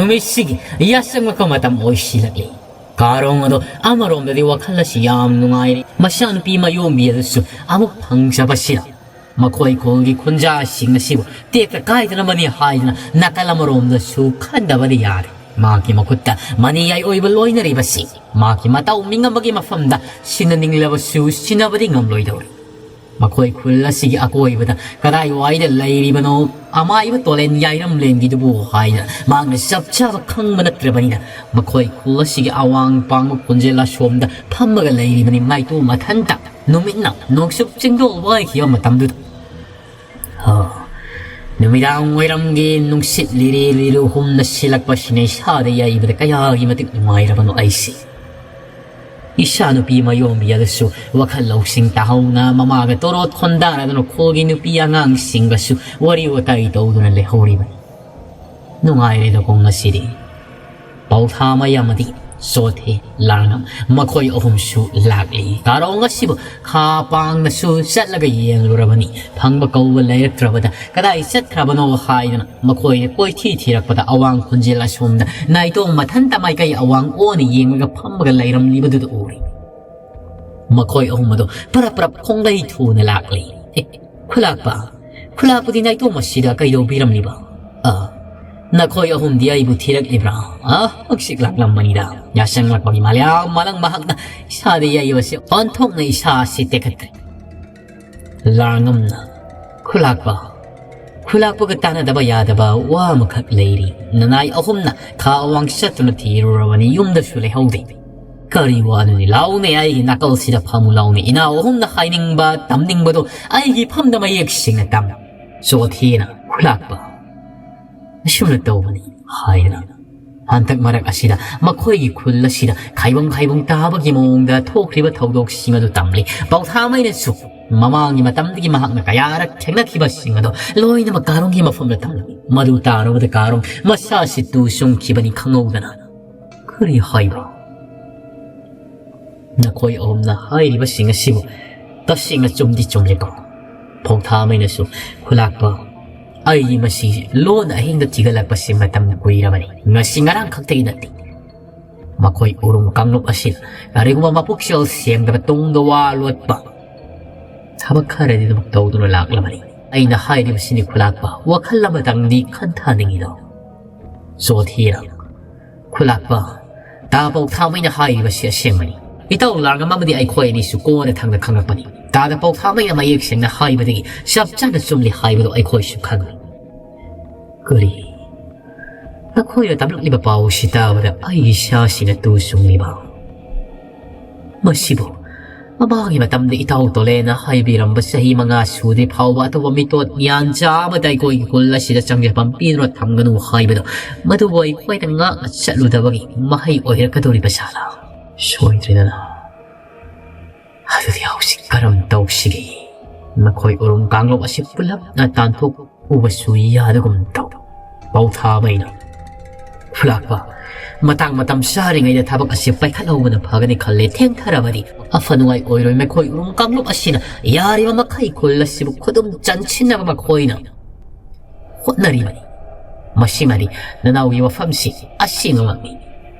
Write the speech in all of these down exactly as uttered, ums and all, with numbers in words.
ꯅꯨꯃꯤꯠꯁꯤꯒꯤ ꯌꯥꯆꯪꯉꯛꯄ ꯃꯇꯝ ꯑꯣꯏꯁꯤꯜꯂꯛꯂꯤ꯫ ꯀꯥꯔꯣꯡ ꯑꯗꯣ ꯑꯃꯔꯣꯝꯗꯗꯤ ꯋꯥꯈꯜ ꯑꯁꯤ ꯌꯥꯝ ꯅꯨꯡꯉꯥꯏꯔꯤ꯫ ꯃꯆꯥꯅꯨꯄꯤ ꯃꯌꯣꯝꯕꯤ ꯑꯗꯨꯁꯨ ꯑꯃꯨꯛ ꯐꯪꯖꯕꯁꯤꯗ ꯃꯈꯣꯏ ꯈꯨꯜꯒꯤ ꯈꯨꯟꯖꯥꯁꯤꯡ ꯑꯁꯤꯕꯨ ꯇꯦꯛꯇ ꯀꯥꯏꯗꯅꯕꯅꯤ ꯍꯥꯏꯗꯨꯅ ꯅꯥꯀꯜ ꯑꯃꯔꯣꯝꯗꯁꯨ ꯈꯟꯗꯕꯗꯤ ꯌꯥꯗꯦ꯫ ꯃꯍꯥꯛꯀꯤ ꯃꯈꯨꯠꯇ ꯃꯅꯤ ꯌꯥꯏ ꯑꯣꯏꯕ ꯂꯣꯏꯅꯔꯤꯕꯁꯤ ꯃꯍꯥꯛꯀꯤ ꯃꯇꯧ ꯃꯤꯡ ꯑꯃꯒꯤ ꯃꯐꯝꯗ ꯁꯤꯟꯅꯅꯤꯡꯂꯕꯁꯨ ꯁꯤꯟꯅꯕꯗꯤ ꯉꯝꯂꯣꯏꯗꯧꯔꯤ꯫ ꯃꯈꯣꯏ ꯈꯨꯜ ꯑꯁꯤꯒꯤ ꯑꯀꯣꯏꯕꯗ ꯀꯗꯥꯏꯋꯥꯏꯗ ꯂꯩꯔꯤꯕꯅꯣ ꯑꯃꯥꯏꯕ ꯇꯣꯂꯦꯟ ꯌꯥꯏꯔꯝꯂꯦꯟꯒꯤꯗꯨꯕꯨ ꯍꯥꯏꯗꯅ ꯃꯍꯥꯛꯅ ꯆꯞ ꯆꯥꯕ ꯈꯪꯕ ꯅꯠꯇ꯭ꯔꯕꯅꯤꯅ ꯃꯈꯣꯏ ꯈꯨꯜ ꯑꯁꯤꯒꯤ ꯑꯋꯥꯡ ꯄꯥꯡꯕ ꯈꯣꯟꯖꯦꯜ ꯑꯁꯣꯝꯗ ꯐꯝꯃꯒ ꯂꯩꯔꯤꯕꯅꯤ ꯅꯥꯏꯇꯣ ꯃꯊꯟꯇ꯫ ꯅꯨꯃꯤꯠꯅ ꯅꯣꯡꯆꯨꯞ ꯆꯤꯡꯗꯣꯜ ꯋꯥꯏꯈꯤꯕ ꯃꯇꯝꯗꯨꯗ ꯍꯥ, ꯅꯨꯃꯤꯗꯥꯡ ꯋꯥꯏꯔꯝꯒꯤ ꯅꯨꯡꯁꯤꯠ ꯂꯤꯔꯦ ꯂꯤꯔꯦ ꯍꯨꯝꯅ ꯁꯤꯜꯂꯛꯄꯁꯤꯅ ꯏꯁꯥꯗ ꯌꯩꯕꯗ ꯀꯌꯥꯒꯤ ꯃꯇꯤꯛ ꯅꯨꯡꯉꯥꯏꯔꯕꯅꯣ ꯑꯩꯁꯦ꯫ ꯏꯆꯥꯅꯨꯄꯤ ꯃꯌꯣꯝꯕꯤ ꯑꯗꯨꯁꯨ ꯋꯥꯈꯜ ꯂꯧꯁꯤꯡ ꯇꯥꯍꯧꯅ ꯃꯃꯥꯒ ꯇꯣꯔꯣꯠ ꯈꯣꯟꯗꯥꯅꯗꯨꯅ ꯈꯨꯜꯒꯤ ꯅꯨꯄꯤ ꯑꯉꯥꯡꯁꯤꯡꯒꯁꯨ ꯋꯥꯔꯤ ꯋꯥꯇꯥꯏ ꯇꯧꯗꯨꯅ ꯂꯩꯍꯧꯔꯤꯕꯅꯤ꯫ ꯅꯨꯡꯉꯥꯏꯔꯦꯗꯀꯣ ꯉꯁꯤꯗꯤ꯫ ꯄꯥꯎꯊꯥꯃꯩ ꯑꯃꯗꯤ ꯆꯣꯊꯦ ꯂꯥꯡꯉꯝ ꯃꯈꯣꯏ ꯑꯍꯨꯝꯁꯨ ꯂꯥꯛꯂꯤ꯫ ꯀꯥꯔꯣꯡ ꯑꯁꯤꯕꯨ ꯈꯥ ꯄꯥꯡꯅꯁꯨ ꯆꯠꯂꯒ ꯌꯦꯡꯂꯨꯔꯕꯅꯤ꯫ ꯐꯪꯕ ꯀꯧꯕ ꯂꯩꯔꯛꯇ꯭ꯔꯕꯗ ꯀꯗꯥꯏ ꯆꯠꯈ꯭ꯔꯕꯅꯣ ꯍꯥꯏꯗꯅ ꯃꯈꯣꯏꯅ ꯀꯣꯏꯊꯤ ꯊꯤꯔꯛꯄꯗ ꯑꯋꯥꯡ ꯈꯨꯟꯖꯦꯜ ꯑꯁꯣꯝꯗ ꯅꯥꯏꯇꯣꯝ ꯃꯊꯟꯇ ꯃꯥꯏꯀꯩ ꯑꯋꯥꯡ ꯑꯣꯟꯅ ꯌꯦꯡꯂꯒ ꯐꯝꯃꯒ ꯂꯩꯔꯝꯂꯤꯕꯗꯨꯗ ꯎꯔꯤ꯫ ꯃꯈꯣꯏ ꯑꯍꯨꯝ ꯑꯗꯨ ꯄꯔꯞ ꯄꯔꯞ ꯈꯣꯡꯂꯩ ꯊꯨꯅ ꯂꯥꯛꯂꯤ꯫ "ꯑꯦ, ꯈꯨꯂꯥꯛꯄ, ꯈꯨꯂꯥꯛꯄꯗꯤ ꯅꯥꯏꯇꯣꯝ ꯑꯁꯤꯗ ꯀꯩꯗꯧꯕꯤꯔꯝꯂꯤꯕ? ꯑ, ꯅꯈꯣꯏ ꯑꯍꯨꯝꯗꯤ ꯑꯩꯕꯨ ꯊꯤꯔꯛꯂꯤꯕ꯭ꯔꯥ? ꯑ, ꯍꯪꯆꯤꯛ ꯂꯥꯛꯂꯝꯕꯅꯤꯗ꯫ ꯌꯥꯁꯪꯂꯛꯄꯒꯤ ꯃꯥꯂꯦꯝ ꯃꯥꯂꯪ ꯃꯍꯥꯛꯅ ꯏꯁꯥꯗ ꯌꯩꯕꯁꯤ ꯑꯣꯟꯊꯣꯛꯅ ꯏꯁꯥ ꯑꯁꯤ ꯇꯦꯛꯈꯠꯈ꯭ꯔꯦ꯫" ꯂꯥꯡꯉꯝꯅ, "ꯈꯨꯂꯥꯛꯄ, ꯈꯨꯂꯥꯛꯄꯒ ꯇꯥꯟꯅꯗꯕ ꯌꯥꯗꯕ ꯋꯥ ꯑꯃꯈꯛ ꯂꯩꯔꯤ꯫ ꯅꯅꯥꯏ ꯑꯍꯨꯝꯅ ꯈꯥ ꯑꯋꯥꯡ ꯆꯠꯇꯨꯅ ꯊꯤꯔꯨꯔꯕꯅꯤ, ꯌꯨꯝꯗꯁꯨ ꯂꯩꯍꯧꯗꯦ꯫ ꯀꯔꯤ ꯋꯥꯅꯣꯅꯦ? ꯂꯥꯎꯅꯦ, ꯑꯩꯒꯤ ꯅꯥꯀꯜꯁꯤꯗ ꯐꯝꯃꯨ ꯂꯥꯎꯅꯦ꯫ ꯏꯅꯥꯎ ꯑꯍꯨꯝꯅ ꯍꯥꯏꯅꯤꯡꯕ, ꯇꯝꯅꯤꯡꯕꯗꯣ ꯑꯩꯒꯤ ꯐꯝꯗ ꯃꯌꯦꯛ ꯁꯦꯡꯅ ꯇꯝꯃꯨ꯫" ꯆꯣꯊꯦꯅ, "ꯈꯨꯂꯥꯛꯄ, ꯑꯁꯨꯝꯅ ꯇꯧꯕꯅꯤ" ꯍꯥꯏꯗꯅ ꯍꯟꯗꯛ ꯃꯔꯛ ꯑꯁꯤꯗ ꯃꯈꯣꯏꯒꯤ ꯈꯨꯜ ꯑꯁꯤꯗ ꯈꯥꯏꯕꯪ ꯈꯥꯏꯕꯪ ꯇꯥꯕꯒꯤ ꯃꯑꯣꯡꯗ ꯊꯣꯛꯈ꯭ꯔꯤꯕ ꯊꯧꯗꯣꯛꯁꯤꯡ ꯑꯗꯨ ꯇꯝꯂꯤ꯫ ꯄꯥꯎꯊꯥꯃꯩꯅꯁꯨ ꯃꯃꯥꯡꯒꯤ ꯃꯇꯝꯗꯒꯤ ꯃꯍꯥꯛꯅ ꯀꯌꯥꯔꯛ ꯊꯦꯡꯅꯈꯤꯕꯁꯤꯡ ꯑꯗꯣ ꯂꯣꯏꯅꯃꯛ ꯀꯥꯔꯣꯡꯒꯤ ꯃꯐꯝꯗ ꯇꯝꯂꯝꯃꯤ꯫ ꯃꯗꯨ ꯇꯥꯔꯨꯕꯗ ꯀꯥꯔꯣꯡ ꯃꯁꯥꯁꯤ ꯇꯨ ꯆꯨꯡꯈꯤꯕꯅꯤ ꯈꯪꯍꯧꯗꯅ꯫ "ꯀꯔꯤ ꯍꯥꯏꯕ? ꯅꯈꯣꯏ ꯑꯍꯨꯝꯅ ꯍꯥꯏꯔꯤꯕꯁꯤꯡ ꯑꯁꯤꯕꯨ ꯇꯁꯦꯡꯅ ꯆꯨꯝꯗꯤ ꯆꯨꯝꯂꯦꯀꯣ?" ꯄꯥꯎꯊꯥꯃꯩꯅꯁꯨ, "ꯈꯨꯂꯥꯛꯄ, ꯑꯩ ꯃꯁꯤ ꯂꯣꯟꯅ ꯑꯍꯤꯡꯗ ꯊꯤꯒꯠꯂꯛꯄꯁꯤ ꯃꯇꯝ ꯀꯨꯏꯔꯕꯅꯤ꯫ ꯉꯁꯤ ꯉꯔꯥꯡ ꯈꯛꯇꯒꯤ ꯅꯠꯇꯦ꯫ ꯃꯈꯣꯏ ꯎꯔꯨꯝ ꯀꯥꯡꯂꯨꯞ ꯑꯁꯤꯅ ꯀꯔꯤꯒꯨꯝꯕ ꯃꯄꯨꯛꯆꯦꯜ ꯁꯦꯡꯗꯕ ꯇꯨꯡꯗ ꯋꯥ ꯂꯣꯠꯄ ꯊꯕꯛ ꯈꯔꯗꯤ ꯑꯗꯨꯝ ꯇꯧꯗꯨꯅ ꯂꯥꯛꯂꯕꯅꯤ꯫ ꯑꯩꯅ ꯍꯥꯏꯔꯤꯕꯁꯤꯅꯤ ꯈꯨꯂꯥꯛꯄ, ꯋꯥꯈꯜ ꯑꯃꯇꯪꯗꯤ ꯈꯟꯊꯅꯤꯡꯉꯤꯗꯣ꯫ ꯆꯣꯊꯤꯔ ꯈꯨꯂꯥꯛꯄ, ꯇꯥ ꯄꯧꯊꯥꯃꯩꯅ ꯍꯥꯏꯔꯤꯕꯁꯤ ꯑꯁꯦꯡꯕꯅꯤ꯫ ꯏꯇꯥꯎ ꯂꯥꯡꯉꯝ ꯑꯃꯗꯤ ꯑꯩꯈꯣꯏ ꯑꯅꯤꯁꯨ ꯀꯣꯟꯅ ꯊꯪꯅ ꯈꯪꯂꯛꯄꯅꯤ꯫ ꯇꯥꯗ ꯄꯧꯊꯥꯃꯩꯅ ꯃꯌꯦꯛ ꯁꯦꯡꯅ ꯍꯥꯏꯕꯗꯒꯤ ꯆꯞ ꯆꯥꯅ ꯆꯨꯝꯂꯤ ꯍꯥꯏꯕꯗꯨ ꯑꯩꯈꯣꯏꯁꯨ ꯈꯪꯂꯤ꯫ ꯀꯔꯤ? ꯅꯈꯣꯏꯅ ꯇꯝꯂꯛꯂꯤꯕ ꯄꯥꯎ ꯑꯁꯤ ꯇꯥꯕꯗ ꯑꯩꯒꯤ ꯏꯁꯥꯁꯤꯅ ꯇꯨ ꯆꯨꯡꯂꯤꯕ꯫ ꯃꯁꯤꯕꯨ ꯃꯃꯥꯡꯒꯤ ꯃꯇꯝꯗ ꯏꯇꯥꯎ ꯇꯣꯂꯦꯅ ꯍꯥꯏꯕꯤꯔꯝꯕ ꯆꯍꯤ ꯃꯉꯥ ꯁꯨꯗ꯭ꯔꯤ ꯐꯥꯎꯕ ꯑꯇꯣꯞꯄ ꯃꯤꯇꯣꯠ ꯃꯤꯌꯥꯟꯆꯥ ꯑꯃꯗ ꯑꯩꯈꯣꯏꯒꯤ ꯈꯨꯜ ꯑꯁꯤꯗ ꯆꯪꯖꯐꯝ ꯄꯤꯗꯨꯅ ꯊꯝꯒꯅꯨ ꯍꯥꯏꯕꯗꯣ, ꯃꯗꯨꯕꯨ ꯑꯩꯈꯣꯏꯅ ꯉꯥꯛꯅ ꯆꯠꯂꯨꯗꯕꯒꯤ ꯃꯍꯩ ꯑꯣꯏꯔꯛꯀꯗꯧꯔꯤꯕ ꯁꯥꯂꯥ꯫ ꯁꯣꯏꯗ꯭ꯔꯦꯗꯅ꯫ ꯑꯗꯨꯗꯤ ꯍꯧꯖꯤꯛ ꯀꯔꯝ ꯇꯧꯁꯤꯒꯦ? ꯃꯈꯣꯏ ꯎꯔꯨꯝ ꯀꯥꯡꯂꯨꯞ ꯑꯁꯤ ꯄꯨꯂꯞꯅ ꯇꯥꯟꯊꯣꯛ ꯎꯕꯁꯨ ꯌꯥꯗꯒꯨꯝ ꯇꯧ꯫ ꯄꯧꯊꯥꯃꯩꯅ ꯐꯨꯂꯥꯛꯄ, ꯃꯇꯥꯡ ꯃꯇꯝ ꯆꯥꯔꯤꯉꯩꯗ ꯊꯕꯛ ꯑꯁꯤ ꯄꯥꯏꯈꯠꯍꯧꯕꯅ ꯐꯒꯅꯤ ꯈꯜꯂꯦ꯫ ꯊꯦꯡꯊꯔꯕꯗꯤ ꯑꯐ ꯅꯨꯡꯉꯥꯏ ꯑꯣꯏꯔꯣꯏ꯫ ꯃꯈꯣꯏ ꯎꯔꯨꯝ ꯀꯥꯡꯂꯨꯞ ꯑꯁꯤꯅ ꯌꯥꯔꯤꯕ ꯃꯈꯩ ꯈꯨꯜ ꯑꯁꯤꯕꯨ ꯈꯨꯗꯨꯝ ꯆꯟꯁꯤꯟꯅꯕ ꯃꯈꯣꯏꯅ ꯍꯣꯠꯅꯔꯤꯕꯅꯤ꯫ ꯃꯁꯤꯃꯗꯤ ꯅꯅꯥꯎꯒꯤ ꯋꯥꯐꯝꯁꯤ ꯑꯁꯦꯡꯕꯃꯛꯅꯤ꯫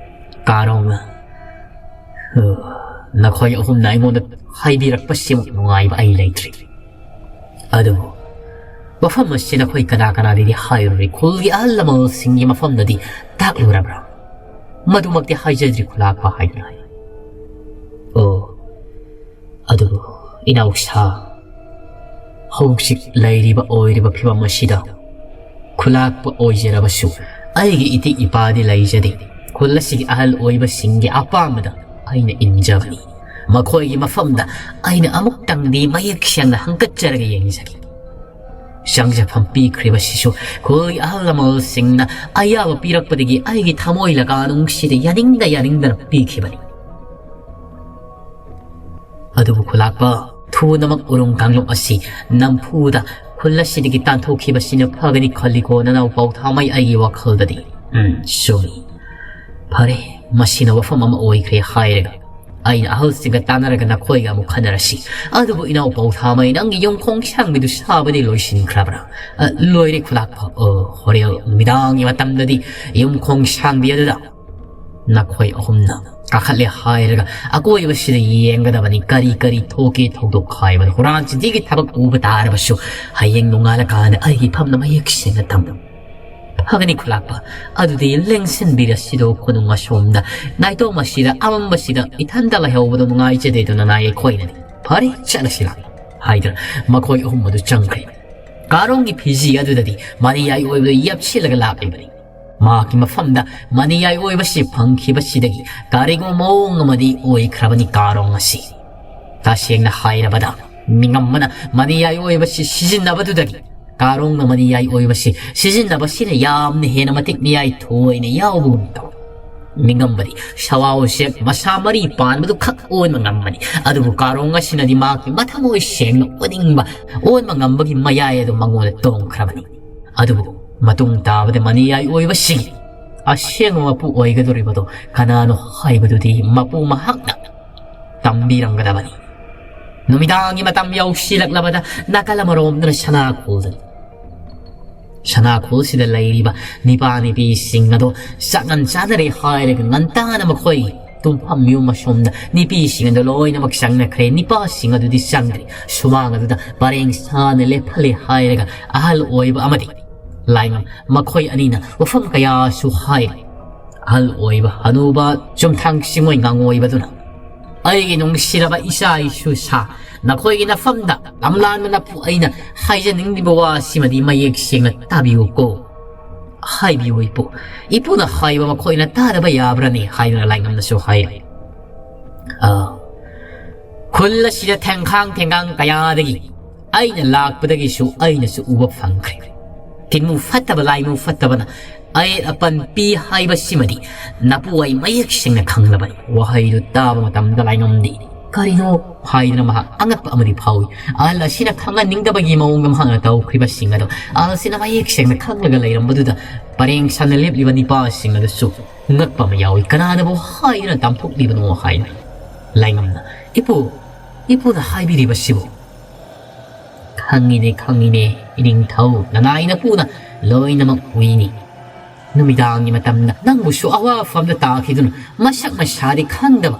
ꯀꯥꯔꯣꯡꯅ, "ꯍꯨ, ꯅꯈꯣꯏ ꯑꯍꯨꯝꯅ ꯑꯩꯉꯣꯟꯗ ꯍꯥꯏꯕꯤꯔꯛꯄꯁꯤꯃꯨꯛ ꯅꯨꯡꯉꯥꯏꯕ ꯑꯩ ꯂꯩꯇ꯭ꯔꯤ꯫ ꯑꯗꯨꯕꯨ ꯃꯐꯝ ꯑꯁꯤꯗ ꯑꯩꯈꯣꯏ ꯀꯅꯥ ꯀꯅꯥꯗꯗꯤ ꯍꯥꯏꯔꯨꯔꯦ, ꯈꯨꯜꯒꯤ ꯑꯍꯜ ꯂꯃꯟꯁꯤꯡꯒꯤ ꯃꯐꯝꯗꯗꯤ ꯇꯥꯛꯂꯨꯔꯕ꯭ꯔꯥ?" "ꯃꯗꯨꯃꯛꯇꯤ ꯍꯥꯏꯖꯗ꯭ꯔꯤ ꯈꯨꯂꯥꯛꯄ" ꯍꯥꯏꯗꯨꯅ ꯍꯥꯏ꯫ "ꯑꯣ, ꯑꯗꯨꯕꯨ ꯏꯅꯥꯎꯁꯥ, ꯍꯧꯖꯤꯛ ꯂꯩꯔꯤꯕ ꯑꯣꯏꯔꯤꯕ ꯐꯤꯕꯝ ꯑꯁꯤꯗ ꯈꯨꯂꯥꯛꯄ ꯑꯣꯏꯖꯔꯕꯁꯨ ꯑꯩꯒꯤ ꯏꯇꯤꯛ ꯏꯄꯥꯗꯤ ꯂꯩꯖꯗꯦ꯫ ꯈꯨꯜ ꯑꯁꯤꯒꯤ ꯑꯍꯜ ꯑꯣꯏꯕꯁꯤꯡꯒꯤ ꯑꯄꯥꯝꯕꯗ ꯑꯩꯅ ꯏꯟꯖꯕꯅꯤ꯫ ꯃꯈꯣꯏꯒꯤ ꯃꯐꯝꯗ ꯑꯩꯅ ꯑꯃꯨꯛꯇꯪꯗꯤ ꯃꯌꯦꯛ ꯁꯦꯡꯅ ꯍꯪꯀꯠꯆꯔꯒ ꯌꯦꯡꯖꯒꯦ꯫ ꯆꯪꯖꯐꯝ ꯄꯤꯈ꯭ꯔꯤꯕꯁꯤꯁꯨ ꯈꯨꯜꯒꯤ ꯑꯍꯜ ꯂꯃꯟꯁꯤꯡꯅ ꯑꯌꯥꯕ ꯄꯤꯔꯛꯄꯗꯒꯤ ꯑꯩꯒꯤ ꯊꯃꯣꯏ ꯂꯀꯥꯅꯨꯡꯁꯤꯗ ꯌꯥꯅꯤꯡꯗ ꯌꯥꯅꯤꯡꯗꯅ ꯄꯤꯈꯤꯕꯅꯤ꯫ ꯑꯗꯨꯕꯨ ꯈꯨꯂꯥꯛꯄ, ꯊꯨꯅꯃꯛ ꯎꯔꯨꯝ ꯀꯥꯡꯂꯨꯞ ꯑꯁꯤ ꯅꯝꯐꯨꯗ ꯈꯨꯜ ꯑꯁꯤꯗꯒꯤ ꯇꯥꯟꯊꯣꯛꯈꯤꯕꯁꯤꯅ ꯐꯒꯅꯤ ꯈꯜꯂꯤꯀꯣ ꯅꯅꯥꯎ ꯄꯥꯎꯊꯥꯃꯩ? ꯑꯩꯒꯤ ꯋꯥꯈꯜꯗꯗꯤ꯫ ꯎꯝ, ꯆꯨꯝꯃꯤ꯫ ꯐꯔꯦ, ꯃꯁꯤꯅ ꯋꯥꯐꯝ ꯑꯃ ꯑꯣꯏꯈ꯭ꯔꯦ ꯍꯥꯏꯔꯒ ꯑꯩꯅ ꯑꯍꯜꯁꯤꯡꯒ ꯇꯥꯟꯅꯔꯒ ꯅꯈꯣꯏꯒ ꯑꯃꯨꯛ ꯈꯟꯅꯔꯁꯤ꯫ ꯑꯗꯨꯕꯨ ꯏꯅꯥꯎ ꯄꯧꯊꯥꯃꯩ, ꯅꯪꯒꯤ ꯌꯨꯝꯈꯣꯡ ꯁꯥꯡꯕꯤꯗꯨ ꯁꯥꯕꯗꯤ ꯂꯣꯏꯁꯤꯟꯈ꯭ꯔꯕ꯭ꯔꯥ? "ꯑ, ꯂꯣꯏꯔꯦ ꯈꯨꯂꯥꯛꯄ꯫ ꯑ, ꯍꯣꯔꯦꯟ ꯅꯨꯃꯤꯗꯥꯡꯒꯤ ꯃꯇꯝꯗꯗꯤ ꯌꯨꯝꯈꯣꯡ ꯁꯥꯡꯕꯤ ꯑꯗꯨꯗ ꯅꯈꯣꯏ ꯑꯍꯨꯝꯅ ꯀꯥꯈꯠꯂꯦ ꯍꯥꯏꯔꯒ ꯑꯀꯣꯏꯕꯁꯤꯗ ꯌꯦꯡꯒꯗꯕꯅꯤ꯫ ꯀꯔꯤ ꯀꯔꯤ ꯊꯣꯛꯀꯦ ꯊꯧꯗꯣꯛ ꯍꯥꯏꯕꯗꯣ, ꯍꯨꯔꯥꯟ ꯆꯤꯟꯊꯤꯒꯤ ꯊꯕꯛ ꯎꯕ ꯇꯥꯔꯕꯁꯨ ꯍꯌꯦꯡ ꯅꯣꯡꯉꯥꯜꯂꯀꯥꯟꯗ ꯑꯩꯒꯤ ꯐꯝꯅ ꯃꯌꯦꯛ ꯁꯦꯡꯅ ꯊꯝꯃꯨ꯫ ꯐꯒꯅꯤ ꯈꯨꯂꯥꯛꯄ꯫ ꯑꯗꯨꯗꯤ ꯂꯦꯡꯁꯤꯟꯕꯤꯔꯁꯤꯗꯣ ꯈꯨꯅꯨꯡ ꯑꯁꯣꯝꯗ꯫ ꯅꯥꯏꯇꯣꯝ ꯑꯁꯤꯗ ꯑꯃꯝꯕꯁꯤꯗ ꯏꯊꯟꯇ ꯂꯩꯍꯧꯕꯗꯣ ꯅꯨꯡꯉꯥꯏꯖꯗꯦꯗꯣ ꯅꯅꯥꯏ ꯑꯩꯈꯣꯏꯅꯗꯤ꯫ ꯐꯔꯦ, ꯆꯠꯂꯁꯤ ꯂꯥꯛ" ꯍꯥꯏꯗꯨꯅ ꯃꯈꯣꯏ ꯑꯍꯨꯝ ꯑꯗꯨ ꯆꯪꯈ꯭ꯔꯦ꯫ ꯀꯥꯔꯣꯡꯒꯤ ꯐꯤꯖꯤ ꯑꯗꯨꯗꯗꯤ ꯃꯅꯤꯌꯥꯏ ꯑꯣꯏꯕꯗꯨ ꯌꯦꯞꯁꯤꯜꯂꯒ ꯂꯥꯛꯂꯤꯕꯅꯤ꯫ ꯃꯍꯥꯛꯀꯤ ꯃꯐꯝꯗ ꯃꯅꯤꯌꯥꯏ ꯑꯣꯏꯕꯁꯤ ꯐꯪꯈꯤꯕꯁꯤꯗꯒꯤ ꯀꯔꯤꯒꯨꯝꯕ ꯃꯑꯣꯡ ꯑꯃꯗꯤ ꯑꯣꯏꯈ꯭ꯔꯕꯅꯤ ꯀꯥꯔꯣꯡ ꯑꯁꯤ꯫ ꯇꯁꯦꯡꯅ ꯍꯥꯏꯔꯕꯗ, ꯃꯤꯉꯝꯕꯅ ꯃꯅꯤꯌꯥꯏ ꯑꯣꯏꯕꯁꯤ ꯁꯤꯖꯤꯟꯅꯕꯗꯨꯗꯒꯤ ꯀꯥꯔꯣꯡꯅ ꯃꯅꯤꯌꯥꯏ ꯑꯣꯏꯕꯁꯤ ꯁꯤꯖꯤꯟꯅꯕꯁꯤꯅ ꯌꯥꯝꯅ ꯍꯦꯟꯅ ꯃꯇꯤꯛ ꯃꯌꯥꯏ ꯊꯣꯏꯅ ꯌꯥꯎꯕꯒꯨꯝ ꯇꯧꯏ꯫ ꯃꯤꯉꯝꯕꯗꯤ ꯁꯋꯥ ꯎꯆꯦꯛ ꯃꯁꯥ ꯃꯔꯤ ꯄꯥꯟꯕꯗꯨ ꯈꯛ ꯑꯣꯟꯕ ꯉꯝꯕꯅꯤ, ꯑꯗꯨꯕꯨ ꯀꯥꯔꯣꯡ ꯑꯁꯤꯅꯗꯤ ꯃꯍꯥꯛꯀꯤ ꯃꯊꯃꯣꯏ ꯁꯦꯡꯅ ꯑꯣꯟꯅꯤꯡꯕ ꯑꯣꯟꯕ ꯉꯝꯕꯒꯤ ꯃꯌꯥꯏ ꯑꯗꯨ ꯃꯉꯣꯟꯗ ꯇꯣꯡꯈ꯭ꯔꯕꯅꯤ꯫ ꯑꯗꯨꯕꯨ ꯃꯇꯨꯡ ꯇꯥꯕꯗ ꯃꯅꯤꯌꯥꯏ ꯑꯣꯏꯕꯁꯤꯒꯤ ꯑꯁꯦꯡꯕ ꯃꯄꯨ ꯑꯣꯏꯒꯗꯧꯔꯤꯕꯗꯣ ꯀꯅꯥꯅꯣ ꯍꯥꯏꯕꯗꯨꯗꯤ ꯃꯄꯨ ꯃꯍꯥꯛꯅ ꯇꯝꯕꯤꯔꯝꯒꯗꯕꯅꯤ꯫ ꯅꯨꯃꯤꯗꯥꯡꯒꯤ ꯃꯇꯝ ꯌꯧꯁꯤꯜꯂꯛꯂꯕꯗ ꯅꯥꯀꯜ ꯑꯃꯔꯣꯝꯗꯅ ꯁꯅꯥꯈꯣꯜꯗꯅꯤ꯫ ꯁꯅꯥꯈꯣꯜꯁꯤꯗ ꯂꯩꯔꯤꯕ ꯅꯤꯄꯥ ꯅꯤꯄꯤꯁꯤꯡ ꯑꯗꯣ ꯆꯥꯛꯉꯟ ꯆꯥꯅꯔꯦ ꯍꯥꯏꯔꯒ ꯉꯟꯇꯥꯅ ꯃꯈꯣꯏ ꯇꯨꯝꯐꯝ ꯌꯨꯝ ꯑꯁꯣꯝꯗ ꯅꯤꯄꯤꯁꯤꯡ ꯑꯗꯨ ꯂꯣꯏꯅꯃꯛ ꯆꯪꯅꯈ꯭ꯔꯦ꯫ ꯅꯤꯄꯥꯁꯤꯡ ꯑꯗꯨꯗꯤ ꯆꯪꯗ꯭ꯔꯤ꯫ ꯁꯨꯃꯥꯡ ꯑꯗꯨꯗ ꯄꯔꯦꯡ ꯁꯥꯅ ꯂꯦꯞꯍꯜꯂꯦ ꯍꯥꯏꯔꯒ ꯑꯍꯜ ꯑꯣꯏꯕ ꯑꯃꯗꯤ ꯂꯥꯏꯉꯝ, ꯃꯈꯣꯏ ꯑꯅꯤꯅ ꯋꯥꯐꯝ ꯀꯌꯥꯁꯨ ꯍꯥꯏꯔꯤ꯫ ꯑꯍꯜ ꯑꯣꯏꯕ ꯍꯅꯨꯕ ꯆꯨꯝꯊꯥꯡ ꯆꯤꯡꯉꯣꯏ ꯉꯥꯡꯉꯣꯏꯕꯗꯨꯅ, "ꯑꯩꯒꯤ ꯅꯨꯡꯁꯤꯔꯕ ꯏꯆꯥ ꯏꯁꯨ ꯁꯥ, ꯅꯈꯣꯏꯒꯤ ꯅꯐꯝꯗ ꯂꯝꯂꯥꯟꯕ ꯅꯄꯨ ꯑꯩꯅ ꯍꯥꯏꯖꯅꯤꯡꯂꯤꯕ ꯋꯥ ꯑꯁꯤꯃꯗꯤ ꯃꯌꯦꯛ ꯁꯦꯡꯅ ꯇꯥꯕꯤꯌꯨꯀꯣ꯫ ꯍꯥꯏꯕꯤꯌꯨ ꯏꯄꯨ꯫ ꯏꯄꯨꯅ ꯍꯥꯏꯕ ꯃꯈꯣꯏꯅ ꯇꯥꯗꯕ ꯌꯥꯕ꯭ꯔꯅꯦ?" ꯍꯥꯏꯗꯨꯅ ꯂꯥꯏꯉꯝꯅꯁꯨ ꯍꯥꯏꯔꯦ꯫ ꯑ, ꯈꯨꯜ ꯑꯁꯤꯗ ꯊꯦꯡꯈꯥꯡ ꯊꯦꯡꯒꯥꯡ ꯀꯌꯥꯗꯒꯤ ꯑꯩꯅ ꯂꯥꯛꯄꯗꯒꯤꯁꯨ ꯑꯩꯅꯁꯨ ꯎꯕ ꯐꯪꯈ꯭ꯔꯦ꯫ ꯇꯤꯟꯃꯨ ꯐꯠꯇꯕ ꯂꯥꯏꯃꯨ ꯐꯠꯇꯕꯅ ꯑꯌꯦꯠ ꯑꯄꯟ ꯄꯤ ꯍꯥꯏꯕꯁꯤꯃꯗꯤ ꯅꯄꯨ ꯑꯩ ꯃꯌꯦꯛ ꯁꯦꯡꯅ ꯈꯪꯂꯕꯅꯤ꯫ ꯋꯥꯍꯩꯗꯨ ꯇꯥꯕ ꯃꯇꯝꯗ ꯂꯥꯏꯉꯝꯗꯤ ꯀꯔꯤꯅꯣ ꯍꯥꯏꯗꯨꯅ ꯃꯍꯥꯛ ꯑꯉꯛꯄ ꯑꯃꯗꯤ ꯐꯥꯎꯏ꯫ ꯑꯍꯜ ꯑꯁꯤꯅ ꯈꯪꯍꯟꯅꯤꯡꯗꯕꯒꯤ ꯃꯑꯣꯡꯗ ꯃꯍꯥꯛꯅ ꯇꯧꯈ꯭ꯔꯤꯕꯁꯤꯡ ꯑꯗꯣ ꯑꯍꯜ ꯑꯁꯤꯅ ꯃꯌꯦꯛ ꯁꯦꯡꯅ ꯈꯪꯂꯒ ꯂꯩꯔꯝꯕꯗꯨꯗ ꯄꯔꯦꯡ ꯁꯥꯟꯅ ꯂꯦꯞꯂꯤꯕ ꯅꯤꯄꯥꯁꯤꯡ ꯑꯗꯨꯁꯨ ꯉꯛꯄ ꯑꯃ ꯌꯥꯎꯏ꯫ ꯀꯅꯥꯅꯕꯨ ꯍꯥꯏꯗꯨꯅ ꯇꯝꯊꯣꯛꯂꯤꯕꯅꯣ ꯍꯥꯏꯅ꯫ ꯂꯥꯏꯉꯝꯅ, "ꯏꯄꯨ, ꯏꯄꯨꯅ ꯍꯥꯏꯕꯤꯔꯤꯕꯁꯤꯕꯨ?" "ꯈꯪꯉꯤꯅꯦ, ꯈꯪꯉꯤꯅꯦ, ꯏꯅꯤꯡꯊꯧ, ꯅꯅꯥꯏ ꯅꯄꯨꯅ ꯂꯣꯏꯅꯃꯛ ꯎꯏꯅꯤ꯫ ꯅꯨꯃꯤꯗꯥꯡꯒꯤ ꯃꯇꯝꯗ ꯅꯪꯕꯨꯁꯨ ꯑꯋꯥꯐꯝꯗ ꯇꯥꯈꯤꯗꯨꯅ ꯃꯁꯛ ꯃꯁꯥꯗꯤ ꯈꯪꯗꯕ,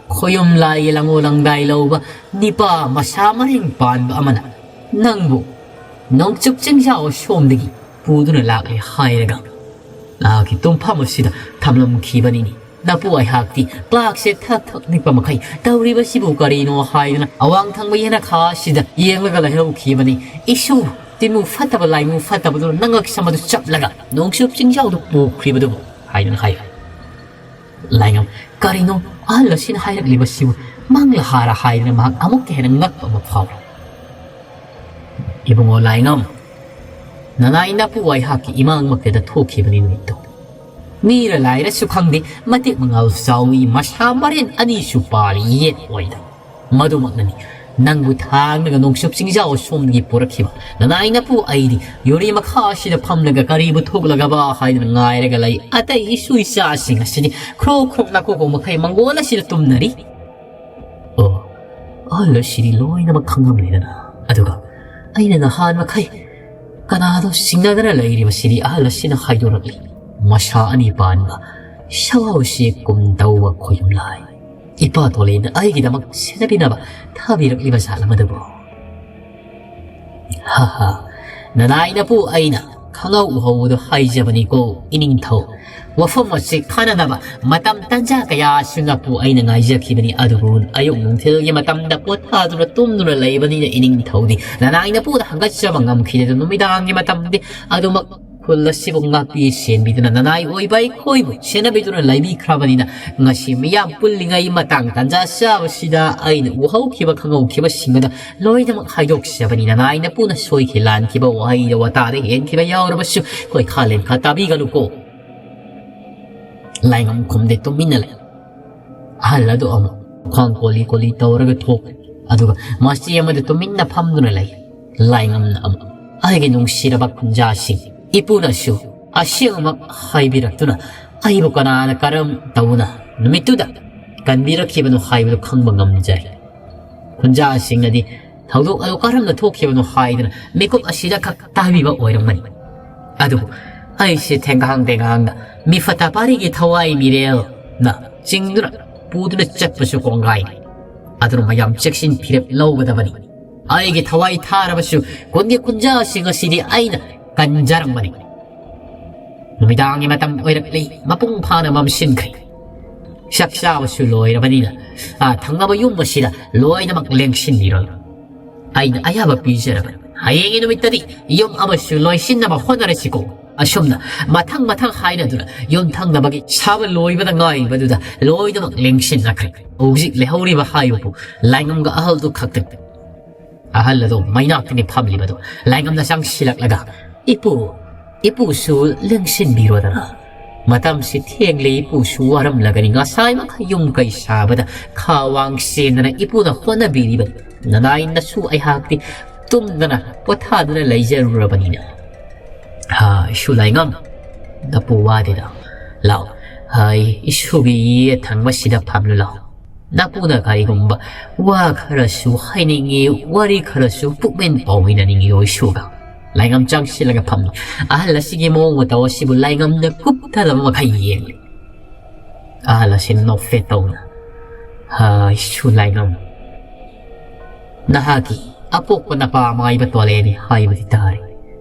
ꯈꯣꯌꯨꯝ ꯂꯥꯏꯒꯤ ꯂꯪꯉꯣ ꯂꯪꯗꯥꯏ ꯂꯧꯕ ꯅꯤꯄꯥ ꯃꯁꯥ ꯃꯔꯦꯡ ꯄꯥꯟꯕ ꯑꯃꯅ ꯅꯪꯕꯨ ꯅꯣꯡꯆꯨꯞ ꯆꯤꯡꯖꯥꯎ ꯑꯁꯣꯝꯗꯒꯤ ꯄꯨꯗꯨꯅ ꯂꯥꯛꯂꯦ ꯍꯥꯏꯔꯒ ꯅꯍꯥꯛꯀꯤ ꯇꯨꯝꯐꯝ ꯑꯁꯤꯗ ꯊꯝꯂꯝꯈꯤꯕꯅꯤꯅꯦ꯫ ꯅꯄꯨ ꯑꯩꯍꯥꯛꯇꯤ ꯄꯥꯛꯁꯦ ꯊꯛ ꯊꯛ ꯅꯤꯛꯄ ꯃꯈꯩ ꯇꯧꯔꯤꯕꯁꯤꯕꯨ ꯀꯔꯤꯅꯣ ꯍꯥꯏꯗꯨꯅ ꯑꯋꯥꯡ ꯊꯪꯕ ꯌꯦꯅꯈꯥ ꯑꯁꯤꯗ ꯌꯦꯡꯂꯒ ꯂꯩꯍꯧꯈꯤꯕꯅꯤ꯫ ꯏꯁꯨ, ꯇꯤꯟꯃꯨ ꯐꯠꯇꯕ ꯂꯥꯏꯃꯨ ꯐꯠꯇꯕꯗꯨꯅ ꯅꯉꯛ ꯁꯝ ꯑꯗꯨ ꯆꯞꯂꯒ ꯅꯣꯡꯆꯨꯞ ꯆꯤꯡꯖꯥꯎꯗ ꯄꯨꯈ꯭ꯔꯤꯕꯗꯨꯕꯨ" ꯍꯥꯏꯗꯨꯅ ꯍꯥꯏ꯫ ꯂꯥꯏꯉꯝ, ꯀꯔꯤꯅꯣ ꯑꯍꯜ ꯑꯁꯤꯅ ꯍꯥꯏꯔꯛꯂꯤꯕꯁꯤꯕꯨ? ꯃꯪꯂꯥ ꯍꯥꯔꯥ ꯍꯥꯏꯗꯨꯅ ꯃꯍꯥꯛ ꯑꯃꯨꯛꯀ ꯍꯦꯟꯅ ꯉꯛꯄ ꯑꯃ ꯐꯥꯎꯔꯦ꯫ "ꯏꯕꯨꯡꯉꯣ ꯂꯥꯏꯉꯝ, ꯅꯅꯥꯏ ꯅꯄꯨ ꯑꯩꯍꯥꯛꯀꯤ ꯏꯃꯥꯡꯃꯛꯇꯗ ꯊꯣꯛꯈꯤꯕꯅꯤ ꯅꯨꯃꯤꯠꯇꯣ꯫ ꯃꯤꯔ ꯂꯥꯏꯔꯁꯨ ꯈꯪꯗꯦ, ꯃꯇꯤꯛ ꯃꯉꯥꯜ ꯆꯥꯎꯏ, ꯃꯁꯥ ꯃꯔꯦꯟ ꯑꯅꯤꯁꯨ ꯄꯥꯜꯂꯤ, ꯌꯦꯠ ꯑꯣꯏꯗ꯫ ꯃꯗꯨꯃꯛꯅꯅꯤ ꯅꯪꯕꯨ ꯊꯥꯡꯂꯒ ꯅꯣꯡꯆꯨꯞ ꯆꯤꯡꯖꯥꯎ ꯑꯁꯣꯝꯗꯒꯤ ꯄꯨꯔꯛꯈꯤꯕ꯫ ꯅꯅꯥꯏ ꯅꯄꯨ ꯑꯩꯗꯤ ꯌꯨꯔꯤ ꯃꯈꯥ ꯑꯁꯤꯗ ꯐꯝꯂꯒ ꯀꯔꯤꯕꯨ ꯊꯣꯛꯂꯒꯕ ꯍꯥꯏꯗꯨꯅ ꯉꯥꯏꯔꯒ ꯂꯩ꯫ ꯑꯇꯩ ꯏꯁꯨ ꯏꯆꯥꯁꯤꯡ ꯑꯁꯤꯗꯤ ꯈ꯭ꯔꯣꯛ ꯈ꯭ꯔꯣꯛ ꯅꯥꯀꯣꯛ ꯃꯈꯩ ꯃꯪꯒꯣꯜ ꯑꯁꯤꯗ ꯇꯨꯝꯅꯔꯤ꯫ ꯑꯣ, ꯑꯍꯜ ꯑꯁꯤꯗꯤ ꯂꯣꯏꯅꯃꯛ ꯈꯪꯂꯝꯂꯦꯗꯅ꯫ ꯑꯗꯨꯒ ꯑꯩꯅ ꯅꯍꯥꯟ ꯃꯈꯩ ꯀꯅꯥꯗꯣ ꯆꯤꯡꯅꯗꯅ ꯂꯩꯔꯤꯕꯁꯤꯗꯤ ꯑꯍꯜ ꯑꯁꯤꯅ ꯍꯥꯏꯗꯣꯔꯛꯂꯤ꯫ ꯃꯁꯥ ꯑꯅꯤ ꯄꯥꯟꯕ, ꯁꯋꯥꯎ ꯎꯆꯦꯛ ꯀꯨꯝ ꯇꯧꯕ ꯈꯣꯌꯨꯝ ꯂꯥꯏ꯫ ꯏꯄꯥ ꯇꯣꯂꯦꯟꯅ ꯑꯩꯒꯤꯗꯃꯛ ꯁꯦꯟꯅꯕꯤꯅꯕ ꯊꯥꯕꯤꯔꯛꯂꯤꯕ ꯖꯥꯠꯂ ꯃꯗꯨꯕꯨ? ꯍꯥ ꯍꯥ, ꯅꯅꯥꯏ ꯅꯄꯨ ꯑꯩꯅ ꯈꯪꯍꯧ ꯎꯍꯧꯕꯗꯣ ꯍꯥꯏꯖꯕꯅꯤꯀꯣ ꯏꯅꯤꯡꯊꯧ꯫ ꯋꯥꯐꯝ ꯑꯁꯤ ꯈꯟꯅꯅꯕ ꯃꯇꯝ ꯇꯟꯖꯥ ꯀꯌꯥꯁꯨ ꯅꯄꯨ ꯑꯩꯅ ꯉꯥꯏꯖꯈꯤꯕꯅꯤ, ꯑꯗꯨꯕꯨ ꯑꯌꯨꯛ ꯅꯨꯡꯊꯤꯜꯒꯤ ꯃꯇꯝꯗ ꯄꯣꯊꯥꯗꯨꯅ ꯇꯨꯝꯗꯨꯅ ꯂꯩꯕꯅꯤꯅ ꯏꯅꯤꯡꯊꯧꯗꯤ ꯅꯅꯥꯏ ꯅꯄꯨꯗ ꯍꯪꯒꯠꯆꯕ ꯉꯝꯈꯤꯗꯦ꯫ ꯑꯗꯨ ꯅꯨꯃꯤꯗꯥꯡꯒꯤ ꯃꯇꯝꯗꯤ ꯑꯗꯨꯃꯛ ꯈꯨꯜ ꯑꯁꯤꯕꯨ ꯉꯥꯛꯄꯤ ꯁꯦꯟꯕꯤꯗꯨꯅ ꯅꯅꯥꯏ ꯑꯣꯏꯕ ꯑꯩꯈꯣꯏꯕꯨ ꯁꯦꯟꯅꯕꯤꯗꯨꯅ ꯂꯩꯕꯤꯈ꯭ꯔꯕꯅꯤꯅ ꯉꯁꯤ ꯃꯤꯌꯥꯝ ꯄꯨꯜꯂꯤꯉꯩ ꯃꯇꯥꯡ ꯇꯟꯖꯥ ꯆꯥꯕꯁꯤꯗ ꯑꯩꯅ ꯎꯍꯧꯈꯤꯕ ꯈꯪꯍꯧꯈꯤꯕꯁꯤꯡ ꯑꯗꯨ ꯂꯣꯏꯅꯃꯛ ꯍꯥꯏꯗꯣꯛꯆꯕꯅꯤ꯫ ꯅꯅꯥꯏ ꯅꯄꯨꯅ ꯁꯣꯏꯈꯤ ꯂꯥꯟꯈꯤꯕ ꯋꯥꯍꯩꯗ ꯋꯥꯇꯥꯗ ꯍꯦꯟꯈꯤꯕ ꯌꯥꯎꯔꯕꯁꯨ ꯑꯩꯈꯣꯏ ꯈꯥ ꯂꯦꯟ ꯈꯥ ꯇꯥꯕꯤꯒꯅꯨꯀꯣ꯫ ꯂꯥꯏꯉꯝ ꯈꯨꯝꯗꯦ, ꯇꯨꯃꯤꯟꯅ ꯂꯩ꯫ ꯑꯍꯜ ꯑꯗꯨ ꯑꯃꯨꯛ ꯈ꯭ꯋꯥꯡ ꯀꯣꯜꯂꯤ ꯀꯣꯜꯂꯤ ꯇꯧꯔꯒ ꯊꯣꯛꯈ꯭ꯔꯦ꯫ ꯑꯗꯨꯒ ꯃꯆꯤ ꯑꯃꯗ ꯇꯨꯃꯤꯟꯅ ꯐꯝꯗꯨꯅ ꯂꯩ꯫ ꯂꯥꯏꯉꯝꯅ ꯑꯃꯨꯛ, "ꯑꯩꯒꯤ ꯅꯨꯡꯁꯤꯔꯕ ꯈꯨꯟꯖꯥꯁꯤꯡ, ꯏꯄꯨꯅꯁꯨ ꯑꯁꯦꯡꯕꯃꯛ ꯍꯥꯏꯕꯤꯔꯛꯇꯨꯅ ꯑꯩꯕꯨ ꯀꯅꯥꯅ ꯀꯔꯝ ꯇꯧꯅ ꯅꯨꯃꯤꯠꯇꯨꯗ ꯀꯟꯕꯤꯔꯛꯈꯤꯕꯅꯣ ꯍꯥꯏꯕꯗꯨ ꯈꯪꯕ ꯉꯝꯖꯔꯦ꯫ ꯈꯨꯟꯖꯥꯁꯤꯡꯅꯗꯤ ꯊꯧꯗꯣꯛ ꯑꯗꯨ ꯀꯔꯝꯅ ꯊꯣꯛꯈꯤꯕꯅꯣ ꯍꯥꯏꯗꯅ ꯃꯤꯀꯨꯞ ꯑꯁꯤꯗ ꯈꯛ ꯇꯥꯕꯤꯕ ꯑꯣꯏꯔꯝꯒꯅꯤ꯫ ꯑꯗꯨꯕꯨ ꯑꯩꯁꯦ ꯊꯦꯡꯒꯥꯡ ꯊꯦꯡꯒꯥꯡꯗ ꯃꯤꯐꯠꯇ ꯄꯥꯔꯤꯒꯤ ꯊꯋꯥꯏ ꯃꯤꯔꯦꯜꯅ ꯆꯤꯡꯗꯨꯅ ꯄꯨꯗꯨꯅ ꯆꯠꯄꯁꯨ ꯀꯣꯡꯒꯥꯏꯅꯤ꯫ ꯑꯗꯨꯅ ꯃꯌꯥꯝ ꯆꯦꯛꯁꯤꯟ ꯐꯤꯔꯦꯞ ꯂꯧꯒꯗꯕꯅꯤ꯫ ꯑꯩꯒꯤ ꯊꯋꯥꯏ ꯊꯥꯔꯕꯁꯨ ꯈꯨꯟꯒꯤ ꯈꯨꯟꯖꯥꯁꯤꯡ ꯑꯁꯤꯗꯤ ꯑꯩꯅ ꯀꯟꯖꯔꯝꯕꯅꯤ꯫ ꯅꯨꯃꯤꯗꯥꯡꯒꯤ ꯃꯇꯝ ꯑꯣꯏꯔꯛꯂꯤ, ꯃꯄꯨꯡ ꯐꯥꯅ ꯃꯝꯁꯤꯟꯈ꯭ꯔꯦ꯫ ꯆꯥꯛ ꯆꯥꯕꯁꯨ ꯂꯣꯏꯔꯕꯅꯤꯅ, ꯑꯥ, ꯊꯪꯅꯕ ꯌꯨꯝ ꯑꯁꯤꯗ ꯂꯣꯏꯅꯃꯛ ꯂꯦꯡꯁꯤꯟꯕꯤꯔꯣ꯫ ꯑꯩꯅ ꯑꯌꯥꯕ ꯄꯤꯖꯔꯕꯅꯤ꯫ ꯍꯌꯦꯡꯒꯤ ꯅꯨꯃꯤꯠꯇꯗꯤ ꯌꯨꯝ ꯑꯃꯁꯨ ꯂꯣꯏꯁꯤꯟꯅꯕ ꯍꯣꯠꯅꯔꯁꯤꯀꯣ꯫ ꯑꯁꯨꯝꯅ ꯃꯊꯪ ꯃꯊꯪ ꯍꯥꯏꯅꯗꯨꯅ ꯌꯨꯝ ꯊꯪꯅꯕꯒꯤ ꯁꯥꯕ ꯂꯣꯏꯕꯗ ꯉꯥꯏꯔꯤꯕꯗꯨꯗ ꯂꯣꯏꯅꯃꯛ ꯂꯦꯡꯁꯤꯟꯅꯈ꯭ꯔꯦ꯫ ꯍꯧꯖꯤꯛ ꯂꯩꯍꯧꯔꯤꯕ ꯍꯥꯏꯕꯕꯨ ꯂꯥꯏꯉꯝꯒ ꯑꯍꯜꯗꯨ ꯈꯛꯇꯅꯤ꯫ ꯑꯍꯜ ꯑꯗꯨ ꯃꯩꯅꯥꯛꯇꯅꯤ ꯐꯝꯂꯤꯕꯗꯨ꯫ ꯂꯥꯏꯉꯝꯅ ꯆꯪꯁꯤꯜꯂꯛꯂꯒ, "ꯏꯄꯨ, ꯏꯄꯨꯁꯨ ꯂꯦꯡꯁꯤꯟꯕꯤꯔꯣꯗꯅ꯫ ꯃꯇꯝꯁꯤ ꯊꯦꯡꯂꯦ, ꯏꯄꯨꯁꯨ ꯋꯥꯔꯝꯂꯒꯅꯤ꯫ ꯉꯁꯥꯏ ꯃꯈꯩ ꯌꯨꯝ ꯀꯩ ꯁꯥꯕꯗ ꯈꯥ ꯋꯥꯡ ꯆꯦꯟꯗꯅ ꯏꯄꯨꯅ ꯍꯣꯠꯅꯕꯤꯔꯤꯕꯅꯤ꯫ ꯅꯅꯥꯏ ꯅꯁꯨ ꯑꯩꯍꯥꯛꯇꯤ ꯇꯨꯝꯗꯅ ꯄꯣꯊꯥꯗꯨꯅ ꯂꯩꯖꯔꯨꯔꯕꯅꯤꯅ꯫ ꯍꯥ, ꯏꯁꯨ ꯂꯥꯏꯉꯝ, ꯅꯄꯨ ꯋꯥꯗꯦꯗ꯫ ꯂꯥꯎ, ꯍꯥꯏ, ꯏꯁꯨꯒꯤ ꯌꯦꯠ ꯊꯪꯕꯁꯤꯗ ꯐꯝꯂꯨ ꯂꯥꯎ꯫ ꯅꯄꯨꯅ ꯀꯔꯤꯒꯨꯝꯕ ꯋꯥ ꯈꯔꯁꯨ ꯍꯥꯏꯅꯤꯡꯉꯤ, ꯋꯥꯔꯤ ꯈꯔꯁꯨ ꯄꯨꯛꯃꯦꯟ ꯄꯥꯎꯃꯤꯟꯅꯅꯤꯡꯉꯤ ꯏꯁꯨꯒ꯫" ꯂꯥꯏꯉꯝ ꯆꯪꯁꯤꯜꯂꯒ ꯐꯝꯃꯤ꯫ ꯑꯍꯜ ꯑꯁꯤꯒꯤ ꯃꯑꯣꯡ ꯃꯇꯧ ꯑꯁꯤꯕꯨ ꯂꯥꯏꯉꯝꯅ ꯀꯨꯞꯊꯗꯕ ꯃꯈꯩ ꯌꯦꯡꯂꯤ꯫ ꯑꯍꯜ ꯑꯁꯤ ꯅꯣꯛꯐꯦꯠ ꯇꯧꯅ, "ꯍꯥ, ꯏꯁꯨ ꯂꯥꯏꯉꯝ, ꯅꯍꯥꯛꯀꯤ ꯑꯄꯣꯛꯄ ꯅꯄꯥ ꯃꯥꯏꯕ ꯇꯣꯂꯦꯅꯤ ꯍꯥꯏꯕꯗꯤ ꯇꯥꯔꯦ꯫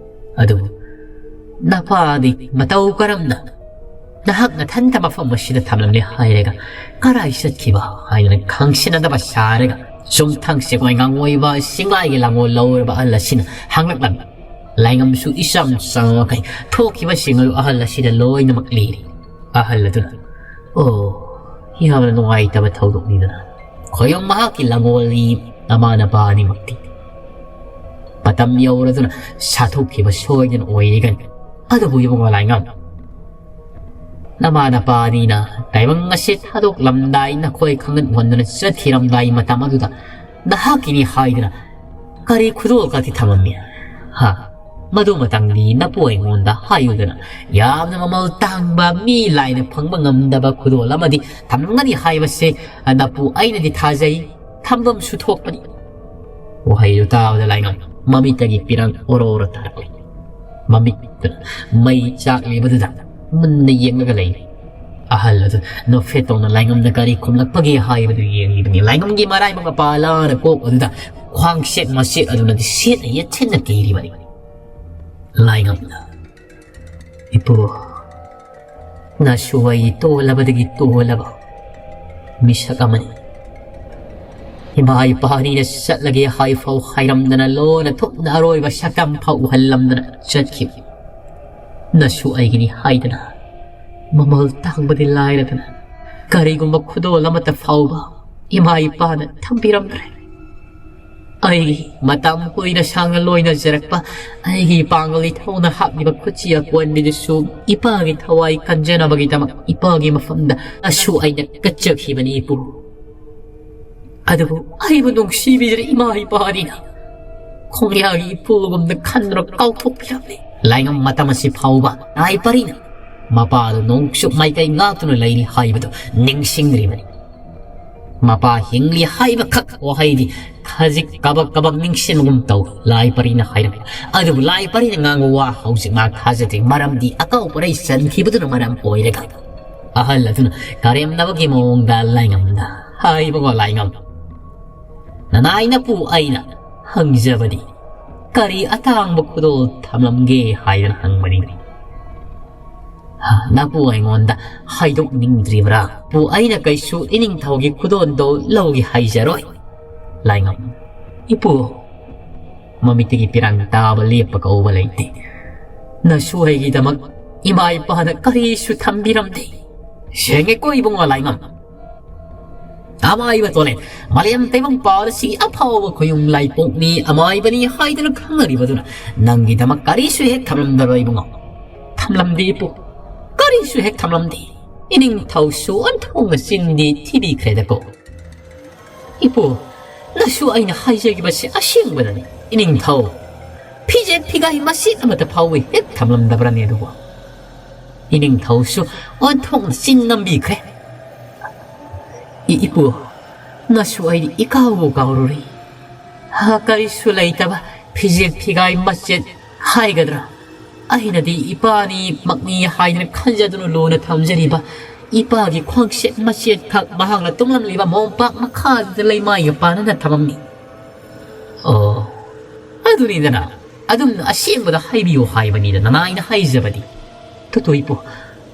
ꯑꯗꯨꯕꯨ ꯅꯄꯥꯗꯤ ꯃꯇꯧ ꯀꯔꯝꯅ ꯅꯍꯥꯛ ꯅꯊꯟꯇ ꯃꯐꯝ ꯑꯁꯤꯗ ꯊꯝꯂꯝꯂꯦ ꯍꯥꯏꯔꯒ ꯀꯔꯥꯏ ꯆꯠꯈꯤꯕ ꯍꯥꯏꯗꯅ ꯈꯪꯁꯤꯟꯅꯗꯕ ꯁꯥꯔꯒ ꯆꯨꯝꯊꯪ ꯁꯦꯡꯑꯣꯏ ꯉꯥꯡꯑꯣꯏꯕ ꯁꯤꯡꯂꯥꯏꯒꯤ ꯂꯥꯡꯑꯣꯜ ꯂꯧꯔꯕ ꯑꯍꯜ ꯑꯁꯤꯅ ꯍꯪꯂꯛꯂꯝꯃꯤ꯫" ꯂꯥꯏꯉꯝꯁꯨ ꯏꯆꯝ ꯆꯝꯕ ꯃꯈꯩ ꯊꯣꯛꯈꯤꯕꯁꯤꯡ ꯑꯗꯨ ꯑꯍꯜ ꯑꯁꯤꯗ ꯂꯣꯏꯅꯃꯛ ꯂꯤꯔꯤ꯫ ꯑꯍꯜ ꯑꯗꯨꯅ, "ꯑꯣ, ꯌꯥꯝꯅ ꯅꯨꯡꯉꯥꯏꯇꯕ ꯊꯧꯗꯣꯛꯅꯤꯗꯅ꯫ ꯈꯣꯏꯔꯣꯝ ꯃꯍꯥꯛꯀꯤ ꯂꯥꯡꯒꯣꯜꯒꯤ ꯃꯃꯥ ꯅꯄꯥ ꯑꯅꯤꯃꯛꯇꯤ ꯃꯇꯝ ꯌꯧꯔꯗꯨꯅ ꯁꯥꯊꯣꯛꯈꯤꯕ ꯁꯣꯏꯗꯅ ꯑꯣꯏꯔꯤꯒꯅꯤ꯫ ꯑꯗꯨꯕꯨ ꯏꯕꯨꯡꯉꯣ ꯂꯥꯏꯉꯝ, ꯅꯃꯥ ꯅꯄꯥ ꯑꯅꯤꯅ ꯇꯥꯏꯕꯪ ꯑꯁꯤ ꯊꯥꯗꯣꯛꯂꯝꯗꯥꯏ, ꯅꯈꯣꯏ ꯈꯪꯍꯟ ꯎꯍꯟꯗꯨꯅ ꯆꯠꯈꯤꯔꯝꯗꯥꯏ ꯃꯇꯝ ꯑꯗꯨꯗ ꯅꯍꯥꯛꯀꯤꯅꯤ ꯍꯥꯏꯗꯨꯅ ꯀꯔꯤ ꯈꯨꯗꯣꯜ ꯈꯛꯇꯤ ꯊꯝꯃꯝꯃꯤ? ꯍꯥ?" ꯃꯗꯨꯃꯇꯪꯗꯤ ꯅꯄꯨ ꯑꯩꯉꯣꯟꯗ ꯍꯥꯏꯌꯨꯗꯅ꯫ ꯌꯥꯝꯅ ꯃꯃꯜ ꯇꯥꯡꯕ, ꯃꯤ ꯂꯥꯏꯅ ꯐꯪꯕ ꯉꯝꯗꯕ ꯈꯨꯗꯣꯜ ꯑꯃꯗꯤ ꯊꯝꯂꯝꯒꯅꯤ ꯍꯥꯏꯕꯁꯦ ꯅꯄꯨ ꯑꯩꯅꯗꯤ ꯊꯥꯖꯩ꯫ ꯊꯝꯐꯝꯁꯨ ꯊꯣꯛꯄꯅꯤ꯫ ꯋꯥꯍꯩꯗꯨ ꯇꯥꯕꯗ ꯂꯥꯏꯉꯝ ꯃꯃꯤꯠꯇꯒꯤ ꯄꯤꯔꯪ ꯑꯣꯔꯣ ꯑꯣꯔꯣ ꯇꯥꯔꯛꯂꯤ꯫ ꯃꯃꯤꯠꯇ ꯃꯩ ꯆꯥꯛꯂꯤꯕꯗꯨꯗ ꯃꯨꯟꯅ ꯌꯦꯡꯂꯒ ꯂꯩꯔꯤ꯫ ꯑꯍꯜ ꯑꯗꯨ ꯅꯣꯛꯐꯦꯠ ꯇꯧꯅ ꯂꯥꯏꯉꯝꯅ ꯀꯔꯤ ꯈꯨꯝꯂꯛꯄꯒꯦ ꯍꯥꯏꯕꯗꯨ ꯌꯦꯡꯂꯤꯕꯅꯤ꯫ ꯂꯥꯏꯉꯝꯒꯤ ꯃꯔꯥꯏꯕꯛ ꯃꯄꯥ ꯂꯥꯅ ꯀꯣꯛ ꯑꯗꯨꯗ ꯈ꯭ꯋꯥꯡꯁꯦꯠ ꯃꯆꯦꯠ ꯑꯗꯨꯅꯗꯤ ꯁꯦꯠꯅ ꯌꯦꯠꯁꯤꯟꯅ ꯀꯤꯔꯤꯕꯅꯤ꯫ ꯂꯥꯏꯉꯝꯅ, "ꯏꯄꯨ, ꯅꯁꯨ ꯑꯩ ꯇꯣꯜꯂꯕꯗꯒꯤ ꯇꯣꯜꯂꯕ ꯃꯤꯁꯛ ꯑꯃꯅꯤ꯫ ꯏꯃꯥ ꯏꯄꯥ ꯑꯅꯤꯅ ꯆꯠꯂꯒꯦ ꯍꯥꯏꯐꯥꯎ ꯍꯥꯏꯔꯝꯗꯅ, ꯂꯣꯟꯅ ꯊꯨꯞꯅ ꯑꯔꯣꯏꯕ ꯁꯛꯇꯝ ꯐꯥꯎ ꯎꯍꯜꯂꯝꯗꯅ ꯆꯠꯈꯤꯕ꯫ ꯅꯁꯨ ꯑꯩꯒꯤꯅꯤ ꯍꯥꯏꯗꯅ ꯃꯃꯜ ꯇꯥꯡꯕꯗꯤ ꯂꯥꯏꯔꯗꯅ, ꯀꯔꯤꯒꯨꯝꯕ ꯈꯨꯗꯣꯜ ꯑꯃꯠꯇ ꯐꯥꯎꯕ ꯏꯃꯥ ꯏꯄꯥꯅ ꯊꯝꯕꯤꯔꯝꯗ꯭ꯔꯦ꯫ ꯑꯩꯒꯤ ꯃꯇꯝ ꯀꯨꯏꯅ ꯁꯥꯡꯅ ꯂꯣꯏꯅꯖꯔꯛꯄ ꯑꯩꯒꯤ ꯏꯄꯥꯡꯒꯜ ꯏꯊꯧꯅ ꯍꯥꯞꯂꯤꯕ ꯈꯨꯠꯁꯤ ꯑꯀꯣꯟꯕꯤꯗꯨꯁꯨ ꯏꯄꯥꯒꯤ ꯊꯋꯥꯏ ꯀꯟꯖꯅꯕꯒꯤꯗꯃꯛ ꯏꯄꯥꯒꯤ ꯃꯐꯝꯗ ꯑꯁꯨ ꯑꯩꯅ ꯀꯠꯆꯈꯤꯕꯅꯤ, ꯏꯄꯨ꯫ ꯑꯗꯨꯕꯨ ꯑꯩꯕꯨ ꯅꯨꯡꯁꯤꯕꯤꯗ꯭ꯔꯦ ꯏꯃꯥ ꯏꯄꯥꯅꯤꯅ꯫ ꯈꯣꯡꯌꯥꯒꯤ ꯏꯄꯨꯒꯨꯝꯅ ꯈꯟꯗꯨꯅ ꯀꯥꯎꯊꯣꯛꯄꯤꯔꯝꯂꯦ꯫" ꯂꯥꯏꯉꯝ ꯃꯇꯝ ꯑꯁꯤ ꯐꯥꯎꯕ ꯂꯥꯏ ꯄꯔꯤꯅ ꯃꯄꯥꯗꯨ ꯅꯣꯡꯆꯨꯞ ꯃꯥꯏꯀꯩ ꯉꯥꯛꯇꯨꯅ ꯂꯩꯔꯤ ꯍꯥꯏꯕꯗꯨ ꯅꯤꯡꯁꯤꯡꯗ꯭ꯔꯤꯕꯅꯤ꯫ ꯃꯄꯥ ꯍꯤꯡꯂꯤ ꯍꯥꯏꯕꯈꯛ ꯋꯥꯍꯩꯗꯤ ꯈꯖꯤꯛ ꯀꯕꯛ ꯀꯕꯛ ꯅꯤꯡꯁꯤꯡꯕꯒꯨꯝ ꯇꯧ꯫ ꯂꯥꯏ ꯄꯔꯤꯅ ꯍꯥꯏꯔꯛꯄ ꯑꯗꯨꯕꯨ ꯂꯥꯏ ꯄꯔꯤꯅ ꯉꯥꯡꯕ ꯋꯥ ꯍꯧꯖꯤꯛ ꯃꯥ ꯊꯥꯖꯗꯦ, ꯃꯔꯝꯗꯤ ꯑꯀꯥꯎ ꯄꯔꯩ ꯆꯟꯈꯤꯕꯗꯨꯅ ꯃꯔꯝ ꯑꯣꯏꯔꯒ꯫ ꯑꯍꯜ ꯑꯗꯨꯅ ꯀꯔꯦꯝꯅꯕꯒꯤ ꯃꯑꯣꯡꯗ ꯂꯥꯏꯉꯝꯗ ꯍꯥꯏꯕꯒꯣ, "ꯂꯥꯏꯉꯝ, ꯅꯅꯥꯏ ꯅꯄꯨ ꯑꯩꯅ ꯍꯪꯖꯕꯗꯤ ꯀꯔꯤ ꯑꯇꯥꯡꯕ ꯈꯨꯗꯣꯜ ꯊꯝꯂꯝꯒꯦ ꯍꯥꯏꯗꯅ ꯍꯪꯕꯅꯤ꯫ ꯍꯥ, ꯅꯄꯨ ꯑꯩꯉꯣꯟꯗ ꯍꯥꯏꯗꯣꯛꯅꯤꯡꯗ꯭ꯔꯤꯕ꯭ꯔꯥ? ꯄꯨ ꯑꯩꯅ ꯀꯩꯁꯨ ꯏꯅꯤꯡꯊꯧꯒꯤ ꯈꯨꯗꯣꯜꯗꯣ ꯂꯧꯒꯦ ꯍꯥꯏꯖꯔꯣꯏ꯫" ꯂꯥꯏꯉꯝ, "ꯏꯄꯨ, ꯃꯃꯤꯠꯇꯒꯤ ꯄꯤꯔꯥꯡ ꯇꯥꯕ ꯂꯦꯞꯄ ꯀꯧꯕ ꯂꯩꯇꯦ꯫ ꯅꯁꯨ ꯑꯩꯒꯤꯗꯃꯛ ꯏꯃꯥ ꯏꯄꯥꯅ ꯀꯔꯤꯁꯨ ꯊꯝꯕꯤꯔꯝꯗꯦ꯫" "ꯁꯦꯡꯉꯦꯀꯣ ꯏꯕꯨꯡꯉꯣ ꯂꯥꯏꯉꯝ꯫ ꯑꯃꯥꯏꯕ ꯇꯣꯂꯦ, ꯃꯥꯂꯦꯝ ꯇꯩꯕꯪ ꯄꯥꯜ ꯑꯁꯤꯒꯤ ꯑꯐꯥꯎꯕ ꯈꯨꯌꯨꯝ ꯂꯥꯏꯄꯣꯛꯅꯤ, ꯑꯃꯥꯏꯕꯅꯤ ꯍꯥꯏꯗꯨꯅ ꯈꯪꯅꯔꯤꯕꯗꯨꯅ ꯅꯪꯒꯤꯗꯃꯛ ꯀꯔꯤꯁꯨ ꯍꯦꯛ ꯊꯝꯂꯝꯗꯕ ꯏꯕꯨꯡꯉꯣ?" "ꯊꯝꯂꯝꯗꯦ ꯏꯄꯨ, ꯀꯔꯤꯁꯨ ꯍꯦꯛ ꯊꯝꯂꯝꯗꯦ꯫ ꯏꯅꯤꯡꯊꯧꯁꯨ ꯑꯣꯟꯊꯣꯛꯅ ꯆꯤꯟꯗꯤ ꯊꯤꯕꯤꯈ꯭ꯔꯦꯗꯀꯣ꯫" "ꯏꯄꯨ, ꯅꯁꯨ ꯑꯩꯅ ꯍꯥꯏꯖꯈꯤꯕꯁꯦ ꯑꯁꯦꯡꯕꯗꯅꯤ꯫ ꯏꯅꯤꯡꯊꯧ, ꯐꯤꯖꯦꯠ ꯐꯤꯒꯥꯏ ꯃꯆꯦꯠ ꯑꯃꯠꯇ ꯐꯥꯎꯕ ꯍꯦꯛ ꯊꯝꯂꯝꯗꯕ꯭ꯔꯅꯦ ꯑꯗꯨꯕꯨ? ꯏꯅꯤꯡꯊꯧꯁꯨ ꯑꯣꯟꯊꯣꯛꯅ ꯆꯤꯟ ꯅꯝꯕꯤꯈ꯭ꯔꯦ꯫ "ꯏ-, ꯏꯄꯨ, ꯅꯁꯨ ꯑꯩꯗꯤ ꯏꯀꯥꯎꯕꯨ ꯀꯥꯎꯔꯨꯔꯦ꯫ ꯍꯥ, ꯀꯔꯤꯁꯨ ꯂꯩꯇꯕ ꯐꯤꯖꯦꯠ ꯐꯤꯒꯥꯏ ꯃꯆꯦꯠ ꯍꯥꯏꯒꯗ꯭ꯔꯥ? ꯑꯩꯅꯗꯤ ꯏꯄꯥꯅꯤ ꯃꯛꯅꯤ ꯍꯥꯏꯗꯅ ꯈꯟꯖꯗꯨꯅ ꯂꯨꯅ ꯊꯝꯖꯔꯤꯕ ꯏꯄꯥꯒꯤ ꯈ꯭ꯋꯥꯡꯁꯦꯠ ꯃꯆꯦꯠꯈꯛ ꯃꯍꯥꯛꯅ ꯇꯨꯝꯂꯝꯂꯤꯕ ꯃꯣꯝꯄꯥꯛ ꯃꯈꯥꯗꯨꯗ ꯂꯩꯃꯥꯏꯒ ꯄꯥꯟꯅꯅ ꯊꯝꯃꯝꯃꯤ꯫" "ꯑꯣ, ꯑꯗꯨꯅꯤꯗꯅ, ꯑꯗꯨꯝ ꯑꯁꯦꯡꯕꯗ ꯍꯥꯏꯕꯤꯌꯨ ꯍꯥꯏꯕꯅꯤꯗ ꯅꯅꯥꯏꯅ ꯍꯥꯏꯖꯕꯗꯤ꯫" "ꯇꯨꯇꯨ ꯏꯄꯨ,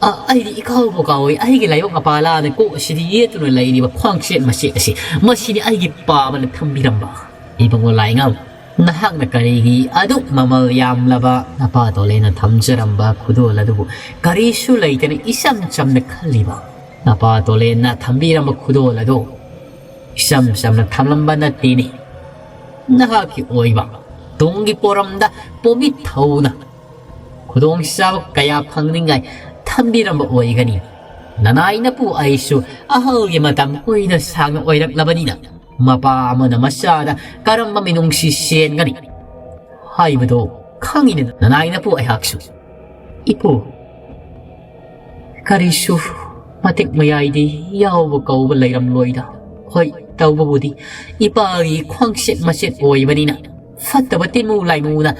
ꯑ, ꯑꯩꯗꯤ ꯏꯀꯥꯎꯕꯨ ꯀꯥꯎꯏ, ꯑꯩꯒꯤ ꯂꯥꯏꯕꯛ ꯃꯄꯥꯂꯥꯅ ꯀꯣꯛ ꯑꯁꯤꯗ ꯌꯦꯠꯇꯨꯅ ꯂꯩꯔꯤꯕ ꯈ꯭ꯋꯥꯡꯁꯦꯠ ꯃꯆꯦꯠ ꯑꯁꯤ, ꯃꯁꯤꯅꯤ ꯑꯩꯒꯤ ꯄꯥꯕꯅ ꯊꯝꯕꯤꯔꯝꯕ꯫" "ꯏꯕꯨꯡꯉꯣ ꯂꯥꯏꯉꯝ, ꯅꯍꯥꯛꯅ ꯀꯔꯤꯒꯤ ꯑꯗꯨꯛ ꯃꯃꯜ ꯌꯥꯝꯂꯕ ꯅꯄꯥ ꯇꯣꯂꯦꯅ ꯊꯝꯖꯔꯝꯕ ꯈꯨꯗꯣꯜ ꯑꯗꯨꯕꯨ ꯀꯔꯤꯁꯨ ꯂꯩꯇꯅ ꯏꯆꯝ ꯆꯝꯅ ꯈꯜꯂꯤꯕ? ꯅꯄꯥ ꯇꯣꯂꯦꯟꯅ ꯊꯝꯕꯤꯔꯝꯕ ꯈꯨꯗꯣꯜ ꯑꯗꯨ ꯏꯆꯝ ꯆꯝꯅ ꯊꯝꯂꯝꯕ ꯅꯠꯇꯦꯅꯦ꯫ ꯅꯍꯥꯛꯀꯤ ꯑꯣꯏꯕ ꯇꯨꯡꯒꯤ ꯄꯣꯔꯝꯗ ꯄꯣꯃꯤꯠ ꯊꯧꯅ ꯈꯨꯗꯣꯡꯆꯥꯕ ꯀꯌꯥ ꯐꯪꯅꯤꯡꯉꯥꯏ ꯊꯝꯕꯤꯔꯝꯕ ꯑꯣꯏꯒꯅꯤ꯫ ꯅꯅꯥꯏꯅꯄꯨ ꯑꯩꯁꯨ ꯑꯍꯜꯒꯤ ꯃꯇꯝ ꯀꯨꯏꯅ ꯁꯥꯡꯅ ꯑꯣꯏꯔꯛꯂꯕꯅꯤꯅ ꯃꯄꯥ ꯑꯃꯅ ꯃꯆꯥꯗ ꯀꯔꯝꯕ ꯃꯤꯅꯨꯡꯁꯤ ꯆꯦꯟꯒꯅꯤ ꯍꯥꯏꯕꯗꯨ ꯈꯪꯉꯤꯅꯦ ꯅꯅꯥꯏꯅꯄꯨ ꯑꯩꯍꯥꯛꯁꯨ꯫" "ꯏꯄꯨ, ꯀꯔꯤꯁꯨ ꯃꯇꯤꯛ ꯃꯌꯥꯏꯗꯤ ꯌꯥꯎꯕ ꯀꯧꯕ ꯂꯩꯔꯝꯂꯣꯏꯗ꯫ ꯍꯣꯏ, ꯇꯧꯕꯕꯨꯗꯤ ꯏꯄꯥꯒꯤ ꯈ꯭ꯋꯥꯡꯆꯦꯠ ꯃꯆꯦꯠ ꯑꯣꯏꯕꯅꯤꯅ ꯐꯠꯇꯕ ꯇꯤꯟꯃꯨ ꯂꯥꯏꯃꯨꯅ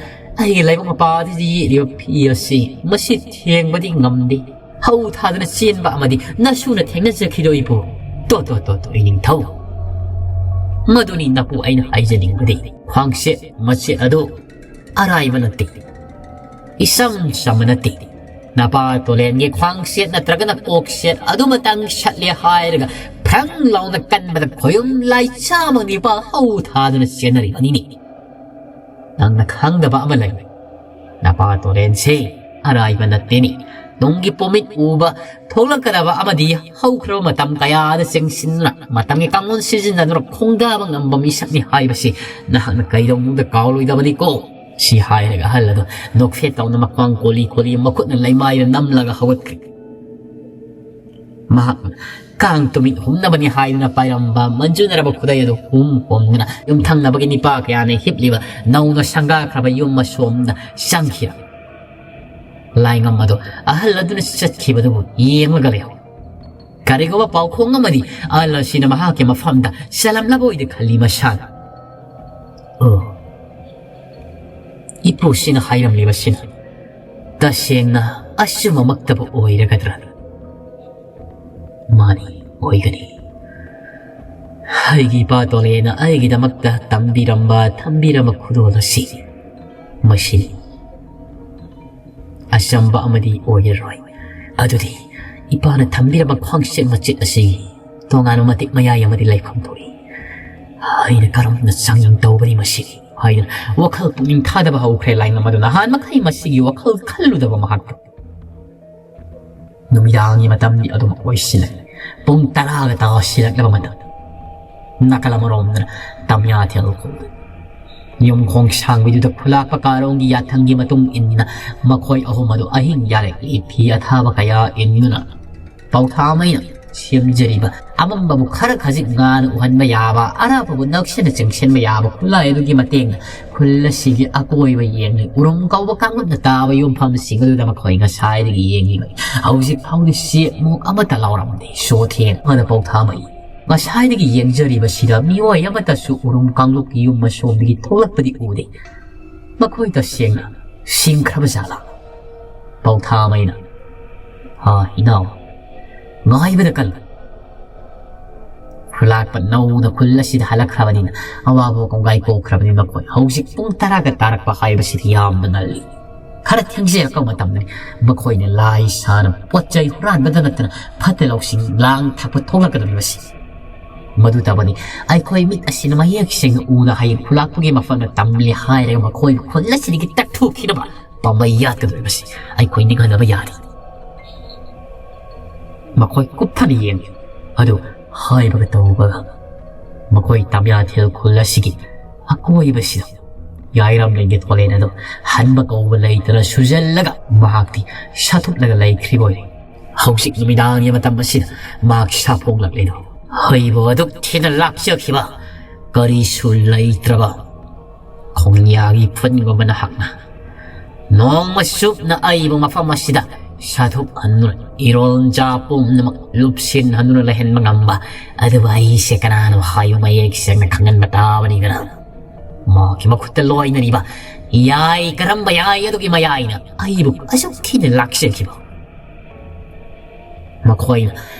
ꯑꯩꯒꯤ ꯂꯥꯏꯕꯛ ꯃꯄꯥꯗ ꯌꯦꯛꯂꯤꯕ ꯐꯤ ꯑꯁꯤ ꯃꯁꯤ ꯊꯦꯡꯕꯗꯤ ꯉꯝꯗꯦ꯫ ꯍꯧ ꯊꯥꯗꯨꯅ ꯆꯦꯟꯕ ꯑꯃꯗꯤ ꯅꯁꯨꯅ ꯊꯦꯡꯅꯖꯈꯤꯗꯣꯏꯕꯨ꯫ ꯇꯣ, ꯇꯣ, ꯇꯣ, ꯇꯣ, ꯏꯅꯤꯡꯊꯧ꯫ ꯃꯗꯨꯅꯤ ꯅꯄꯨ ꯑꯩꯅ ꯍꯥꯏꯖꯅꯤꯡꯕꯗꯤ꯫ ꯈ꯭ꯋꯥꯡꯆꯦꯠ ꯃꯆꯦꯠ ꯑꯗꯨ ꯑꯔꯥꯏꯕ ꯅꯠꯇꯦ꯫ ꯏꯆꯝ ꯆꯝꯕ ꯅꯠꯇꯦ꯫ ꯅꯄꯥ ꯇꯣꯂꯦꯟꯒꯤ ꯈ꯭ꯋꯥꯡꯆꯦꯠ ꯅꯠꯇ꯭ꯔꯒꯅ ꯀꯣꯛꯆꯦꯠ ꯑꯗꯨꯃꯇꯪ ꯁꯠꯂꯦ ꯍꯥꯏꯔꯒ ꯐ꯭ꯔꯪ ꯂꯥꯎꯅ ꯀꯟꯕꯗ ꯈꯣꯌꯨꯝ ꯂꯥꯏꯆꯥꯃꯛ ꯅꯤꯄꯥ ꯍꯧ ꯊꯥꯗꯨꯅ ꯆꯦꯟꯅꯔꯤꯕꯅꯤꯅꯦ꯫ ꯅꯪꯅ ꯈꯪꯗꯕ ꯑꯃ ꯂꯩ꯫ ꯅꯄꯥ ꯇꯣꯂꯦꯟꯁꯦ ꯑꯔꯥꯏꯕ ꯅꯠꯇꯦꯅꯦ꯫ ꯇꯨꯡꯒꯤ ꯄꯣꯃꯤꯠ ꯎꯕ ꯊꯣꯛꯂꯛꯀꯗꯕ ꯑꯃꯗꯤ ꯍꯧꯈ꯭ꯔꯕ ꯃꯇꯝ ꯀꯌꯥꯗ ꯆꯦꯡꯁꯤꯟꯗꯨꯅ, ꯃꯇꯝꯒꯤ ꯀꯥꯡꯂꯣꯟ ꯁꯤꯖꯤꯟꯅꯗꯨꯅ ꯈꯣꯡꯗꯥꯕ ꯉꯝꯕ ꯃꯤꯁꯛꯅꯤ ꯍꯥꯏꯕꯁꯤ ꯅꯍꯥꯛꯅ ꯀꯩꯗꯧꯅꯨꯡꯗ ꯀꯥꯎꯔꯣꯏꯗꯕꯅꯤꯀꯣ꯫ ꯁꯤ ꯍꯥꯏꯔꯒ ꯑꯍꯜ ꯑꯗꯨ ꯅꯣꯛꯐꯦꯠ ꯇꯧꯅ ꯃꯈ꯭ꯋꯥꯡ ꯀꯣꯜꯂꯤ ꯀꯣꯜꯂꯤ ꯃꯈꯨꯠꯅ ꯂꯩꯃꯥꯏꯗ ꯅꯝꯂꯒ ꯍꯧꯒꯠꯈ꯭ꯔꯦ꯫ ꯃꯍꯥꯛꯅ ꯇꯥꯡ ꯇꯨꯃꯤꯠ ꯍꯨꯝꯅꯕꯅꯤ ꯍꯥꯏꯗꯨꯅ ꯄꯥꯏꯔꯝꯕ ꯃꯟꯖꯨꯅꯔꯕ ꯈꯨꯗꯩ ꯑꯗꯨ ꯍꯨꯝ ꯍꯣꯝꯗꯨꯅ ꯌꯨꯝꯊꯪꯅꯕꯒꯤ ꯅꯤꯄꯥ ꯀꯌꯥꯅ ꯍꯤꯞꯂꯤꯕ ꯅꯧꯅ ꯁꯪꯒꯥꯈ꯭ꯔꯕ ꯌꯨꯝ ꯑꯁꯣꯝꯗ ꯆꯪꯈꯤꯔ꯫ ꯂꯥꯏꯉꯝ ꯑꯗꯨ ꯑꯍꯜ ꯑꯗꯨꯅ ꯆꯠꯈꯤꯕꯗꯨꯕꯨ ꯌꯦꯡꯂꯒ ꯂꯩꯍꯧ꯫ ꯀꯔꯤꯒꯨꯝꯕ ꯄꯥꯎꯈꯣꯡ ꯑꯃꯗꯤ ꯑꯍꯜ ꯑꯁꯤꯅ ꯃꯍꯥꯛꯀꯤ ꯃꯐꯝꯗ ꯆꯜꯂꯝꯂꯕ ꯑꯣꯏꯗ ꯈꯜꯂꯤ ꯃꯁꯥꯅ꯫ ꯑꯣ, ꯏꯄꯨꯁꯤꯅ ꯍꯥꯏꯔꯝꯂꯤꯕꯁꯤꯅ ꯇꯁꯦꯡꯅ ꯑꯆꯨꯝꯕꯃꯛꯇꯕꯨ ꯑꯣꯏꯔꯒꯗ꯭ꯔꯥ? ꯃꯥꯅꯤ, ꯑꯣꯏꯒꯅꯤ꯫ ꯑꯩꯒꯤ ꯏꯄꯥ ꯇꯣꯂꯦꯅ ꯑꯩꯒꯤꯗꯃꯛꯇ ꯇꯝꯕꯤꯔꯝꯕ, ꯊꯝꯕꯤꯔꯝꯕ ꯈꯨꯗꯣꯜ ꯑꯁꯤ ꯃꯁꯤꯅꯤ꯫ ꯑꯆꯝꯕ ꯑꯃꯗꯤ ꯑꯣꯏꯔꯔꯣꯏ꯫ ꯑꯗꯨꯗꯤ ꯏꯄꯥꯅ ꯊꯝꯕꯤꯔꯝꯕ ꯈ꯭ꯋꯥꯡꯆꯦꯠ ꯃꯆꯦꯠ ꯑꯁꯤ ꯇꯣꯉꯥꯟꯕ ꯃꯇꯤꯛ ꯃꯌꯥꯏ ꯑꯃꯗꯤ ꯂꯩꯐꯝ ꯊꯣꯛꯏ꯫ ꯑꯩꯅ ꯀꯔꯝꯅ ꯆꯥꯡꯌꯦꯡ ꯇꯧꯒꯅꯤ ꯃꯁꯤꯒꯤ? ꯍꯥꯏꯗꯨꯅ ꯋꯥꯈꯜ ꯄꯨꯛꯅꯤꯡ ꯊꯥꯗꯕ ꯍꯧꯈ꯭ꯔꯦ ꯂꯥꯏꯉꯝ ꯑꯗꯨ꯫ ꯅꯍꯥꯟ ꯃꯈꯩ ꯃꯁꯤꯒꯤ ꯋꯥꯈꯜ ꯈꯜꯂꯨꯗꯕ ꯃꯍꯥꯛꯇ꯫ ꯅꯨꯃꯤꯗꯥꯡꯒꯤ ꯃꯇꯝꯗꯤ ꯑꯗꯨꯝ ꯑꯣꯏꯁꯤꯜꯂꯛꯏ꯫ ꯄꯨꯡ ꯇꯔꯥꯒ ꯇꯥꯁꯤꯜꯂꯛꯂꯕ ꯃꯇꯝ꯫ ꯅꯥꯀꯜ ꯑꯃꯔꯣꯝꯗꯅ ꯇꯝꯌꯥꯊꯦꯜ ꯈꯨꯜ꯫ ꯌꯨꯝꯈꯣꯡ ꯁꯥꯡꯕꯤꯗꯨꯗ ꯈꯨꯂꯥꯛꯄ ꯀꯥꯔꯣꯡꯒꯤ ꯌꯥꯊꯪꯒꯤ ꯃꯇꯨꯡ ꯏꯟꯅ ꯃꯈꯣꯏ ꯑꯍꯨꯝ ꯑꯗꯨ ꯑꯍꯤꯡ ꯌꯥꯔꯦꯛꯂꯤ ꯐꯤ ꯑꯊꯥꯕ ꯀꯌꯥ ꯏꯟꯗꯨꯅ ꯄꯥꯎꯊꯥꯃꯩꯅ ꯁꯦꯝꯖꯔꯤꯕ ꯑꯃꯝꯕꯕꯨ ꯈꯔ ꯈꯖꯤꯛ ꯉꯥꯅ ꯎꯍꯟꯕ ꯌꯥꯕ, ꯑꯔꯥꯞꯄꯕꯨ ꯅꯛꯁꯤꯟꯅ ꯆꯤꯡꯁꯤꯟꯕ ꯌꯥꯕ ꯈꯨꯠꯂꯥꯏ ꯑꯗꯨꯒꯤ ꯃꯇꯦꯡꯅ ꯈꯨꯜ ꯑꯁꯤꯒꯤ ꯑꯀꯣꯏꯕ ꯌꯦꯡꯂꯤ꯫ ꯎꯔꯨꯝ ꯀꯧꯕ ꯀꯥꯡꯂꯨꯞꯅ ꯇꯥꯕ ꯌꯨꯝꯐꯝꯁꯤꯡ ꯑꯗꯨꯗ ꯃꯈꯣꯏ ꯉꯁꯥꯏꯗꯒꯤ ꯌꯦꯡꯂꯤꯕꯅꯤ꯫ ꯍꯧꯖꯤꯛ ꯐꯥꯎꯗꯤ ꯆꯦꯛ ꯃꯣꯛ ꯑꯃꯠꯇ ꯂꯥꯎꯔꯝꯗꯦ꯫ ꯁꯣꯊꯦꯡ ꯑꯃꯗ ꯄꯥꯎꯊꯥꯃꯩ ꯉꯁꯥꯏꯗꯒꯤ ꯌꯦꯡꯖꯔꯤꯕꯁꯤꯗ ꯃꯤꯑꯣꯏ ꯑꯃꯠꯇꯁꯨ ꯎꯔꯨꯝ ꯀꯥꯡꯂꯨꯞꯀꯤ ꯌꯨꯝ ꯑꯁꯣꯝꯗꯒꯤ ꯊꯣꯛꯂꯛꯄꯗꯤ ꯎꯗꯦ꯫ ꯃꯈꯣꯏ ꯇꯁꯦꯡꯅ ꯁꯤꯡꯈ꯭ꯔꯕ ꯖꯥꯠꯂꯥ? ꯄꯥꯎꯊꯥꯃꯩꯅ, "ꯍꯥ, ꯏꯅꯥꯎ, ꯉꯥꯏꯕꯗ ꯀꯜꯂꯨ꯫ ꯈꯨꯂꯥꯛꯄ ꯅꯧꯅ ꯈꯨꯜ ꯑꯁꯤꯗ ꯍꯜꯂꯛꯈ꯭ꯔꯕꯅꯤꯅ ꯑꯋꯥꯕ ꯀꯣꯡꯒꯥꯏ ꯀꯣꯛꯈ꯭ꯔꯕꯅꯤ ꯃꯈꯣꯏ꯫ ꯍꯧꯖꯤꯛ ꯄꯨꯡ ꯇꯔꯥꯒ ꯇꯥꯔꯛꯄ ꯍꯥꯏꯕꯁꯤꯗꯤ ꯌꯥꯝꯅ ꯉꯜꯂꯤ꯫ ꯈꯔ ꯊꯦꯡꯖꯔꯛꯄ ꯃꯇꯝꯗꯅꯤ ꯃꯈꯣꯏꯅ ꯂꯥꯏ ꯁꯥꯅ ꯄꯣꯠ ꯆꯩ ꯍꯨꯔꯥꯟꯕꯗ ꯅꯠꯇꯅ ꯐꯠꯇ ꯂꯧꯁꯤꯡ ꯂꯥꯡ ꯊꯛꯄ ꯊꯣꯛꯂꯛꯀꯗꯧꯔꯤꯕꯁꯤ꯫ ꯃꯗꯨꯇꯕꯅꯤ ꯑꯩꯈꯣꯏ ꯃꯤꯠ ꯑꯁꯤꯅ ꯃꯌꯦꯛ ꯁꯦꯡꯅ ꯎꯅ ꯍꯌꯦꯡ ꯈꯨꯂꯥꯛꯄꯒꯤ ꯃꯐꯝꯗ ꯇꯝꯂꯦ ꯍꯥꯏꯔꯒ ꯃꯈꯣꯏꯕꯨ ꯈꯨꯜ ꯑꯁꯤꯗꯒꯤ ꯇꯛꯊꯣꯛꯈꯤꯅꯕ ꯄꯥꯝꯕꯩ ꯌꯥꯠꯀꯗꯧꯔꯤꯕꯁꯤ ꯑꯩꯈꯣꯏ ꯅꯤꯡꯍꯟꯅꯕ ꯌꯥꯗꯦ꯫" ꯃꯈꯣꯏ ꯀꯨꯞꯊꯅ ꯌꯦꯡꯂꯤ꯫ ꯑꯗꯨ ꯍꯥꯏꯕꯒ ꯇꯧꯕꯒ ꯃꯈꯣꯏ ꯇꯝꯌꯥꯊꯦꯜ ꯈꯨꯜ ꯑꯁꯤꯒꯤ ꯑꯀꯣꯏꯕꯁꯤꯗ ꯌꯥꯏꯔꯝꯂꯦꯟꯒꯤ ꯊꯣꯂꯦꯟ ꯑꯗꯨ ꯍꯟꯕ ꯀꯧꯕ ꯂꯩꯇꯅ ꯁꯨꯖꯜꯂꯒ ꯃꯍꯥꯛꯇꯤ ꯁꯥꯊꯨꯞꯂꯒ ꯂꯩꯈ꯭ꯔꯤꯕ ꯑꯣꯏꯔꯦ꯫ ꯍꯧꯖꯤꯛ ꯅꯨꯃꯤꯗꯥꯡꯒꯤ ꯃꯇꯝ ꯑꯁꯤꯗ ꯃꯍꯥꯛ ꯁꯥꯐꯣꯡꯂꯛꯂꯤꯗꯣ? ꯑꯩꯕꯨ ꯑꯗꯨꯛ ꯊꯤꯅ ꯂꯥꯛꯆꯈꯤꯕ ꯀꯔꯤꯁꯨ ꯂꯩꯇ꯭ꯔꯕ ꯈꯣꯡꯌꯥꯒꯤ ꯐꯨꯟꯒꯨꯝꯕ ꯅꯍꯥꯛꯅ ꯅꯣꯡꯃ ꯆꯨꯞꯅ ꯑꯩꯕꯨ ꯃꯐꯝ ꯑꯁꯤꯗ ꯁꯥꯊꯣꯛꯍꯟꯗꯨꯅ, ꯏꯔꯣꯜꯖꯥ ꯄꯨꯝꯅꯃꯛ ꯂꯨꯞꯁꯤꯟꯍꯟꯗꯨꯅ ꯂꯩꯍꯟꯕ ꯉꯝꯕ ꯑꯗꯨꯕꯨ ꯑꯩꯁꯦ ꯀꯅꯥꯅꯣ ꯍꯥꯏꯕ ꯃꯌꯦꯛ ꯁꯦꯡꯅ ꯈꯪꯍꯟꯕ ꯇꯥꯕꯅꯤꯗꯅ꯫ ꯃꯍꯥꯛꯀꯤ ꯃꯈꯨꯠꯇ ꯂꯣꯏꯅꯔꯤꯕ ꯌꯥꯏ, ꯀꯔꯝꯕ ꯌꯥꯏ ꯑꯗꯨꯒꯤ ꯃꯌꯥꯏꯅ ꯑꯩꯕꯨ ꯑꯁꯨꯛ ꯊꯤꯅ ꯂꯥꯛꯆꯈꯤꯕ? ꯃꯈꯣꯏꯅ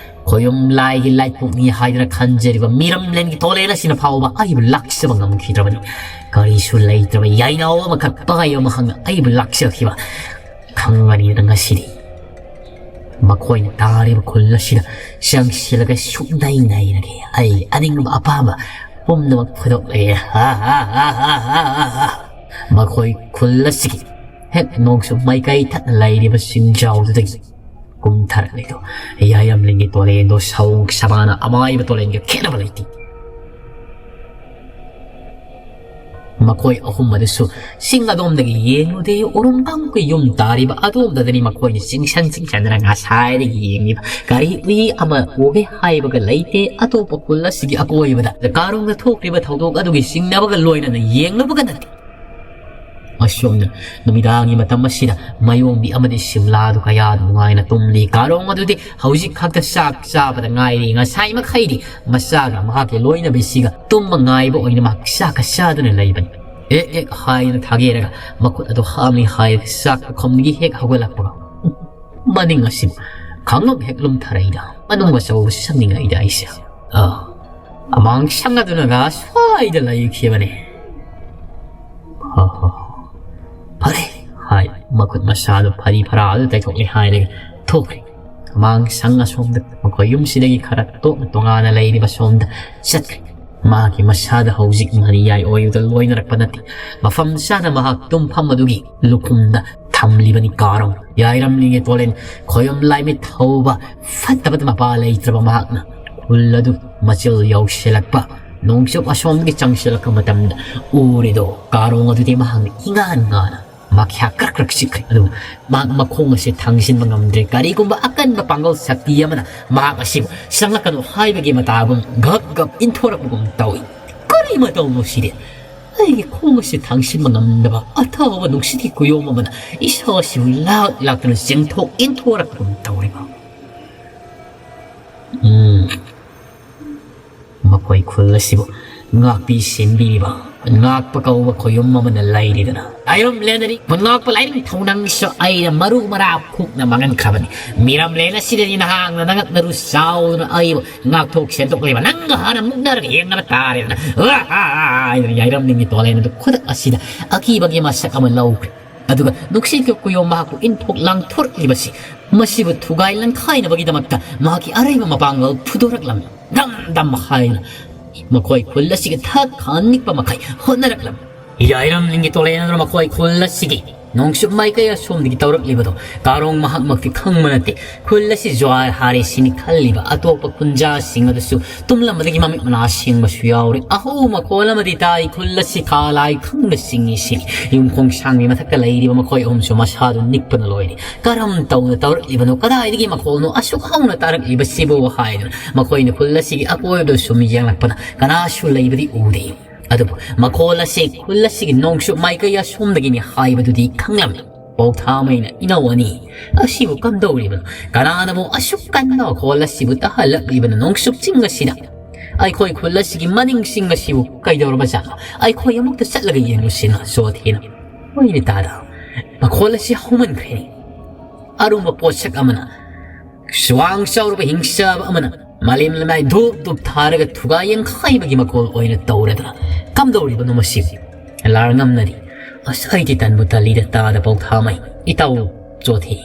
ꯈꯣꯌꯨꯝ ꯂꯥꯏꯒꯤ ꯂꯥꯏꯄꯣꯛꯅꯤ ꯍꯥꯏꯗꯨꯅ ꯈꯟꯖꯔꯤꯕ ꯃꯤꯔꯝꯂꯦꯟꯒꯤ ꯇꯣꯂꯦꯟ ꯑꯁꯤꯅ ꯐꯥꯎꯕ ꯑꯩꯕꯨ ꯂꯥꯛꯆꯕ ꯉꯝꯈꯤꯗ꯭ꯔꯕꯅꯤ꯫ ꯀꯔꯤꯁꯨ ꯂꯩꯇ꯭ꯔꯕ ꯌꯥꯏꯅꯥꯎ ꯑꯃꯈꯛ ꯄꯥꯏꯕ ꯑꯃꯈꯛꯅ ꯑꯩꯕꯨ ꯂꯥꯛꯆꯈꯤꯕ ꯈꯪꯒꯅꯤꯗꯅ ꯉꯁꯤꯗꯤ꯫ ꯃꯈꯣꯏꯅ ꯇꯥꯔꯤꯕ ꯈꯨꯜ ꯑꯁꯤꯗ ꯆꯪꯁꯤꯜꯂꯒ ꯁꯨꯛꯅꯩ ꯅꯩꯔꯒꯦ꯫ ꯑꯩ ꯑꯅꯤꯡꯕ ꯑꯄꯥꯝꯕ ꯄꯨꯝꯅꯃꯛ ꯐꯨꯗꯣꯛꯂꯒꯦ꯫ ꯍꯥ, ꯍꯥ, ꯍꯥ, ꯍꯥ, ꯍꯥ, ꯍꯥ, ꯍꯥ꯫ ꯃꯈꯣꯏ ꯈꯨꯜ ꯑꯁꯤꯒꯤ ꯍꯦꯛ ꯅꯣꯡꯆꯨꯞ ꯃꯥꯏꯀꯩ ꯊꯠꯅ ꯂꯩꯔꯤꯕ ꯆꯤꯡꯖꯥꯎꯗꯨꯗꯒꯤ ꯀꯨꯝꯊꯔꯛꯂꯤꯗꯣ ꯌꯥꯏꯔꯝꯂꯤꯡꯒꯤ ꯇꯣꯔꯦꯟꯗꯣ ꯁꯥꯎ ꯁꯕꯥꯅ ꯑꯃꯥꯏꯕ ꯇꯣꯔꯦꯟꯒ ꯈꯦꯠꯅꯕ ꯂꯩꯇꯦ꯫ ꯃꯈꯣꯏ ꯑꯍꯨꯝ ꯑꯗꯨꯁꯨ ꯆꯤꯡ ꯑꯗꯣꯝꯗꯒꯤ ꯌꯦꯡꯂꯨꯗꯦ, ꯎꯔꯨꯝ ꯄꯥꯡꯕꯒꯤ ꯌꯨꯝ ꯇꯥꯔꯤꯕ ꯑꯗꯣꯝꯗꯗꯅꯤ ꯃꯈꯣꯏꯅ ꯆꯤꯡꯁꯟ ꯆꯤꯡꯁꯟꯗꯅ ꯉꯁꯥꯏꯗꯒꯤ ꯌꯦꯡꯂꯤꯕ꯫ ꯀꯔꯤ ꯎꯏ ꯑꯃ ꯎꯒꯦ ꯍꯥꯏꯕꯒ ꯂꯩꯇꯦ꯫ ꯑꯇꯣꯞꯄ ꯈꯨꯜ ꯑꯁꯤꯒꯤ ꯑꯀꯣꯏꯕꯗ ꯀꯥꯔꯣꯡꯗ ꯊꯣꯛꯂꯤꯕ ꯊꯧꯗꯣꯛ ꯑꯗꯨꯒꯤ ꯆꯤꯡꯅꯕꯒ ꯂꯣꯏꯅꯅ ꯌꯦꯡꯂꯨꯕꯒ ꯅꯠꯇꯦ꯫ ꯑꯁꯣꯝꯅ ꯅꯨꯃꯤꯗꯥꯡꯒꯤ ꯃꯇꯝ ꯑꯁꯤꯗ ꯃꯥꯏꯌꯣꯡꯕꯤ ꯑꯃꯗꯤ ꯁꯤꯝꯂꯥꯗꯨ ꯀꯌꯥꯗ ꯅꯨꯡꯉꯥꯏꯅ ꯇꯨꯝꯂꯤ꯫ ꯀꯥꯔꯣꯡ ꯑꯗꯨꯗꯤ ꯍꯧꯖꯤꯛ ꯈꯛꯇ ꯆꯥꯛ ꯆꯥꯕꯗ ꯉꯥꯏꯔꯤ꯫ ꯉꯁꯥꯏ ꯃꯈꯩꯗꯤ ꯃꯆꯥꯒ ꯃꯍꯥꯛꯀꯤ ꯂꯣꯏꯅꯕꯤꯁꯤꯒ ꯇꯨꯝꯕ ꯉꯥꯏꯕ ꯑꯣꯏꯅ ꯃꯍꯥꯛ ꯆꯥꯛꯀ ꯆꯥꯗꯨꯅ ꯂꯩꯕꯅꯤ꯫ ꯑꯦꯛ ꯑꯦꯛ ꯍꯥꯏꯅ ꯊꯥꯒꯦꯔꯒ ꯃꯈꯨꯠ ꯑꯗꯨ ꯍꯥꯝꯂꯤ ꯍꯥꯏꯔꯒ ꯆꯥꯛ ꯈꯣꯝꯗꯒꯤ ꯍꯦꯛ ꯍꯧꯒꯠꯂꯛꯄꯒ ꯃꯅꯤꯡ ꯑꯁꯤꯕꯨ ꯈꯪꯂꯞ ꯍꯦꯛ ꯂꯨꯝꯊꯔꯛꯏꯗ ꯃꯅꯨꯡ ꯑꯆꯧꯕ ꯁꯤꯖꯟꯅꯤꯡꯉꯩꯗ ꯑꯩꯁꯦ꯫ ꯑꯥ, ꯑꯃꯥꯡ ꯁꯪ ꯑꯗꯨꯅꯒ ꯁ꯭ꯋꯥꯏꯗ ꯂꯩꯈꯤꯕꯅꯦ꯫ ꯍꯣ, ꯍꯣ, ꯍꯣ꯫ ꯐꯔꯦ, ꯍꯥꯏ ꯃꯈꯨꯠ ꯃꯁꯥꯗꯨ ꯐꯔꯤ ꯐꯔꯥ ꯑꯗꯨ ꯇꯩꯊꯣꯛꯂꯦ ꯍꯥꯏꯔꯒ ꯊꯣꯛꯈ꯭ꯔꯦ꯫ ꯑꯃꯥꯡ ꯁꯪ ꯑꯁꯣꯝꯗ ꯃꯈꯣꯏ ꯌꯨꯝꯁꯤꯗꯒꯤ ꯈꯔ ꯇꯣꯛꯅ ꯇꯣꯉꯥꯟꯅ ꯂꯩꯔꯤꯕ ꯁꯣꯝꯗ ꯆꯠꯈ꯭ꯔꯦ꯫ ꯃꯍꯥꯛꯀꯤ ꯃꯁꯥꯗ ꯍꯧꯖꯤꯛ ꯉꯥꯔꯤꯌꯥꯏ ꯑꯣꯏꯕꯗ ꯂꯣꯏꯅꯔꯛꯄ ꯅꯠꯇꯦ꯫ ꯃꯐꯝ ꯆꯥꯅ ꯃꯍꯥꯛ ꯇꯨꯝꯐꯝ ꯑꯗꯨꯒꯤ ꯂꯨꯈꯨꯝꯗ ꯊꯝꯂꯤꯕꯅꯤ꯫ ꯀꯥꯔꯣꯡ ꯌꯥꯏꯔꯝꯂꯤꯉꯦ ꯇꯣꯂꯦꯟ ꯈꯣꯌꯨꯝ ꯂꯥꯏꯃꯤꯠ ꯍꯧꯕ ꯐꯠꯇꯕꯗ ꯃꯄꯥ ꯂꯩꯇ꯭ꯔꯕ ꯃꯍꯥꯛꯅ ꯈꯨꯜ ꯑꯗꯨ ꯃꯆꯤꯜ ꯌꯧꯁꯤꯜꯂꯛꯄ ꯅꯣꯡꯆꯨꯞ ꯑꯁꯣꯝꯗꯒꯤ ꯆꯪꯁꯤꯜꯂꯛꯄ ꯃꯇꯝꯗ ꯎꯔꯤꯗꯣ ꯀꯥꯔꯣꯡ ꯑꯗꯨꯗꯤ ꯃꯍꯥꯛꯅ ꯏꯉꯥꯟ ꯉꯥꯅ ꯃꯈ꯭ꯌꯥ ꯀ꯭ꯔꯛ ꯀ꯭ꯔꯛ ꯆꯤꯛꯈ꯭ꯔꯦ꯫ ꯑꯗꯨꯕꯨ ꯃꯍꯥꯛ ꯃꯈꯣꯡ ꯑꯁꯤ ꯊꯥꯡꯖꯤꯟꯕ ꯉꯝꯗ꯭ꯔꯦ꯫ ꯀꯔꯤꯒꯨꯝꯕ ꯑꯀꯟꯕ ꯄꯥꯡꯒꯜ ꯁꯛꯇꯤ ꯑꯃꯅ ꯃꯍꯥꯛ ꯑꯁꯤꯕꯨ ꯆꯪꯂꯛꯀꯅꯨ ꯍꯥꯏꯕꯒꯤ ꯃꯇꯥꯒꯨꯝ ꯒꯞ ꯒꯞ ꯏꯟꯊꯣꯔꯛꯄꯒꯨꯝ ꯇꯧꯏ꯫ ꯀꯔꯤ ꯃꯇꯧꯅꯣ ꯁꯤꯗꯤ? ꯑꯩꯒꯤ ꯈꯣꯡ ꯑꯁꯤ ꯊꯥꯡꯁꯤꯟꯕ ꯉꯝꯗꯕ ꯑꯊꯥꯕ ꯅꯨꯡꯁꯤꯠꯀꯤ ꯀꯨꯌꯣꯝ ꯑꯃꯅ ꯏꯁꯥ ꯑꯁꯤꯕꯨ ꯂꯥꯛ ꯂꯥꯛꯇꯨꯅ ꯆꯦꯡꯊꯣꯛ ꯏꯟꯊꯣꯔꯛꯄꯒꯨꯝ ꯇꯧꯔꯤꯕ꯫ ꯎꯝ꯫ ꯃꯈꯣꯏ ꯈꯨꯜ ꯑꯁꯤꯕꯨ ꯉꯥꯛꯄꯤ ꯁꯦꯟꯕꯤꯔꯤꯕ ꯉꯥꯛꯄ ꯀꯧꯕ ꯈꯣꯌꯨꯝ ꯑꯃꯅ ꯂꯩꯔꯤꯗꯅ꯫ ꯌꯥꯏꯔꯝ ꯂꯦꯟꯅꯔꯤ ꯉꯥꯛꯄ ꯂꯥꯏꯅꯤꯡ ꯊꯧꯅꯪꯁꯨ ꯑꯩꯅ ꯃꯔꯨ ꯃꯔꯥ ꯈꯨꯛꯅ ꯃꯥꯡꯍꯟꯈ꯭ꯔꯕꯅꯤ꯫ ꯃꯤꯔꯝ ꯂꯦꯟ ꯑꯁꯤꯗꯗꯤ ꯅꯍꯥꯛꯅ ꯅꯉꯛ ꯅꯔꯨ ꯆꯥꯎꯗꯨꯅ ꯑꯩꯕꯨ ꯉꯥꯛꯊꯣꯛ ꯁꯦꯟꯗꯣꯛꯂꯤꯕ ꯅꯪꯒ ꯍꯥꯟꯅ ꯃꯨꯛꯅꯔꯒ ꯌꯦꯡꯅꯕ ꯇꯥꯔꯦꯗꯅ꯫ ꯋꯥ! ꯍꯥꯏꯗꯨꯅ ꯌꯥꯏꯔꯝ ꯅꯤꯡꯒꯤ ꯇꯣꯂꯦꯟ ꯑꯗꯨ ꯈꯨꯗꯛ ꯑꯁꯤꯗ ꯑꯀꯤꯕꯒꯤ ꯃꯁꯛ ꯑꯃ ꯂꯧꯈ꯭ꯔꯦ꯫ ꯑꯗꯨꯒ ꯅꯨꯡꯁꯤꯠꯀꯤ ꯀꯨꯌꯣꯝ ꯃꯍꯥꯛꯄꯨ ꯏꯟꯊꯣꯛ ꯂꯥꯡꯊꯣꯔꯛꯂꯤꯕꯁꯤ ꯃꯁꯤꯕꯨ ꯊꯨꯒꯥꯏ ꯂꯪꯈꯥꯏꯅꯕꯒꯤꯗꯃꯛꯇ ꯃꯍꯥꯛꯀꯤ ꯑꯔꯩꯕ ꯃꯄꯥꯡꯒꯜ ꯐꯨꯗꯣꯔꯛꯂꯝꯃꯤ꯫ ꯗꯝ ꯗꯝ ꯍꯥꯏꯅ ꯃꯈꯣꯏ ꯈꯨꯜ ꯑꯁꯤꯒꯤ ꯊꯛ ꯈꯥ ꯅꯤꯛꯄ ꯃꯈꯩ ꯍꯣꯠꯅꯔꯛꯂꯝꯃꯤ꯫ ꯌꯥꯏꯔꯝ ꯅꯤꯡꯒꯤ ꯇꯣꯂꯦꯟ ꯑꯗꯨꯅ ꯃꯈꯣꯏ ꯈꯨꯜ ꯑꯁꯤꯒꯤ ꯅꯣꯡꯆꯨꯞ ꯃꯥꯏꯀꯩ ꯑꯁꯣꯝꯗꯒꯤ ꯇꯧꯔꯛꯂꯤꯕꯗꯣ ꯀꯥꯔꯣꯡ ꯃꯍꯥꯛꯃꯛꯇꯤ ꯈꯪꯕ ꯅꯠꯇꯦ꯫ ꯈꯨꯜ ꯑꯁꯤ ꯖ꯭ꯋꯥꯔ ꯍꯥꯔꯦ ꯁꯤꯅꯤ ꯈꯜꯂꯤꯕ ꯑꯇꯣꯞꯄ ꯈꯨꯟꯖꯥꯁꯤꯡ ꯑꯗꯨꯁꯨ ꯇꯨꯝꯂꯝꯕꯗꯒꯤ ꯃꯃꯤꯠ ꯃꯅꯥ ꯁꯤꯡꯕꯁꯨ ꯌꯥꯎꯔꯦ꯫ ꯑꯍꯧ ꯃꯈꯣꯜ ꯑꯃꯗꯤ ꯇꯥꯏ꯫ ꯈꯨꯜ ꯑꯁꯤ ꯈꯥ ꯂꯥꯏ ꯈꯪꯕ ꯆꯤꯡꯉꯤ ꯁꯤꯅꯤ꯫ ꯌꯨꯝꯈꯣꯡ ꯁꯥꯡꯕꯤ ꯃꯊꯛꯇ ꯂꯩꯔꯤꯕ ꯃꯈꯣꯏ ꯑꯍꯨꯝꯁꯨ ꯃꯁꯥꯗꯨ ꯅꯤꯛꯄꯅ ꯂꯣꯏꯔꯦ꯫ ꯀꯔꯝ ꯇꯧꯅ ꯇꯧꯔꯛꯂꯤꯕꯅꯣ? ꯀꯗꯥꯏꯗꯒꯤ ꯃꯈꯣꯜꯅꯣ ꯑꯁꯨꯛ ꯍꯧꯅ ꯇꯥꯔꯛꯂꯤꯕꯁꯤꯕꯨ? ꯍꯥꯏꯗꯨꯅ ꯃꯈꯣꯏꯅ ꯈꯨꯜ ꯑꯁꯤꯒꯤ ꯑꯀꯣꯏꯕꯗ ꯁꯨꯝ ꯌꯦꯡꯂꯛꯄꯗ ꯀꯅꯥꯁꯨ ꯂꯩꯕꯗꯤ ꯎꯗꯦ꯫ ꯑꯗꯨꯕꯨ ꯃꯈꯣꯜ ꯑꯁꯤ ꯈꯨꯜ ꯑꯁꯤꯒꯤ ꯅꯣꯡꯆꯨꯞ ꯃꯥꯏꯀꯩ ꯑꯁꯣꯝꯗꯒꯤꯅꯤ ꯍꯥꯏꯕꯗꯨꯗꯤ ꯈꯪꯂꯝꯃꯤ꯫ ꯄꯧꯊꯥꯃꯩꯅ, "ꯏꯅꯧ ꯑꯅꯤ, ꯑꯁꯤꯕꯨ ꯀꯝꯗꯧꯔꯤꯕꯅꯣ? ꯀꯅꯥꯅꯕꯨ ꯑꯁꯨꯛ ꯀꯟꯕ ꯃꯈꯣꯜ ꯑꯁꯤꯕꯨ ꯇꯥꯍꯜꯂꯛꯂꯤꯕꯅꯣ ꯅꯣꯡꯆꯨꯞ ꯆꯤꯡ ꯑꯁꯤꯗ? ꯑꯩꯈꯣꯏ ꯈꯨꯜ ꯑꯁꯤꯒꯤ ꯃꯅꯤꯡ ꯆꯤꯡ ꯑꯁꯤꯕꯨ ꯀꯩꯗꯧꯔꯕꯖꯥꯠꯅꯣ? ꯑꯩꯈꯣꯏ ꯑꯃꯨꯛꯇ ꯆꯠꯂꯒ ꯌꯦꯡꯂꯨꯁꯤꯅ," ꯆꯣꯊꯦꯅ꯫ "ꯍꯣꯏꯅꯦ ꯇꯥꯗ, ꯃꯈꯣꯜ ꯑꯁꯤ ꯍꯧꯃꯟꯈ꯭ꯔꯦꯅꯦ꯫ ꯑꯔꯨꯝꯕ ꯄꯣꯠꯁꯛ ꯑꯃꯅ ꯁ꯭ꯋꯥꯡ ꯆꯥꯎꯔꯕ ꯍꯤꯡꯆꯥꯕ ꯑꯃꯅ ꯃꯥꯂꯦꯝ ꯂꯩꯃꯥꯏ ꯙꯨꯞ ꯙꯨꯞ ꯊꯥꯔꯒ ꯊꯨꯒꯥꯏ ꯌꯦꯡꯈꯥꯏꯕꯒꯤ ꯃꯈꯣꯜ ꯑꯣꯏꯅ ꯇꯧꯔꯗꯅ ꯀꯝꯗꯧꯔꯤꯕꯅꯣ ꯃꯁꯤ?" ꯂꯥꯔꯉꯝꯅꯔꯤ꯫ "ꯑꯁ, ꯑꯩꯗꯤ ꯇꯟꯕꯨ ꯇꯜꯂꯤꯗ ꯇꯥꯗ ꯄꯧꯊꯥꯃꯩ꯫ ꯏꯇꯥꯎ ꯆꯣꯊꯦ,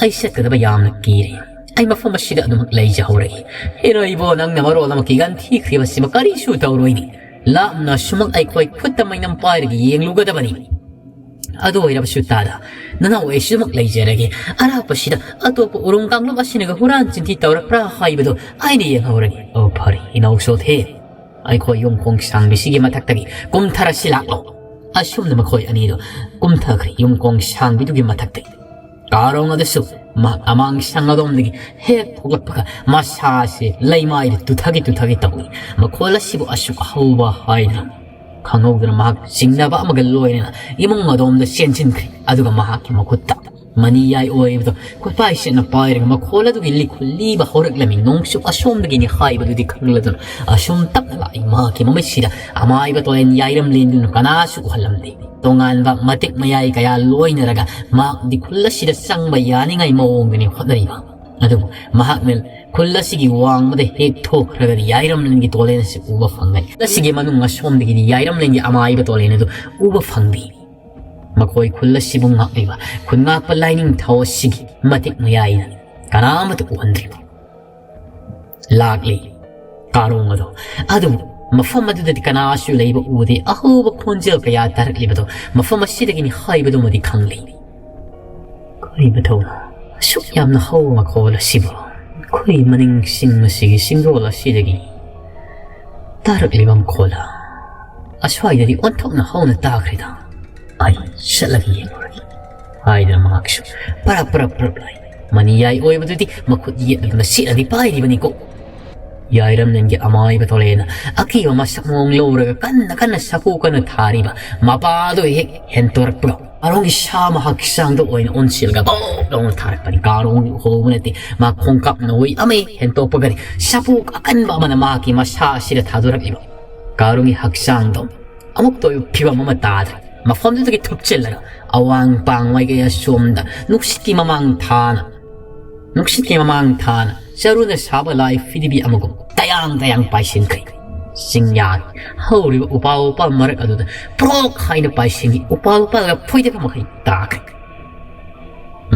ꯑꯩ ꯆꯠꯀꯗꯕ ꯌꯥꯝꯅ ꯀꯤꯔꯦ꯫ ꯑꯩ ꯃꯐꯝ ꯑꯁꯤꯗ ꯑꯗꯨꯃꯛ ꯂꯩꯖꯍꯧꯔꯒꯦ꯫ ꯍꯦꯔꯣ ꯏꯕꯣ, ꯅꯪꯅ ꯃꯔꯣꯜ ꯑꯃ ꯀꯤꯒꯟ ꯊꯤꯈ꯭ꯔꯤꯕꯁꯤꯃ ꯀꯔꯤꯁꯨ ꯇꯧꯔꯣꯏꯅꯦ꯫ ꯂꯥꯞꯅ ꯁꯨꯃꯛ ꯑꯩꯈꯣꯏ ꯈꯨꯠꯇ ꯃꯩꯅꯝ ꯄꯥꯏꯔꯒ ꯌꯦꯡꯂꯨꯒꯗꯕꯅꯤ꯫ ꯑꯗꯨ ꯑꯣꯏꯔꯕꯁꯨ ꯇꯥꯗ, ꯅꯅꯥꯎ ꯑꯩꯁꯨ ꯑꯗꯨꯃꯛ ꯂꯩꯖꯔꯒꯦ꯫ ꯑꯔꯥꯞꯄꯁꯤꯗ ꯑꯇꯣꯞꯄ ꯎꯔꯨꯝ ꯀꯥꯡꯂꯨꯞ ꯑꯁꯤꯅꯒ ꯍꯨꯔꯥꯟ ꯆꯤꯟꯊꯤ ꯇꯧꯔꯛꯄ꯭ꯔꯥ ꯍꯥꯏꯕꯗꯨ ꯑꯩꯅ ꯌꯦꯡꯍꯧꯔꯒꯦ꯫ ꯑꯣ, ꯐꯔꯦ, ꯏꯅꯥꯎ ꯆꯣꯊꯦ꯫ ꯑꯩꯈꯣꯏ ꯌꯨꯝꯈꯣꯡ ꯁꯥꯡꯕꯤꯁꯤꯒꯤ ꯃꯊꯛꯇꯒꯤ ꯀꯨꯝꯊꯔꯁꯤ ꯂꯥꯛꯂꯣ꯫ ꯑꯁꯨꯝꯅ ꯃꯈꯣꯏ ꯑꯅꯤꯗꯣ ꯀꯨꯝꯊꯈ꯭ꯔꯦ ꯌꯨꯝꯈꯣꯡ ꯁꯥꯡꯕꯤꯗꯨꯒꯤ ꯃꯊꯛꯇꯒꯤ꯫ ꯀꯥꯔꯣꯡ ꯑꯗꯨꯁꯨ ꯃꯍꯥꯛ ꯑꯃꯥꯡ ꯁꯪ ꯑꯗꯣꯝꯗꯒꯤ ꯍꯦꯛ ꯊꯣꯛꯂꯛꯄꯒ ꯃꯁꯥꯁꯦ ꯂꯩꯃꯥꯏꯗ ꯇꯨꯊꯒꯦ ꯇꯨꯊꯒꯦ ꯇꯧꯏ꯫ ꯃꯈꯣꯜ ꯑꯁꯤꯕꯨ ꯑꯁꯨꯛ ꯍꯧꯕ ꯍꯥꯏꯗꯅ ꯈꯪꯍꯧꯗꯅ ꯃꯍꯥꯛ ꯆꯤꯡꯅꯕ ꯑꯃꯒ ꯂꯣꯏꯅꯅ ꯏꯃꯨꯡ ꯑꯗꯣꯝꯗ ꯆꯦꯟꯁꯤꯟꯈ꯭ꯔꯦ꯫ ꯑꯗꯨꯒ ꯃꯍꯥꯛꯀꯤ ꯃꯈꯨꯠꯇ ꯃꯅꯤ ꯌꯥꯏ ꯑꯣꯏꯕꯗꯣ ꯈꯨꯠꯄꯥꯏ ꯁꯦꯠꯅ ꯄꯥꯏꯔꯒ ꯃꯈꯣꯜ ꯑꯗꯨꯒꯤ ꯂꯤꯈꯨꯜ ꯂꯤꯕ ꯍꯧꯔꯛꯂꯝꯃꯤ꯫ ꯅꯣꯡꯆꯨꯞ ꯑꯁꯣꯝꯗꯒꯤꯅꯤ ꯍꯥꯏꯕꯗꯨꯗꯤ ꯈꯪꯂꯗꯨꯅ ꯑꯁꯨꯝ ꯇꯞꯅ ꯂꯥꯛꯏ꯫ ꯃꯍꯥꯛꯀꯤ ꯃꯃꯤꯠꯁꯤꯗ ꯑꯃꯥꯏꯕ ꯇꯣꯂꯦꯟ ꯌꯥꯏꯔꯝꯂꯦꯟꯗꯨꯅ ꯀꯅꯥꯁꯨ ꯎꯍꯜꯂꯝꯗꯦ꯫ ꯇꯣꯉꯥꯟꯕ ꯃꯇꯤꯛ ꯃꯌꯥꯏ ꯀꯌꯥ ꯂꯣꯏꯅꯔꯒ ꯃꯍꯥꯛ ꯂꯤꯈꯨꯜ ꯑꯁꯤꯗ ꯆꯪꯕ ꯌꯥꯅꯤꯡꯉꯥꯏ ꯃꯑꯣꯡꯗꯅꯤ ꯍꯣꯠꯅꯔꯤꯕ꯫ ꯑꯗꯨꯕꯨ ꯃꯍꯥꯛꯅ ꯈꯨꯜ ꯑꯁꯤꯒꯤ ꯋꯥꯡꯃꯗ ꯍꯦꯛ ꯊꯣꯛꯈ꯭ꯔꯒꯗꯤ ꯌꯥꯏꯔꯝꯂꯦꯟꯒꯤ ꯇꯣꯂꯦꯟ ꯑꯁꯤ ꯎꯕ ꯐꯪꯒꯅꯤ꯫ ꯈꯨꯜ ꯑꯁꯤꯒꯤ ꯃꯅꯨꯡ ꯑꯁꯣꯝꯗꯒꯤꯗꯤ ꯌꯥꯏꯔꯝꯂꯦꯟꯒꯤ ꯑꯃꯥꯏꯕ ꯇꯣꯂꯦꯟ ꯑꯗꯨ ꯎꯕ ꯐꯪꯗꯦ꯫ ꯃꯈꯣꯏ ꯈꯨꯜ ꯑꯁꯤꯕꯨ ꯉꯥꯛꯂꯤꯕ ꯈꯨꯟꯉꯥꯛꯄ ꯂꯥꯏꯅꯤꯡꯊꯧ ꯑꯁꯤꯒꯤ ꯃꯇꯤꯛ ꯃꯌꯥꯏꯅ ꯀꯅꯥ ꯑꯃꯠꯇ ꯎꯍꯟꯗ꯭ꯔꯤꯕ꯫ ꯂꯥꯛꯂꯤ ꯀꯥꯔꯣꯡ ꯑꯗꯣ꯫ ꯑꯗꯨꯕꯨ ꯃꯐꯝ ꯑꯗꯨꯗꯗꯤ ꯀꯅꯥꯁꯨ ꯂꯩꯕ ꯎꯗꯦ꯫ ꯑꯍꯧꯕ ꯈꯣꯟꯖꯦꯜ ꯀꯌꯥ ꯇꯥꯔꯛꯂꯤꯕꯗꯣ ꯃꯐꯝ ꯑꯁꯤꯗꯒꯤꯅꯤ ꯍꯥꯏꯕꯗꯨꯃꯗꯤ ꯈꯪꯂꯤ꯫ ꯀꯔꯤ ꯃꯊꯧꯅꯣ ꯑꯁꯨꯛ ꯌꯥꯝꯅ ꯍꯧꯕ ꯃꯈꯣꯜ ꯑꯁꯤꯕꯨ? ꯑꯩꯈꯣꯏ ꯃꯅꯤꯡ ꯆꯤꯡ ꯑꯁꯤꯒꯤ ꯆꯤꯡꯗꯣꯜ ꯑꯁꯤꯗꯒꯤ ꯇꯥꯔꯛꯂꯤꯕ ꯃꯈꯣꯜ ꯑꯁ꯭ꯋꯥꯏꯗꯗꯤ ꯑꯣꯟꯊꯣꯛꯅ ꯍꯧꯅ ꯇꯥꯈ꯭ꯔꯦꯗ꯫ ꯑꯩ ꯆꯠꯂꯒ ꯌꯦꯡꯂꯨꯔꯒꯦ ꯍꯥꯏꯗꯨꯅ ꯃꯍꯥꯛꯁꯨ ꯄꯔꯞ ꯄꯔꯞ ꯄꯔꯞ ꯂꯥꯏ꯫ ꯃꯅꯤ ꯌꯥꯏ ꯑꯣꯏꯕꯗꯨꯗꯤ ꯃꯈꯨꯠ ꯌꯦꯠꯂꯗꯨꯅ ꯁꯤꯠꯂꯗꯤ ꯄꯥꯏꯔꯤꯕꯅꯤꯀꯣ꯫ ꯌꯥꯏꯔꯝꯂꯦꯟꯒꯤ ꯑꯃꯥꯏꯕ ꯇꯣꯂꯦꯅ ꯑꯀꯤꯕ ꯃꯁꯛ ꯃꯑꯣꯡ ꯂꯧꯔꯒ ꯀꯟꯅ ꯀꯟꯅ ꯁꯥꯐꯨ ꯀꯟꯅ ꯊꯥꯔꯤꯕ ꯃꯄꯥꯗꯣ ꯍꯦꯛ ꯍꯦꯟꯇꯣꯔꯛꯄꯒ ꯀꯥꯔꯣꯡꯒꯤ ꯁꯥ ꯑꯃ ꯍꯛꯆꯥꯡꯗ ꯑꯣꯏꯅ ꯑꯣꯟꯁꯤꯜꯂꯒ ꯕꯣꯞ ꯂꯥꯎꯅ ꯊꯥꯔꯛꯄꯅꯤ꯫ ꯀꯥꯔꯣꯡꯒꯤ ꯎꯍꯧꯕ ꯅꯠꯇꯦ꯫ ꯃꯥ ꯈꯣꯡꯀꯥꯞ ꯅꯧꯋꯩ ꯑꯃ ꯍꯦꯛ ꯍꯦꯟꯇꯣꯛꯄꯒꯗꯤ ꯁꯥꯐꯨ ꯑꯀꯟꯕ ꯑꯃꯅ ꯃꯍꯥꯛꯀꯤ ꯃꯁꯥ ꯑꯁꯤꯗ ꯊꯥꯗꯣꯔꯛꯂꯤꯕ ꯀꯥꯔꯣꯡꯒꯤ ꯍꯛꯆꯥꯡꯗꯣ ꯑꯃꯨꯛꯇ ꯑꯣꯏꯕ ꯐꯤꯕꯝ ꯑꯃ ꯇꯥꯗ꯭ꯔꯦ꯫ ꯃꯐꯝꯗꯨꯗꯒꯤ ꯊꯨꯞꯆꯤꯜꯂꯒ ꯑꯋꯥꯡ ꯄꯥꯡ ꯃꯥꯏꯀꯩ ꯑꯁꯣꯝꯗ ꯅꯨꯡꯁꯤꯠꯀꯤ ꯃꯃꯥꯡ ꯊꯥꯅ ꯅꯨꯡꯁꯤꯠꯀꯤ ꯃꯃꯥꯡ ꯊꯥꯅ ꯆꯔꯨꯅ ꯁꯥꯕ ꯂꯥꯏ ꯐꯤꯗꯤꯕꯤ ꯑꯃꯒꯨꯝ ꯇꯌꯥꯡ ꯇꯌꯥꯡ ꯄꯥꯏꯁꯤꯟꯈ꯭ꯔꯦ꯫ ꯆꯤꯡꯌꯥꯒꯤ ꯍꯧꯔꯤꯕ ꯎꯄꯥꯜ ꯋꯥꯄꯥꯜ ꯃꯔꯛ ꯑꯗꯨꯗ ꯄ꯭ꯔꯣꯛ ꯍꯥꯏꯅ ꯄꯥꯏꯁꯤꯟꯈꯤ꯫ ꯎꯄꯥꯜ ꯋꯥꯄꯥꯜꯒ ꯐꯣꯏꯗꯕ ꯃꯈꯩ ꯇꯥꯈ꯭ꯔꯦ꯫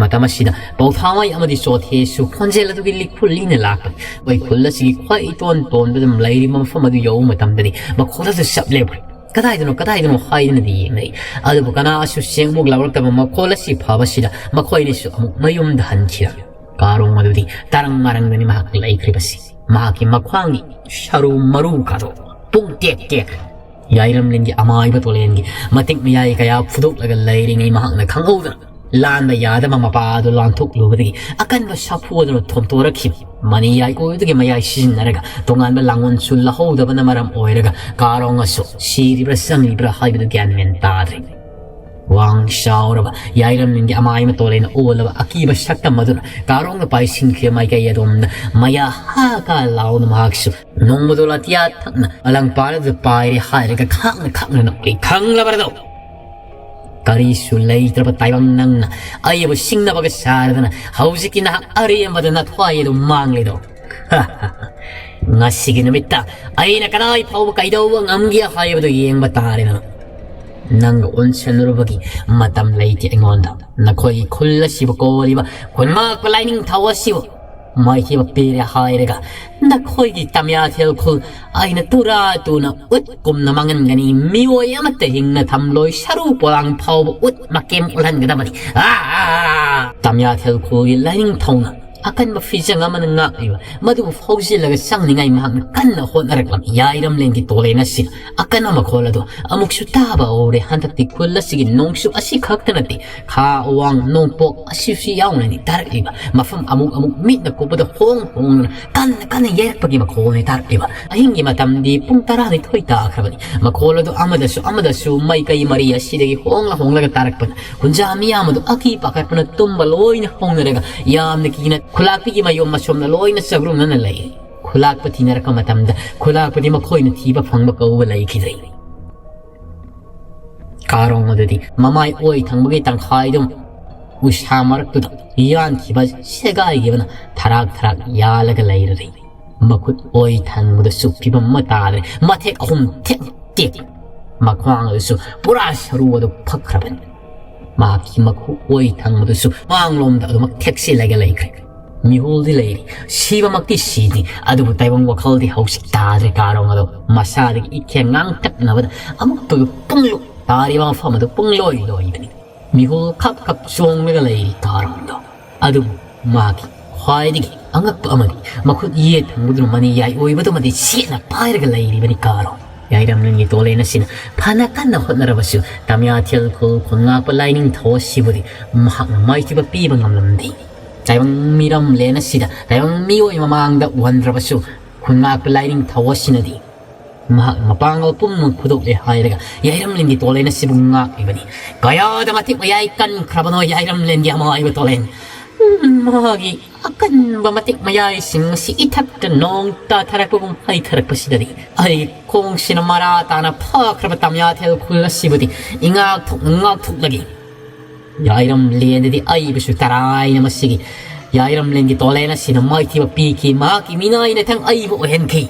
ꯃꯇꯝ ꯑꯁꯤꯗ ꯄꯧꯊꯥꯃꯩ ꯑꯃꯗꯤ ꯆꯣꯊꯦꯁꯨ ꯈꯣꯟꯖꯦꯜ ꯑꯗꯨꯒꯤ ꯂꯤꯈꯨꯜ ꯂꯤꯅ ꯂꯥꯛꯄꯅꯤ꯫ ꯑꯩꯈꯣꯏ ꯈꯨꯜ ꯑꯁꯤꯒꯤ ꯈ꯭ꯋꯥꯏ ꯏꯇꯣꯟ ꯇꯣꯟꯕꯗ ꯂꯩꯔꯤꯕ ꯃꯐꯝ ꯑꯗꯨ ꯌꯧꯕ ꯃꯇꯝꯗꯗꯤ ꯃꯈꯣꯜ ꯑꯗꯨ ꯆꯞ ꯂꯦꯞꯈ꯭ꯔꯦ꯫ ꯀꯗꯥꯏꯗꯅꯣ ꯀꯗꯥꯏꯗꯅꯣ ꯍꯥꯏꯗꯨꯅꯗꯤ ꯌꯦꯡꯅꯩ꯫ ꯑꯗꯨꯕꯨ ꯀꯅꯥꯁꯨ ꯁꯦꯡꯃꯨꯛ ꯂꯥꯎꯔꯛꯇꯕ ꯃꯈꯣꯜ ꯑꯁꯤ ꯐꯕꯁꯤꯗ ꯃꯈꯣꯏꯅꯁꯨ ꯑꯃꯨꯛ ꯃꯌꯨꯝꯗ ꯍꯟꯈꯤꯔꯝꯃꯤ꯫ ꯀꯥꯔꯣꯡ ꯑꯗꯨꯗꯤ ꯇꯔꯪ ꯃꯔꯪꯗꯅꯤ ꯃꯍꯥꯛ ꯂꯩꯈ꯭ꯔꯤꯕꯁꯤ꯫ ꯃꯍꯥꯛꯀꯤ ꯃꯈ꯭ꯋꯥꯡꯒꯤ ꯁꯔꯨ ꯃꯔꯨ ꯀꯥꯗꯣ ꯄꯨꯡ ꯇꯦꯛ ꯇꯦꯛꯈ꯭ꯔꯦ꯫ ꯌꯥꯏꯔꯝꯂꯦꯟꯒꯤ ꯑꯃꯥꯏꯕ ꯇꯣꯂꯦꯟꯒꯤ ꯃꯇꯤꯛ ꯃꯌꯥꯏ ꯀꯌꯥ ꯐꯨꯗꯣꯛꯂꯒ ꯂꯩꯔꯤꯉꯩ ꯃꯍꯥꯛꯅ ꯈꯪꯍꯧꯗꯅ ꯂꯥꯟꯕ ꯌꯥꯗꯕ ꯃꯄꯥ ꯑꯗꯨ ꯂꯥꯟꯊꯣꯛꯂꯨꯕꯗꯒꯤ ꯑꯀꯟꯕ ꯁꯥꯐꯨ ꯑꯗꯨꯅ ꯊꯣꯝꯇꯣꯔꯛꯈꯤꯕ ꯃꯅꯤ ꯌꯥꯏꯀꯣꯏꯗꯨꯒꯤ ꯃꯌꯥꯏ ꯁꯤꯖꯤꯟꯅꯔꯒ ꯇꯣꯉꯥꯟꯕ ꯂꯥꯡꯑꯣꯟꯁꯨ ꯂꯧꯍꯧꯗꯕꯅ ꯃꯔꯝ ꯑꯣꯏꯔꯒ ꯀꯥꯔꯣꯡ ꯑꯁꯨ ꯁꯤꯔꯤꯕ꯭ꯔꯥ ꯆꯪꯂꯤꯕ꯭ꯔꯥ ꯍꯥꯏꯕꯗꯨ ꯒ꯭ꯌꯥꯟ ꯃꯦꯟ ꯇꯥꯗ꯭ꯔꯦ꯫ ꯋꯥꯡ ꯆꯥꯎꯔꯕ ꯌꯥꯏꯔꯝꯂꯤꯟꯒꯤ ꯑꯃꯥꯏ ꯃꯇꯣꯜ ꯑꯩꯅ ꯑꯣꯜꯂꯕ ꯑꯀꯤꯕ ꯁꯛꯇꯝ ꯑꯗꯨꯅ ꯀꯥꯔꯣꯡꯅ ꯄꯥꯏꯁꯤꯟꯈꯤꯕ ꯃꯥꯏꯀꯩ ꯑꯗꯣꯝꯗ ꯃꯌꯥ ꯍꯥ ꯀꯥ ꯂꯥꯎꯅ ꯃꯍꯥꯛꯁꯨ ꯅꯣꯡꯃꯗꯣ ꯑꯇꯤꯌꯥ ꯊꯛꯅ ꯑꯂꯪꯄꯥꯔꯗ ꯄꯥꯏꯔꯦ ꯍꯥꯏꯔꯒ ꯈꯥꯛꯅ ꯈꯥꯛꯅ ꯅꯣꯛꯂꯤ꯫ ꯈꯪꯂꯕ꯭ꯔꯗꯣ? ꯀꯔꯤꯁꯨ ꯂꯩꯇ꯭ꯔꯕ ꯇꯥꯏꯕꯪ ꯅꯪꯅ ꯑꯩꯕꯨ ꯁꯤꯡꯅꯕꯒ ꯁꯥꯔꯗꯅ ꯍꯧꯖꯤꯛꯀꯤ ꯅꯍꯥꯛ ꯑꯔꯦꯝꯕꯗ ꯅꯊ꯭ꯋꯥꯏ ꯑꯗꯨ ꯃꯥꯡꯂꯤꯗꯣ? ꯉꯁꯤꯒꯤ ꯅꯨꯃꯤꯠꯇ ꯑꯩꯅ ꯀꯗꯥꯏ ꯐꯥꯎꯕ ꯀꯩꯗꯧꯕ ꯉꯝꯒꯦ ꯍꯥꯏꯕꯗꯨ ꯌꯦꯡꯕ ꯇꯥꯔꯦꯗꯅ꯫ ꯅꯪꯒ ꯑꯣꯟꯁꯤꯜꯂꯨꯔꯕꯒꯤ ꯃꯇꯝ ꯂꯩꯇꯦ ꯑꯩꯉꯣꯟꯗ꯫ ꯅꯈꯣꯏꯒꯤ ꯈꯨꯜ ꯑꯁꯤꯕꯨ ꯀꯣꯜꯂꯤꯕ ꯈꯨꯟꯉꯥꯛꯄ ꯂꯥꯏꯅꯤꯡꯊꯧ ꯑꯁꯤꯕꯨ ꯃꯥꯏꯊꯤꯕ ꯄꯤꯔꯦ ꯍꯥꯏꯔꯒ ꯅꯈꯣꯏꯒꯤ ꯇꯝꯌꯥꯊꯦꯜ ꯈꯨꯜ ꯑꯩꯅ ꯇꯨꯔꯥ ꯇꯨꯅ ꯎꯠꯀꯨꯝꯅ ꯃꯥꯡꯍꯟꯒꯅꯤ꯫ ꯃꯤꯑꯣꯏ ꯑꯃꯠꯇ ꯍꯤꯡꯅ ꯊꯝꯂꯣꯏ꯫ ꯁꯔꯨ ꯄꯣꯂꯥꯡ ꯐꯥꯎꯕ ꯎꯠ ꯃꯀꯦꯝ ꯎꯠꯍꯟꯒꯗꯕꯅꯤ꯫ ꯑꯥ! ꯇꯝꯌꯥꯊꯦꯜ ꯈꯨꯜꯒꯤ ꯂꯥꯏꯅꯤꯡꯊꯧꯅ ꯑꯀꯟꯕ ꯐꯤꯖꯪ ꯑꯃꯅ ꯉꯥꯛꯂꯤꯕ ꯃꯗꯨꯕꯨ ꯐꯥꯎꯖꯤꯜꯂꯒ ꯆꯪꯅꯤꯡꯉꯥꯏ ꯃꯍꯥꯛꯅ ꯀꯟꯅ ꯍꯣꯠꯅꯔꯛꯂꯝꯃꯤ꯫ ꯌꯥꯏꯔꯝꯂꯦꯟꯒꯤ ꯇꯣꯂꯦꯟ ꯑꯁꯤꯅ ꯑꯀꯟꯕ ꯃꯈꯣꯜ ꯑꯗꯨ ꯑꯃꯨꯛꯁꯨ ꯇꯥꯕ ꯍꯧꯔꯦ꯫ ꯍꯟꯗꯛꯇꯤ ꯈꯨꯜ ꯑꯁꯤꯒꯤ ꯅꯣꯡꯆꯨꯞ ꯑꯁꯤ ꯈꯛꯇ ꯅꯠꯇꯦ, ꯈꯥ, ꯑꯋꯥꯡ, ꯅꯣꯡꯄꯣꯛ ꯑꯁꯤꯁꯨ ꯌꯥꯎꯅꯅꯤ ꯇꯥꯔꯛꯂꯤꯕ꯫ ꯃꯐꯝ ꯑꯃꯨꯛ ꯑꯃꯨꯛ ꯃꯤꯠꯅ ꯀꯨꯞꯄꯗ ꯍꯣꯡ ꯍꯣꯡꯗꯨꯅ ꯀꯟꯅ ꯀꯟꯅ ꯌꯩꯔꯛꯄꯒꯤ ꯃꯈꯣꯜꯅꯤ ꯇꯥꯔꯛꯂꯤꯕ꯫ ꯑꯍꯤꯡꯒꯤ ꯃꯇꯝꯗꯤ ꯄꯨꯡ ꯇꯔꯥꯅꯤꯊꯣꯏ ꯇꯥꯈ꯭ꯔꯕꯅꯤ꯫ ꯃꯈꯣꯜ ꯑꯗꯨ ꯑꯃꯗꯁꯨ ꯑꯃꯗꯁꯨ ꯃꯥꯏꯀꯩ ꯃꯔꯤ ꯑꯁꯤꯗꯒꯤ ꯍꯣꯡꯂ ꯍꯣꯡꯂꯒ ꯇꯥꯔꯛꯄꯅ ꯍꯨꯟꯖꯥ ꯃꯤꯌꯥꯝ ꯑꯗꯨ ꯑꯀꯤ ꯄꯥꯈꯠꯄꯅ ꯇꯨꯝꯕ ꯂꯣꯏꯅ ꯍꯧꯅꯔꯒ ꯌꯥꯝꯅ ꯀꯤꯅ ꯈꯨꯂꯥꯛꯄꯤꯒꯤ ꯃꯌꯣꯝ ꯃꯁꯣꯝꯗ ꯂꯣꯏꯅ ꯆꯥꯛꯔꯨꯝꯅꯅ ꯂꯩꯔꯤ꯫ ꯈꯨꯂꯥꯛꯄ ꯊꯤꯅꯔꯛꯄ ꯃꯇꯝꯗ ꯈꯨꯂꯥꯛꯄꯗꯤ ꯃꯈꯣꯏꯅ ꯊꯤꯕ ꯐꯪꯕ ꯀꯧꯕ ꯂꯩꯈꯤꯗ꯭ꯔꯦ꯫ ꯀꯥꯔꯣꯡ ꯑꯗꯨꯗꯤ ꯃꯃꯥꯏ ꯑꯣꯏ ꯊꯪꯕꯒꯤ ꯇꯪꯈꯥꯏꯗꯨ ꯎꯁꯥ ꯃꯔꯛꯇꯨꯗ ꯌꯥꯟꯈꯤꯕ ꯁꯦꯒꯥꯏꯈꯤꯕꯅ ꯊꯔꯥꯛ ꯊꯔꯥꯛ ꯌꯥꯜꯂꯒ ꯂꯩꯔꯔꯦ꯫ ꯃꯈꯨꯠ ꯑꯣꯏ ꯊꯪꯕꯗꯁꯨ ꯐꯤꯕꯝ ꯑꯃ ꯇꯥꯗ꯭ꯔꯦ꯫ ꯃꯊꯦꯛ ꯑꯍꯨꯝ ꯊꯦꯛ ꯇꯦꯛ꯫ ꯃꯈ꯭ꯋꯥꯡ ꯑꯗꯨꯁꯨ ꯄꯨꯔꯥ ꯁꯔꯨ ꯑꯗꯨ ꯐꯛꯈ꯭ꯔꯕꯅꯤ꯫ ꯃꯍꯥꯛꯀꯤ ꯃꯈꯨ ꯑꯣꯏ ꯊꯪꯕꯗꯨꯁꯨ ꯃꯥꯡꯂꯣꯝꯗ ꯑꯗꯨꯃꯛ ꯊꯦꯛꯆꯤꯜꯂꯒ ꯂꯩꯈ꯭ꯔꯦ꯫ ꯃꯤꯍꯨꯜꯗꯤ ꯂꯩꯔꯤ, ꯁꯤꯕꯃꯛꯇꯤ ꯁꯤꯗ꯭ꯔꯤ, ꯑꯗꯨꯕꯨ ꯇꯥꯏꯕꯪ ꯋꯥꯈꯜꯗꯤ ꯍꯧꯖꯤꯛ ꯇꯥꯗ꯭ꯔꯦ꯫ ꯀꯥꯔꯣꯡ ꯑꯗꯣ ꯃꯁꯥꯗꯒꯤ ꯏꯈꯦꯡ ꯉꯥꯡꯇꯛꯅꯕꯗ ꯑꯃꯨꯛꯇꯣꯏꯕ ꯄꯨꯡꯂꯨꯞ ꯇꯥꯔꯤꯕ ꯃꯐꯝ ꯑꯗꯨ ꯄꯨꯡꯂꯣꯏ ꯂꯣꯏꯕꯅꯤ꯫ ꯃꯤꯍꯨꯜ ꯈꯞ ꯈꯞ ꯆꯣꯡꯂꯒ ꯂꯩꯔꯤ ꯀꯥꯔꯣꯡꯗꯣ꯫ ꯑꯗꯨꯕꯨ ꯃꯥꯒꯤ ꯈ꯭ꯋꯥꯏꯗꯒꯤ ꯑꯉꯛꯄ ꯑꯃꯗꯤ ꯃꯈꯨꯠ ꯌꯦꯠ ꯊꯪꯕꯗꯨꯅ ꯃꯅꯤ ꯌꯥꯏ ꯑꯣꯏꯕꯗꯨꯃꯗꯤ ꯁꯦꯠꯅ ꯄꯥꯏꯔꯒ ꯂꯩꯔꯤꯕꯅꯤ ꯀꯥꯔꯣꯡ꯫ ꯌꯥꯏꯔꯝꯂꯦꯟꯒꯤ ꯇꯣꯂꯦꯟ ꯑꯁꯤꯅ ꯐꯅ ꯀꯟꯅ ꯍꯣꯠꯅꯔꯕꯁꯨ ꯇꯃꯤꯌꯥꯊꯦꯜ ꯈꯨꯜ ꯈꯨꯟꯉꯥꯛꯄ ꯂꯥꯏꯅꯤꯡꯊꯧ ꯑꯁꯤꯕꯨꯗꯤ ꯃꯍꯥꯛꯅ ꯃꯥꯏꯊꯤꯕ ꯄꯤꯕ ꯉꯝꯂꯝꯗꯦ꯫ ꯇꯥꯏꯕꯪ ꯃꯤꯔꯝꯂꯦꯟ ꯑꯁꯤꯗ ꯇꯥꯏꯕꯪ ꯃꯤꯑꯣꯏ ꯃꯃꯥꯡꯗ ꯎꯍꯟꯗ꯭ꯔꯕꯁꯨ ꯈꯨꯟꯉꯥꯛꯄ ꯂꯥꯏꯅꯤꯡꯊꯧ ꯑꯁꯤꯅꯗꯤ ꯃꯍꯥꯛ ꯃꯄꯥꯡꯒꯜ ꯄꯨꯝꯅꯃꯛ ꯐꯨꯗꯣꯛꯂꯦ ꯍꯥꯏꯔꯒ ꯌꯥꯏꯔꯝꯂꯦꯟꯒꯤ ꯇꯣꯂꯦꯟ ꯑꯁꯤꯕꯨ ꯉꯥꯛꯂꯤꯕꯅꯤ꯫ ꯀꯌꯥꯗ ꯃꯇꯤꯛ ꯃꯌꯥꯏ ꯀꯟꯈ꯭ꯔꯕꯅꯣ ꯌꯥꯏꯔꯝꯂꯦꯟꯒꯤ ꯑꯃꯥꯏꯕ ꯇꯣꯂꯦꯟ! ꯎꯝ, ꯃꯥꯒꯤ ꯑꯀꯟꯕ ꯃꯇꯤꯛ ꯃꯌꯥꯏꯁꯤꯡ ꯑꯁꯤ ꯏꯊꯛꯇ ꯅꯣꯡ ꯇꯥꯊꯔꯛꯄꯒꯨꯝ ꯍꯩꯊꯔꯛꯄꯁꯤꯗꯗꯤ ꯑꯩ ꯈꯣꯡꯁꯤꯅ ꯃꯔꯥ ꯇꯥꯅ ꯐꯥꯈ꯭ꯔꯕ ꯇꯃꯤꯌꯥꯊꯦꯜ ꯈꯨꯜ ꯑꯁꯤꯕꯨꯗꯤ ꯏꯉꯥꯛ ꯊꯣꯛꯅ ꯉꯥꯛꯊꯣꯛꯂꯒꯦ꯫ ꯌꯥꯏꯔꯝꯂꯦꯟꯗꯗꯤ ꯑꯩꯕꯨꯁꯨ ꯇꯔꯥꯏꯅ ꯃꯁꯤꯒꯤ ꯌꯥꯏꯔꯝꯂꯦꯟꯒꯤ ꯇꯣꯂꯦꯟ ꯑꯁꯤꯅ ꯃꯥꯏꯊꯤꯕ ꯄꯤꯈꯤ, ꯃꯍꯥꯛꯀꯤ ꯃꯤꯅꯥꯏꯅ ꯊꯪ ꯑꯩꯕꯨ ꯑꯣꯏꯍꯟꯈꯤ꯫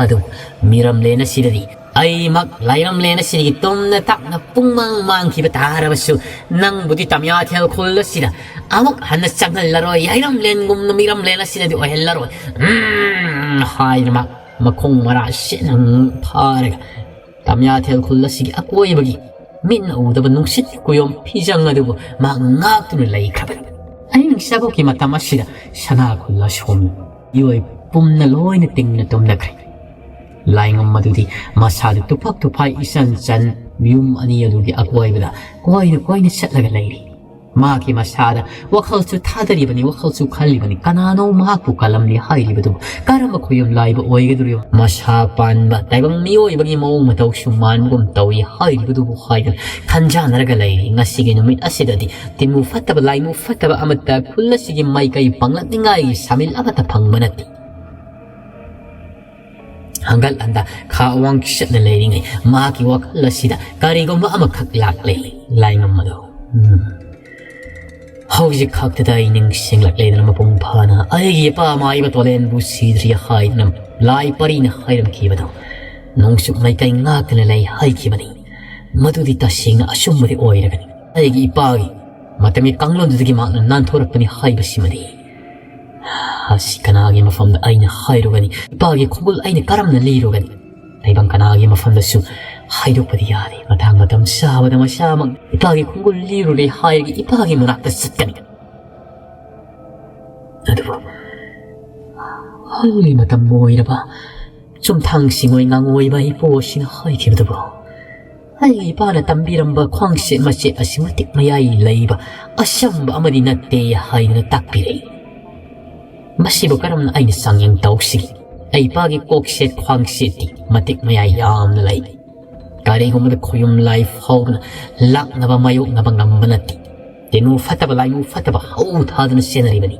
ꯑꯗꯨꯕꯨ ꯃꯤꯔꯝꯂꯦꯟ ꯑꯁꯤꯗꯗꯤ ꯑꯩꯃꯛ ꯂꯥꯏꯔꯝꯂꯦꯟ ꯑꯁꯤꯗꯒꯤ ꯇꯨꯝꯅ ꯇꯥꯛꯅ ꯄꯨꯡꯃꯥꯡ ꯃꯥꯡꯈꯤꯕ ꯇꯥꯔꯕꯁꯨ ꯅꯪꯕꯨꯗꯤ ꯇꯃꯤꯌꯥꯊꯦꯜ ꯈꯨꯜ ꯑꯁꯤꯗ ꯑꯃꯨꯛ ꯍꯟꯅ ꯆꯪꯍꯜꯂꯔꯣꯏ, ꯌꯥꯏꯔꯝꯂꯦꯟꯒꯨꯝꯅ ꯃꯤꯔꯝꯂꯦꯟ ꯑꯁꯤꯗꯗꯤ ꯑꯣꯏꯍꯜꯂꯔꯣꯏ꯫ ꯎꯝ, ꯍꯥꯏꯅ ꯃꯍꯥꯛ ꯃꯈꯣꯡ ꯃꯔꯥ ꯁꯦꯠꯅ ꯐꯥꯔꯒ ꯇꯃꯤꯌꯥꯊꯦꯜ ꯈꯨꯜ ꯑꯁꯤꯒꯤ ꯑꯀꯣꯏꯕꯒꯤ ꯃꯤꯠꯅ ꯎꯗꯕ ꯅꯨꯡꯁꯤꯠ ꯀꯨꯌꯣꯝ ꯐꯤꯖꯪ ꯑꯗꯨꯕꯨ ꯃꯍꯥꯛ ꯉꯥꯛꯇꯨꯅ ꯂꯩꯈ꯭ꯔꯕꯅꯤ꯫ ꯑꯍꯤꯡ ꯆꯥꯕꯣꯛꯀꯤ ꯃꯇꯝ ꯑꯁꯤꯗ ꯁꯅꯥ ꯈꯨꯜ ꯑꯁꯣꯝ ꯃꯤꯑꯣꯏ ꯄꯨꯝꯅ ꯂꯣꯏꯅ ꯇꯤꯡꯅ ꯇꯨꯝꯅꯈ꯭ꯔꯦ꯫ ꯂꯥꯏꯉꯝ ꯑꯗꯨꯗꯤ ꯃꯁꯥꯗ ꯇꯨꯐꯛ ꯇꯨꯐꯥꯏ ꯏꯆꯟ ꯆꯟ ꯌꯨꯝ ꯑꯅꯤ ꯑꯗꯨꯒꯤ ꯑꯀꯣꯏꯕꯗ ꯀꯣꯏꯅ ꯀꯣꯏꯅ ꯆꯠꯂꯒ ꯂꯩꯔꯤ꯫ ꯃꯍꯥꯛꯀꯤ ꯃꯁꯥꯗ ꯋꯥꯈꯜꯁꯨ ꯊꯥꯗꯔꯤꯕꯅꯤ, ꯋꯥꯈꯜꯁꯨ ꯈꯜꯂꯤꯕꯅꯤ꯫ ꯀꯅꯥꯅꯣ ꯃꯍꯥꯛꯄꯨ ꯀꯜꯂꯝꯂꯤ ꯍꯥꯏꯔꯤꯕꯗꯨꯕꯨ? ꯀꯔꯝꯕ ꯈꯨꯌꯨꯝ ꯂꯥꯏꯕ ꯑꯣꯏꯒꯗꯧꯔꯤꯕ? ꯃꯁꯥ ꯄꯥꯟꯕ ꯇꯥꯏꯕꯪ ꯃꯤꯑꯣꯏꯕꯒꯤ ꯃꯑꯣꯡ ꯃꯇꯧꯁꯨ ꯃꯥꯟꯕꯒꯨꯝ ꯇꯧꯏ ꯍꯥꯏꯔꯤꯕꯗꯨꯕꯨ ꯍꯥꯏꯗꯨꯅ ꯈꯟꯖꯥꯟꯅꯔꯒ ꯂꯩꯔꯤ꯫ ꯉꯁꯤꯒꯤ ꯅꯨꯃꯤꯠ ꯑꯁꯤꯗꯗꯤ ꯇꯤꯟꯃꯨ ꯐꯠꯇꯕ, ꯂꯥꯏꯃꯨ ꯐꯠꯇꯕ ꯑꯃꯠꯇ ꯈꯨꯜ ꯑꯁꯤꯒꯤ ꯃꯥꯏꯀꯩ ꯄꯥꯡꯂꯛꯅꯤꯡꯉꯥꯏꯒꯤ ꯁꯥꯃꯤꯜ ꯑꯃꯠꯇ ꯐꯪꯕ ꯅꯠꯇꯦ꯫ ꯍꯪꯒꯠ ꯍꯟꯗ ꯈꯥ ꯑꯋꯥꯡ ꯆꯠꯅ ꯂꯩꯔꯤꯉꯩ ꯃꯍꯥꯛꯀꯤ ꯋꯥꯈꯜ ꯑꯁꯤꯗ ꯀꯔꯤꯒꯨꯝꯕ ꯑꯃꯈꯛ ꯂꯥꯛꯂꯦ꯫ ꯂꯥꯏꯉꯝ ꯑꯗꯨ, ꯎꯝ, ꯍꯧꯖꯤꯛ ꯈꯛꯇꯗ ꯑꯩ ꯅꯤꯡꯁꯤꯡꯂꯛꯂꯦꯗꯅ ꯃꯄꯨꯡ ꯐꯥꯅ ꯑꯩꯒꯤ ꯏꯄꯥ ꯃꯥꯏꯕ ꯇꯣꯂꯦꯟꯕꯨ ꯁꯤꯗ꯭ꯔꯤ ꯍꯥꯏꯗꯨꯅ ꯂꯥꯏ ꯄꯔꯤꯅ ꯍꯥꯏꯔꯝꯈꯤꯕꯗꯣ ꯅꯣꯡꯆꯨꯞ ꯃꯥꯏꯀꯩ ꯉꯥꯛꯇꯅ ꯂꯩ ꯍꯥꯏꯈꯤꯕꯅꯤ꯫ ꯃꯗꯨꯗꯤ ꯇꯁꯦꯡꯅ ꯑꯆꯨꯝꯕꯗꯤ ꯑꯣꯏꯔꯒꯅꯤ꯫ ꯑꯩꯒꯤ ꯏꯄꯥꯒꯤ ꯃꯇꯝꯒꯤ ꯀꯥꯡꯂꯣꯟꯗꯨꯗꯒꯤ ꯃꯍꯥꯛꯅ ꯅꯥꯟꯊꯣꯔꯛꯄꯅꯤ ꯍꯥꯏꯕꯁꯤꯃꯗꯤ꯫ ꯑꯁꯤ ꯀꯅꯥꯒꯤ ꯃꯐꯝꯗ ꯑꯩꯅ ꯍꯥꯏꯔꯨꯒꯅꯤ? ꯏꯄꯥꯒꯤ ꯈꯣꯡꯒꯨꯜ ꯑꯩꯅ ꯀꯔꯝꯅ ꯂꯤꯔꯨꯒꯅꯤ? ꯇꯥꯏꯕꯪ ꯀꯅꯥꯒꯤ ꯃꯐꯝꯗꯁꯨ ꯍꯥꯏꯗꯣꯛꯄꯗꯤ ꯌꯥꯗꯦ꯫ ꯃꯇꯥꯡ ꯃꯇꯝ ꯆꯥꯕꯗ ꯃꯁꯥꯃꯛ ꯏꯄꯥꯒꯤ ꯈꯣꯡꯒꯨꯜ ꯂꯤꯔꯨꯔꯦ ꯍꯥꯏꯔꯒ ꯏꯄꯥꯒꯤ ꯃꯅꯥꯛꯇ ꯆꯠꯀꯅꯤ꯫ ꯑꯗꯨꯕꯨ ꯍꯧꯖꯤꯛ ꯃꯇꯝ ꯑꯣꯏꯔꯕ ꯆꯨꯝꯊꯥꯡ ꯁꯤꯡꯉꯣꯏ ꯉꯥꯡꯉꯣꯏꯕ ꯏꯄꯨ ꯑꯁꯤꯅ ꯍꯥꯏꯈꯤꯕꯗꯨꯕꯨ ꯑꯩꯒꯤ ꯏꯄꯥꯅ ꯇꯝꯕꯤꯔꯝꯕ ꯈ꯭ꯋꯥꯡꯁꯦꯠ ꯃꯆꯦꯠ ꯑꯁꯤ ꯃꯇꯤꯛ ꯃꯌꯥꯏ ꯂꯩꯕ ꯑꯆꯝꯕ ꯑꯃꯗꯤ ꯅꯠꯇꯦ ꯍꯥꯏꯗꯨꯅ ꯇꯥꯛꯄꯤꯔꯛꯏ꯫ ꯃꯁꯤꯕꯨ ꯀꯔꯝꯅ ꯑꯩꯅ ꯆꯥꯡꯌꯦꯡ ꯇꯧꯁꯤꯒꯦ? ꯑꯩ ꯏꯄꯥꯒꯤ ꯀꯣꯛꯁꯦꯠ ꯈ꯭ꯋꯥꯡꯁꯦꯠꯇꯤ ꯃꯇꯤꯛ ꯃꯌꯥꯏ ꯌꯥꯝꯅ ꯂꯩ꯫ ꯀꯔꯤꯒꯨꯝꯕꯗ ꯈꯣꯌꯨꯝ ꯂꯥꯏ ꯐꯥꯎꯗꯨꯅ ꯂꯥꯛꯅꯕ ꯃꯥꯌꯣꯛꯅꯕ ꯉꯝꯕ ꯅꯠꯇꯦ꯫ ꯇꯤꯅꯨ ꯐꯠꯇꯕ ꯂꯥꯏꯅꯨ ꯐꯠꯇꯕ ꯍꯧ ꯊꯥꯗꯨꯅ ꯆꯦꯟꯅꯔꯤꯕꯅꯤ꯫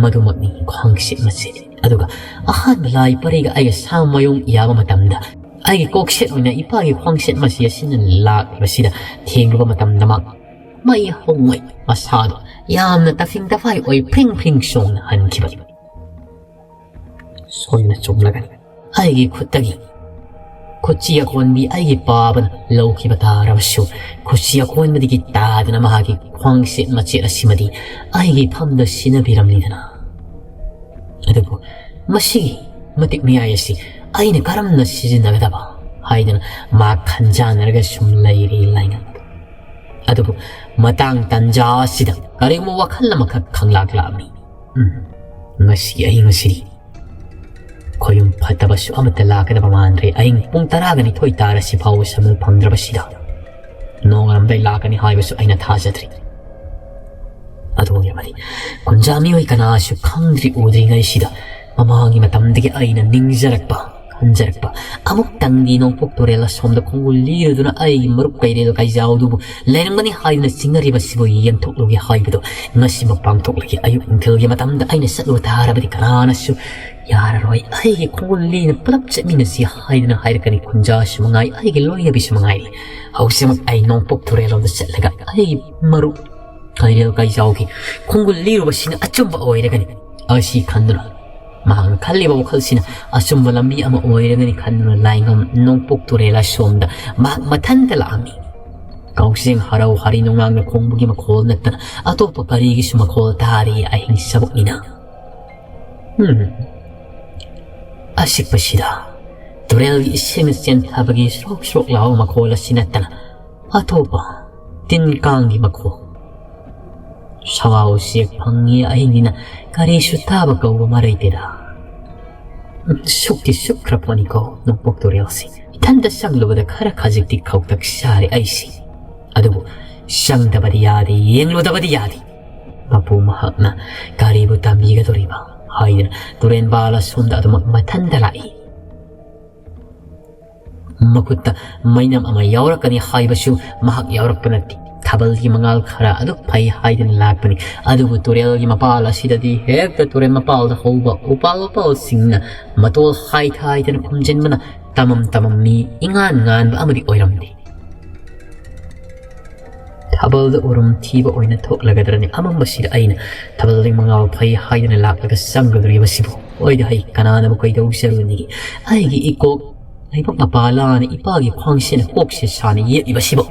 ꯃꯗꯨꯃꯛꯅꯤ ꯈ꯭ꯋꯥꯡꯁꯦꯠ ꯃꯆꯦꯠ꯫ ꯑꯗꯨꯒ ꯑꯍꯥꯟꯕ ꯂꯥꯏ ꯄꯔꯤꯒ ꯑꯩꯒ ꯁꯥ ꯃꯥꯌꯣꯡ ꯌꯥꯕ ꯃꯇꯝꯗ ꯑꯩꯒꯤ ꯀꯣꯛꯁꯦꯠ ꯑꯣꯏꯅ ꯏꯄꯥꯒꯤ ꯈ꯭ꯋꯥꯡꯁꯦꯠ ꯃꯆꯦ ꯑꯁꯤꯅ ꯂꯥꯛꯂꯤꯕꯁꯤꯗ ꯊꯦꯡꯂꯨꯕ ꯃꯇꯝꯗꯃꯛ ꯃꯩ ꯍꯧꯉꯩ ꯃꯁꯥꯗꯣ ꯌꯥꯝꯅ ꯇꯐꯤꯡ ꯇꯐꯥꯏ ꯑꯣꯏ ꯐ꯭ꯔꯤꯡ ꯐ꯭ꯔꯤꯡ ꯆꯣꯡꯅ ꯍꯟꯈꯤꯕꯅꯤ꯫ ꯁꯣꯏꯅ ꯆꯨꯝꯂꯒꯅꯤ꯫ ꯑꯩꯒꯤ ꯈꯨꯠꯇꯒꯤ ꯈꯨꯠꯁꯤ ꯑꯀꯣꯟꯕꯤ ꯑꯩꯒꯤ ꯄꯥꯕꯅ ꯂꯧꯈꯤꯕ ꯇꯥꯔꯕꯁꯨ, ꯈꯨꯠꯁꯤ ꯑꯀꯣꯟꯕꯗꯒꯤ ꯇꯥꯗꯅ ꯃꯍꯥꯛꯀꯤ ꯈ꯭ꯋꯥꯡꯁꯦꯠ ꯃꯆꯦꯠ ꯑꯁꯤꯃꯗꯤ ꯑꯩꯒꯤ ꯐꯝꯗ ꯁꯤꯟꯅꯕꯤꯔꯝꯂꯤꯗꯅ꯫ ꯑꯗꯨꯕꯨ ꯃꯁꯤꯒꯤ ꯃꯇꯤꯛ ꯃꯌꯥꯏ ꯑꯁꯤ ꯑꯩꯅ ꯀꯔꯝꯅ ꯁꯤꯖꯤꯟꯅꯒꯗꯕ ꯍꯥꯏꯗꯅ ꯃꯥ ꯈꯟꯖꯥꯟꯅꯔꯒ ꯁꯨꯝ ꯂꯩꯔꯤ ꯂꯥꯏꯉꯝꯕꯗꯣ꯫ ꯑꯗꯨꯕꯨ ꯃꯇꯥꯡ ꯇꯟꯖꯥ ꯑꯁꯤꯗ ꯀꯔꯤꯒꯨꯝꯕ ꯋꯥꯈꯜ ꯑꯃꯈꯛ ꯈꯪꯂꯥꯛ ꯂꯥꯛꯑꯝꯃꯤ꯫ ꯎꯝ, ꯉꯁꯤꯒꯤ ꯑꯍꯤꯡ ꯑꯁꯤꯗꯤ ꯈꯣꯌꯨꯝ ꯐꯠꯇꯕꯁꯨ ꯑꯃꯠꯇ ꯂꯥꯛꯀꯗꯕ ꯃꯥꯟꯗ꯭ꯔꯦ꯫ ꯑꯍꯤꯡ ꯄꯨꯡ ꯇꯔꯥꯒ ꯅꯤꯊꯣꯏ ꯇꯥꯔꯁꯤ ꯐꯥꯎꯕ ꯁꯃꯨ ꯐꯪꯗ꯭ꯔꯕꯁꯤꯗ ꯅꯣꯡꯉꯥꯜꯂꯝꯗꯥꯏ ꯂꯥꯛꯀꯅꯤ ꯍꯥꯏꯕꯁꯨ ꯑꯩꯅ ꯊꯥꯖꯗ꯭ꯔꯤ꯫ ꯑꯗꯨ ꯑꯣꯏꯔꯕꯗꯤ ꯀꯨꯟꯖꯥ ꯃꯤꯑꯣꯏ ꯀꯅꯥꯁꯨ ꯈꯪꯗ꯭ꯔꯤ ꯎꯗ꯭ꯔꯤꯉꯩꯁꯤꯗ ꯃꯃꯥꯡꯒꯤ ꯃꯇꯝꯗꯒꯤ ꯑꯩꯅ ꯅꯤꯡꯖꯔꯛꯄ, ꯈꯟꯖꯔꯛꯄ, ꯑꯃꯨꯛꯇꯪꯗꯤ ꯅꯣꯡꯄꯣꯛ ꯇꯨꯔꯦꯜ ꯑꯁꯣꯝꯗ ꯈꯣꯡꯒꯨꯜ ꯂꯤꯔꯨꯗꯨꯅ ꯑꯩꯒꯤ ꯃꯔꯨꯞ ꯀꯩꯔꯦꯜ ꯀꯩꯖꯥꯎꯗꯨꯕꯨ ꯂꯩꯔꯝꯒꯅꯤ ꯍꯥꯏꯗꯨꯅ ꯆꯤꯡꯅꯔꯤꯕꯁꯤꯕꯨ ꯌꯦꯟꯊꯣꯛꯂꯨꯒꯦ ꯍꯥꯏꯕꯗꯣ ꯉꯁꯤꯃꯛ ꯄꯥꯡꯊꯣꯛꯂꯒꯦ꯫ ꯑꯌꯨꯛ ꯅꯨꯡꯊꯤꯜꯒꯤ ꯃꯇꯝꯗ ꯑꯩꯅ ꯆꯠꯂꯨꯕ ꯇꯥꯔꯕꯗꯤ ꯀꯅꯥꯅꯁꯨ ꯌꯥꯔꯔꯣꯏ꯫ ꯑꯩꯒꯤ ꯈꯣꯡꯒꯨꯜ ꯂꯤꯅ ꯄꯨꯂꯞ ꯆꯠꯃꯤꯟꯅꯁꯤ ꯍꯥꯏꯗꯨꯅ ꯍꯥꯏꯔꯛꯀꯅꯤ꯫ ꯈꯨꯟꯖꯥꯁꯨ ꯃꯉꯥꯏ, ꯑꯩꯒꯤ ꯂꯣꯏꯅꯕꯤꯁꯨ ꯃꯉꯥꯏꯔꯤ꯫ ꯍꯧꯖꯤꯛꯃꯛ ꯑꯩ ꯅꯣꯡꯄꯣꯛ ꯇꯨꯔꯦꯜꯂꯣꯝꯗ ꯆꯠꯂꯒ ꯑꯩꯒꯤ ꯃꯔꯨꯞ ꯀꯩꯔꯦꯜ ꯀꯩꯖꯥꯎꯒꯤ ꯈꯣꯡꯒꯨꯜ ꯂꯤꯔꯨꯕꯁꯤꯅ ꯑꯆꯨꯝꯕ ꯑꯣꯏꯔꯒꯅꯤ꯫ ꯑꯁꯤ ꯈꯟꯗꯨꯅ ꯃꯍꯥꯛꯅ ꯈꯜꯂꯤꯕ ꯋꯥꯈꯜꯁꯤꯅ ꯑꯆꯨꯝꯕ ꯂꯝꯕꯤ ꯑꯃ ꯑꯣꯏꯔꯒꯅꯤ ꯈꯟꯗꯨꯅ ꯂꯥꯏꯉꯝ ꯅꯣꯡꯄꯣꯛ ꯇꯨꯔꯦꯜ ꯑꯁꯣꯝꯗ ꯃꯍꯥꯛ ꯃꯊꯟꯇ ꯂꯥꯛꯑꯝꯃꯤ꯫ ꯀꯥꯎꯖꯦꯡ ꯍꯔꯥꯎ ꯍꯔꯤ ꯅꯣꯡꯅꯥꯡꯅ ꯈꯣꯡꯕꯒꯤ ꯃꯈꯣꯜ ꯅꯠꯇꯅ ꯑꯇꯣꯞꯄ ꯀꯔꯤꯒꯤꯁꯨ ꯃꯈꯣꯜ ꯇꯥꯔꯤ ꯑꯍꯤꯡ ꯁꯕꯨꯛꯅꯤꯅ꯫ ꯎꯝ꯫ ꯑꯁꯤꯛꯄꯁꯤꯗ ꯇꯨꯔꯦꯜꯒꯤ ꯏꯁꯤꯡꯅ ꯆꯦꯟꯊꯕꯒꯤ ꯁ꯭ꯔꯣꯛ ꯁ꯭ꯔꯣꯛ ꯂꯥꯎꯕ ꯃꯈꯣꯜ ꯑꯁꯤ ꯅꯠꯇꯅ ꯑꯇꯣꯞꯄ ꯇꯤꯟ ꯀꯥꯡꯒꯤ ꯃꯈꯣꯜ, ꯁꯋꯥ ꯎꯆꯦꯛ ꯐꯪꯉꯤ ꯑꯍꯤꯡꯅꯤꯅ ꯀꯔꯤꯁꯨ ꯇꯥꯕ ꯀꯧꯕ ꯃꯔꯩꯇꯦꯗ꯫ "ꯁꯨꯛꯇꯤ ꯁꯨꯛꯈ꯭ꯔ ꯄꯣꯠꯅꯤꯀꯣ ꯅꯣꯡꯄꯣꯛ ꯇꯨꯔꯦꯜꯁꯤ꯫ ꯏꯊꯟꯇ ꯆꯪꯂꯨꯕꯗ ꯈꯔ ꯈꯖꯤꯛꯇꯤ ꯈꯧꯇꯛ ꯁꯥꯔꯦ ꯑꯩꯁꯤ꯫ ꯑꯗꯨꯕꯨ ꯆꯪꯗꯕꯗꯤ ꯌꯥꯗꯦ, ꯌꯦꯡꯂꯨꯗꯕꯗꯤ ꯌꯥꯗꯦ꯫ ꯃꯄꯨ ꯃꯍꯥꯛꯅ ꯀꯔꯤꯕꯨ ꯇꯝꯕꯤꯒꯗꯧꯔꯤꯕ?" ꯍꯥꯏꯗꯨꯅ ꯇꯨꯔꯦꯟ ꯃꯄꯥꯜ ꯑꯁꯣꯝꯗ ꯑꯗꯨꯃꯛ ꯃꯊꯟꯇ ꯂꯥꯛꯏ꯫ ꯃꯈꯨꯠꯇ ꯃꯩꯅꯝ ꯑꯃ ꯌꯥꯎꯔꯛꯀꯅꯤ ꯍꯥꯏꯕꯁꯨ ꯃꯍꯥꯛ ꯌꯥꯎꯔꯛꯄ ꯅꯠꯇꯦ꯫ ꯊꯥꯕꯜꯒꯤ ꯃꯉꯥꯜ ꯈꯔ ꯑꯗꯨ ꯐꯩ ꯍꯥꯏꯗꯨꯅ ꯂꯥꯛꯄꯅꯤ꯫ ꯑꯗꯨꯕꯨ ꯇꯨꯔꯦꯜꯒꯤ ꯃꯄꯥꯜ ꯑꯁꯤꯗꯗꯤ ꯍꯦꯛꯇ ꯇꯨꯔꯦꯜ ꯃꯄꯥꯜꯗ ꯍꯧꯕ ꯎꯄꯥꯜ ꯋꯥꯄꯥꯜꯁꯤꯡꯅ ꯃꯇꯣꯜ ꯍꯥꯏꯊ ꯍꯥꯏꯗꯅ ꯈꯨꯝꯖꯤꯟꯕꯅ ꯇꯃꯝ ꯇꯃꯝ ꯃꯤ ꯏꯉꯥꯟ ꯉꯥꯟꯕ ꯑꯃꯗꯤ ꯑꯣꯏꯔꯝꯗꯦ꯫ ꯊꯥꯕꯜꯗ ꯎꯔꯨꯝ ꯊꯤꯕ ꯑꯣꯏꯅ ꯊꯣꯛꯂꯒꯗ꯭ꯔꯅꯤ ꯑꯃꯝꯕꯁꯤꯗ ꯑꯩꯅ ꯊꯥꯕꯜ ꯃꯉꯥꯜ ꯐꯩ ꯍꯥꯏꯗꯨꯅ ꯂꯥꯛꯂꯒ ꯆꯪꯒꯗꯧꯔꯤꯕꯁꯤꯕꯨ? ꯑꯣꯏꯗ ꯍꯩ, ꯀꯅꯥꯅꯕꯨ ꯀꯩꯗꯧꯖꯔꯨꯅꯤꯒꯦ? ꯑꯩꯒꯤ ꯏꯀꯣꯛ ꯂꯩꯕꯥꯛ ꯃꯄꯥ ꯂꯥꯅ ꯏꯄꯥꯒꯤ ꯈ꯭ꯋꯥꯡꯁꯤꯅ ꯀꯣꯛꯁꯦ ꯁꯥꯅ ꯌꯦꯠꯂꯤꯕꯁꯤꯕꯨ?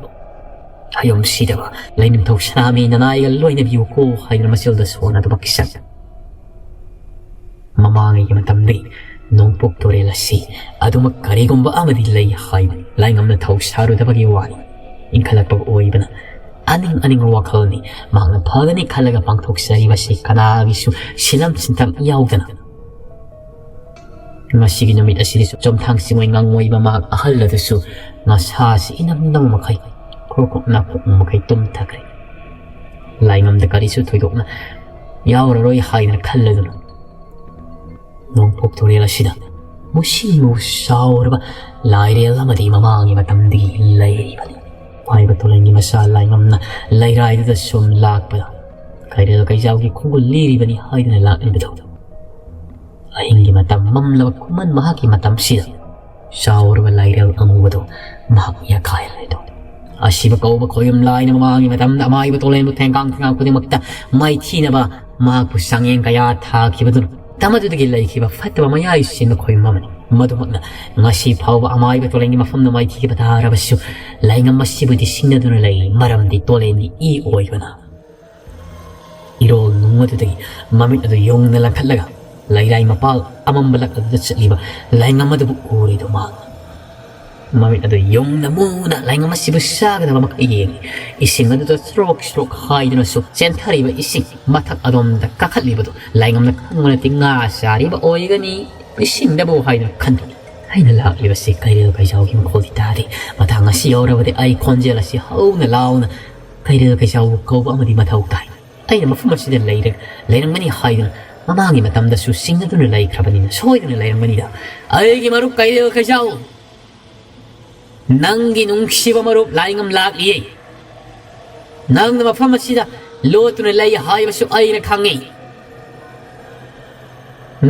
ꯍꯌꯨꯝ ꯁꯤꯗꯕ ꯂꯩꯅꯤꯡꯊꯧ ꯁꯅꯥꯃꯍꯤ ꯅꯅꯥꯏꯒ ꯂꯣꯏꯅꯕꯤꯌꯨꯀꯣ ꯍꯥꯏꯗꯨꯅ ꯃꯆꯤꯜꯗ ꯁꯣꯟꯅꯗꯨꯃꯛ ꯆꯪ꯫ ꯃꯃꯥꯡꯉꯩꯒꯤ ꯃꯇꯝꯗꯒꯤ ꯅꯣꯡꯄꯣꯛ ꯇꯨꯔꯦꯜ ꯑꯁꯤ ꯑꯗꯨꯃꯛ ꯀꯔꯤꯒꯨꯝꯕ ꯑꯃꯗꯤ ꯂꯩ ꯍꯥꯏꯕꯅꯤ꯫ ꯂꯥꯏꯉꯝꯅ ꯊꯧ ꯁꯥꯔꯨꯗꯕꯒꯤ ꯋꯥꯅꯤ꯫ ꯏꯟꯈꯠꯂꯛꯄꯒ ꯑꯣꯏꯕꯅ ꯑꯅꯤꯡ ꯑꯅꯤꯡꯕ ꯋꯥꯈꯜꯅꯤ꯫ ꯃꯍꯥꯛꯅ ꯐꯒꯅꯤ ꯈꯜꯂꯒ ꯄꯥꯡꯊꯣꯛꯆꯔꯤꯕꯁꯤ ꯀꯅꯥꯒꯤꯁꯨ ꯁꯤꯂꯝ ꯁꯤꯟꯊꯝ ꯌꯥꯎꯗꯅ꯫ ꯉꯁꯤꯒꯤ ꯅꯨꯃꯤꯠ ꯑꯁꯤꯗꯁꯨ ꯆꯣꯝꯊꯥꯡ ꯆꯤꯡꯉꯣꯏ ꯉꯥꯡꯉꯣꯏꯕ ꯃꯍꯥꯛ ꯑꯍꯜ ꯑꯗꯨꯁꯨ ꯃꯁꯥꯁꯤ ꯏꯅꯝ ꯅꯝ ꯃꯈꯩ, ꯈ꯭ꯔꯣꯛ ꯈ꯭ꯔꯣꯛ ꯅꯥꯈꯣꯛ ꯃꯈꯩ ꯇꯨꯝꯊꯈ꯭ꯔꯦ꯫ ꯂꯥꯏꯉꯝꯗ ꯀꯔꯤꯁꯨ ꯊꯣꯏꯗꯣꯛꯅ ꯌꯥꯎꯔꯔꯣꯏ ꯍꯥꯏꯗꯅ ꯈꯜꯂꯗꯨꯅ ꯅꯣꯡꯄꯣꯛ ꯇꯨꯔꯦꯜ ꯑꯁꯤꯗ ꯃꯨꯁꯤ ꯃꯨ ꯆꯥꯎꯔꯕ ꯂꯥꯏꯔꯦꯜ ꯑꯃꯗꯤ ꯃꯃꯥꯡꯒꯤ ꯃꯇꯝꯗꯒꯤ ꯂꯩꯔꯤꯕꯅꯤ꯫ ꯍꯥꯏꯕ ꯇꯣꯂꯦꯟꯒꯤ ꯃꯆꯥ ꯂꯥꯏꯉꯝꯅ ꯂꯩꯔꯥꯏꯗꯨꯗ ꯁꯨꯝ ꯂꯥꯛꯄꯗ ꯀꯩꯔꯦꯜ ꯀꯩꯖꯥꯎꯒꯤ ꯈꯣꯡꯒꯨꯜ ꯂꯤꯔꯤꯕꯅꯤ ꯍꯥꯏꯗꯨꯅ ꯂꯥꯛꯂꯤꯕꯗꯨ꯫ ꯑꯍꯤꯡꯒꯤ ꯃꯇꯝ ꯃꯝꯂꯕ ꯈꯨꯃꯟ ꯃꯍꯥꯛꯀꯤ ꯃꯇꯝꯁꯤꯗ ꯆꯥꯎꯔꯕ ꯂꯥꯏꯔꯦꯜ ꯑꯉꯧꯕꯗꯨ ꯃꯍꯥꯛ ꯌꯥꯈꯥꯏꯔꯦꯗꯣ꯫ ꯑꯁꯤꯕ ꯀꯧꯕ ꯈꯣꯌꯨꯝ ꯂꯥꯏꯅ ꯃꯃꯥꯡꯒꯤ ꯃꯇꯝꯗ ꯑꯃꯥꯏꯕ ꯇꯣꯂꯦꯟꯕꯨ ꯊꯦꯡꯀꯥꯡ ꯊꯦꯡꯀꯥꯡ ꯈꯨꯗꯤꯡꯃꯛꯇ ꯃꯥꯏꯊꯤꯅꯕ ꯃꯍꯥꯛꯄꯨ ꯆꯥꯡꯌꯦꯡ ꯀꯌꯥ ꯊꯥꯈꯤꯕꯗꯨꯅ ꯃꯇꯝ ꯑꯗꯨꯗꯒꯤ ꯂꯩꯈꯤꯕ ꯐꯠꯇꯕ ꯃꯌꯥꯏ ꯆꯦꯟꯕ ꯈꯣꯌꯨꯝ ꯑꯃꯅꯤ꯫ ꯃꯗꯨꯃꯛꯅ ꯉꯁꯤ ꯐꯥꯎꯕ ꯑꯃꯥꯏꯕ ꯇꯣꯂꯦꯟꯒꯤ ꯃꯐꯝꯗ ꯃꯥꯏꯊꯤꯈꯤꯕ ꯇꯥꯔꯕꯁꯨ ꯂꯥꯏꯉꯝ ꯑꯁꯤꯕꯨꯗꯤ ꯁꯤꯡꯅꯗꯨꯅ ꯂꯩ, ꯃꯔꯝꯗꯤ ꯇꯣꯂꯦꯟꯒꯤ ꯏ ꯑꯣꯏꯕꯅ꯫ ꯏꯔꯣꯜ ꯅꯨꯡ ꯑꯗꯨꯗꯒꯤ ꯃꯃꯤꯠ ꯑꯗꯨ ꯌꯨꯡꯅ ꯂꯪꯈꯠꯂꯒ ꯂꯩꯔꯥꯏ ꯃꯄꯥꯜ ꯑꯃꯝꯕ ꯂꯛ ꯑꯗꯨꯗ ꯆꯠꯂꯤꯕ ꯂꯥꯏꯉꯝ ꯑꯗꯨꯕꯨ ꯎꯔꯤꯗꯨ ꯃꯍꯥꯛꯅ꯫ ꯃꯃꯤꯠ ꯑꯗꯨ ꯌꯨꯡꯅ ꯃꯨꯅ ꯂꯥꯏꯉꯝ ꯑꯁꯤꯕꯨ ꯆꯥꯒꯗꯕ ꯃꯈꯩ ꯌꯦꯡꯏ꯫ ꯏꯁꯤꯡ ꯑꯗꯨꯗ ꯆ꯭ꯔꯣꯛ ꯆ꯭ꯔꯣꯛ ꯍꯥꯏꯗꯨꯅꯁꯨ ꯆꯦꯟꯊꯔꯤꯕ ꯏꯁꯤꯡ ꯃꯊꯛ ꯑꯗꯣꯝꯗ ꯀꯥꯈꯠꯂꯤꯕꯗꯨ ꯂꯥꯏꯉꯝꯅ ꯈꯪꯕ ꯅꯠꯇꯦ, ꯉꯥ ꯆꯥꯔꯤꯕ ꯑꯣꯏꯒꯅꯤ꯫ ꯏꯁꯤꯡꯗꯕꯨ ꯍꯥꯏꯗꯨꯅ ꯈꯟꯗꯣꯛꯏ꯫ ꯑꯩꯅ ꯂꯥꯛꯂꯤꯕꯁꯤ ꯀꯩꯔꯦꯜ ꯀꯩꯖꯥꯎꯒꯤ ꯃꯈꯣꯜꯗꯤ ꯇꯥꯗꯦ꯫ ꯃꯇꯥꯡ ꯑꯁꯤ ꯌꯧꯔꯕꯗꯤ ꯑꯩ ꯈꯣꯟꯖꯦꯜ ꯑꯁꯤ ꯍꯧꯅ ꯂꯥꯎꯅ ꯀꯩꯔꯦꯜ ꯀꯩꯖꯥꯎꯕꯨ ꯀꯧꯕ ꯑꯃꯗꯤ ꯃꯊꯧ ꯇꯥꯏ꯫ ꯑꯩꯅ ꯃꯐꯝ ꯑꯁꯤꯗ ꯂꯩꯔ-, ꯂꯩꯔꯝꯒꯅꯤ ꯍꯥꯏꯗꯨꯅ ꯃꯃꯥꯡꯒꯤ ꯃꯇꯝꯗꯁꯨ ꯆꯤꯡꯅꯗꯨꯅ ꯂꯩꯈ꯭ꯔꯕꯅꯤꯅ ꯁꯣꯏꯗꯅ ꯂꯩꯔꯝꯒꯅꯤꯗ꯫ ꯑꯩꯒꯤ ꯃꯔꯨꯞ ꯀꯩꯔꯦꯜ ꯀꯩꯖꯥꯎ, ꯅꯪꯒꯤ ꯅꯨꯡꯁꯤꯕ ꯃꯔꯨꯞ ꯂꯥꯏꯉꯝ ꯂꯥꯛꯂꯤꯌꯦ꯫ ꯅꯪꯅ ꯃꯐꯝ ꯑꯁꯤꯗ ꯂꯣꯠꯇꯨꯅ ꯂꯩ ꯍꯥꯏꯕꯁꯨ ꯑꯩꯅ ꯈꯪꯉꯤ꯫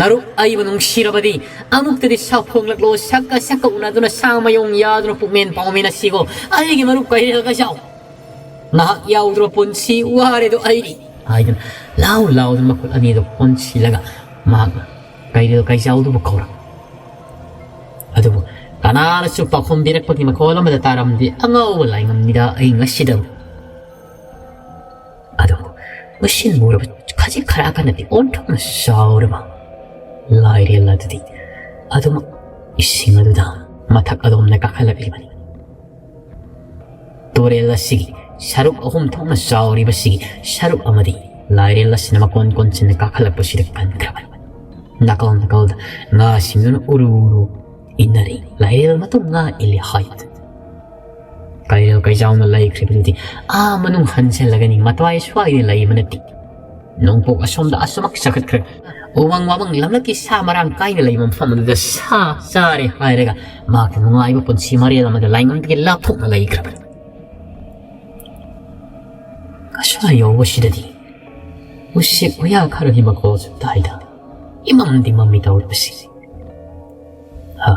ꯅꯔꯨꯞ ꯑꯩꯕꯨ ꯅꯨꯡꯁꯤꯔꯕꯗꯤ ꯑꯃꯨꯛꯇꯗꯤ ꯁꯛ ꯐꯣꯡꯂꯛꯂꯣ, ꯁꯛꯀ ꯁꯛꯀ ꯎꯅꯗꯨꯅ ꯁꯥ ꯃꯌꯣꯡ ꯌꯥꯗꯨꯅ ꯄꯨꯛꯃꯦꯟ ꯄꯥꯎꯃꯦꯟ ꯑꯁꯤꯒꯣ꯫ ꯑꯩꯒꯤ ꯃꯔꯨꯞ ꯀꯩꯔꯦꯜ ꯀꯩꯖꯥꯎ, ꯅꯍꯥꯛ ꯌꯥꯎꯗ꯭ꯔꯕ ꯄꯨꯟꯁꯤ ꯋꯥꯔꯦꯗꯣ ꯑꯩꯗꯤ ꯍꯥꯏꯗꯨꯅ ꯂꯥꯎ ꯂꯥꯎꯗꯨꯅ ꯃꯈꯨꯠ ꯑꯅꯤꯗꯨ ꯀꯣꯟꯁꯤꯜꯂꯒ ꯃꯍꯥꯛꯅ ꯀꯩꯔꯦꯜ ꯀꯩꯖꯥꯎꯗꯨꯕꯨ ꯀꯧꯔꯝꯃꯤ꯫ ꯑꯗꯨꯕꯨ ꯀꯅꯥꯅꯁꯨ ꯄꯥꯎꯈꯨꯝ ꯄꯤꯔꯛꯄꯒꯤ ꯃꯈꯣꯜ ꯑꯃꯗ ꯇꯥꯔꯝꯗꯦ꯫ ꯑꯉꯥꯎꯕ ꯂꯥꯏꯉꯝꯅꯤꯗ ꯑꯩ ꯉꯁꯤꯗꯕꯨ꯫ ꯑꯗꯨꯕꯨ ꯃꯁꯤ ꯃꯨꯔꯕ ꯈꯖꯤꯛ ꯈꯔ ꯀꯟꯅꯗꯤ ꯑꯣꯟꯊꯣꯛꯅ ꯆꯥꯎꯔꯕ ꯂꯥꯏꯔꯦꯜ ꯑꯗꯨꯗꯤ ꯑꯗꯨꯃꯛ ꯏꯁꯤꯡ ꯑꯗꯨꯗ ꯃꯊꯛ ꯑꯗꯣꯝꯗ ꯀꯥꯈꯠꯂꯛꯂꯤꯕꯅꯤ꯫ ꯇꯨꯔꯦꯜ ꯑꯁꯤꯒꯤ ꯁꯔꯨꯛ ꯑꯍꯨꯝ ꯊꯣꯛꯅ ꯆꯥꯎꯔꯤꯕꯁꯤꯒꯤ ꯁꯔꯨꯛ ꯑꯃꯗꯤ ꯂꯥꯏꯔꯦꯜ ꯑꯁꯤꯅ ꯃꯀꯣꯟ ꯀꯣꯟꯁꯤꯟꯅ ꯀꯥꯈꯠꯂꯛꯄꯁꯤꯗ ꯀꯟꯈ꯭ꯔꯕꯅꯤ꯫ ꯅꯥꯀꯜ ꯅꯥꯀꯜꯗ ꯉꯥꯁꯤꯡꯗꯨꯅ ꯎꯔꯨ ꯎꯔꯨ ꯏꯟꯅꯔꯤ꯫ ꯂꯥꯏꯔꯦꯜ ꯃꯇꯨꯡ ꯉꯥ ꯏꯜꯂꯤ ꯍꯥꯏꯕꯗꯨ꯫ ꯀꯩꯔꯦꯜ ꯀꯩꯖꯥꯎꯅ ꯂꯩꯈ꯭ꯔꯤꯕꯗꯨꯗꯤ ꯑꯥ ꯃꯅꯨꯡ ꯍꯟꯖꯤꯜꯂꯒꯅꯤ, ꯃꯇꯋꯥꯏ ꯁ꯭ꯋꯥꯏꯗ ꯂꯩꯕ ꯅꯠꯇꯦ꯫ ꯅꯣꯡꯄꯣꯛ ꯑꯁꯣꯝꯗ ꯑꯁꯨꯃꯛ ꯆꯈꯠꯈ꯭ꯔꯦ꯫ ꯎꯃꯪ ꯋꯥꯃꯪ ꯂꯝꯂꯛꯀꯤ ꯁꯥ ꯃꯔꯥꯡ ꯀꯥꯏꯅ ꯂꯩꯕ ꯃꯐꯝ ꯑꯗꯨꯗ ꯁꯥ ꯆꯥꯔꯦ ꯍꯥꯏꯔꯒ ꯃꯍꯥꯛꯀꯤ ꯅꯨꯡꯉꯥꯏꯕ ꯄꯨꯟꯁꯤ ꯃꯔꯦꯜ ꯑꯃꯗ ꯂꯥꯏꯉꯝꯗꯒꯤ ꯂꯥꯞꯊꯣꯛꯅ ꯂꯩꯈ꯭ꯔꯕꯅꯤ꯫ ꯑꯁ꯭ꯋꯥꯏ ꯌꯧꯕꯁꯤꯗꯗꯤ ꯎꯆꯦꯛ ꯋꯥꯌꯥ ꯈꯔꯒꯤ ꯃꯈꯣꯜꯁꯨ ꯇꯥꯏꯗ꯫ ꯏꯃꯝꯗꯤ ꯃꯝꯃꯤ ꯇꯧꯔꯤꯕꯁꯤ꯫ ꯍꯥ,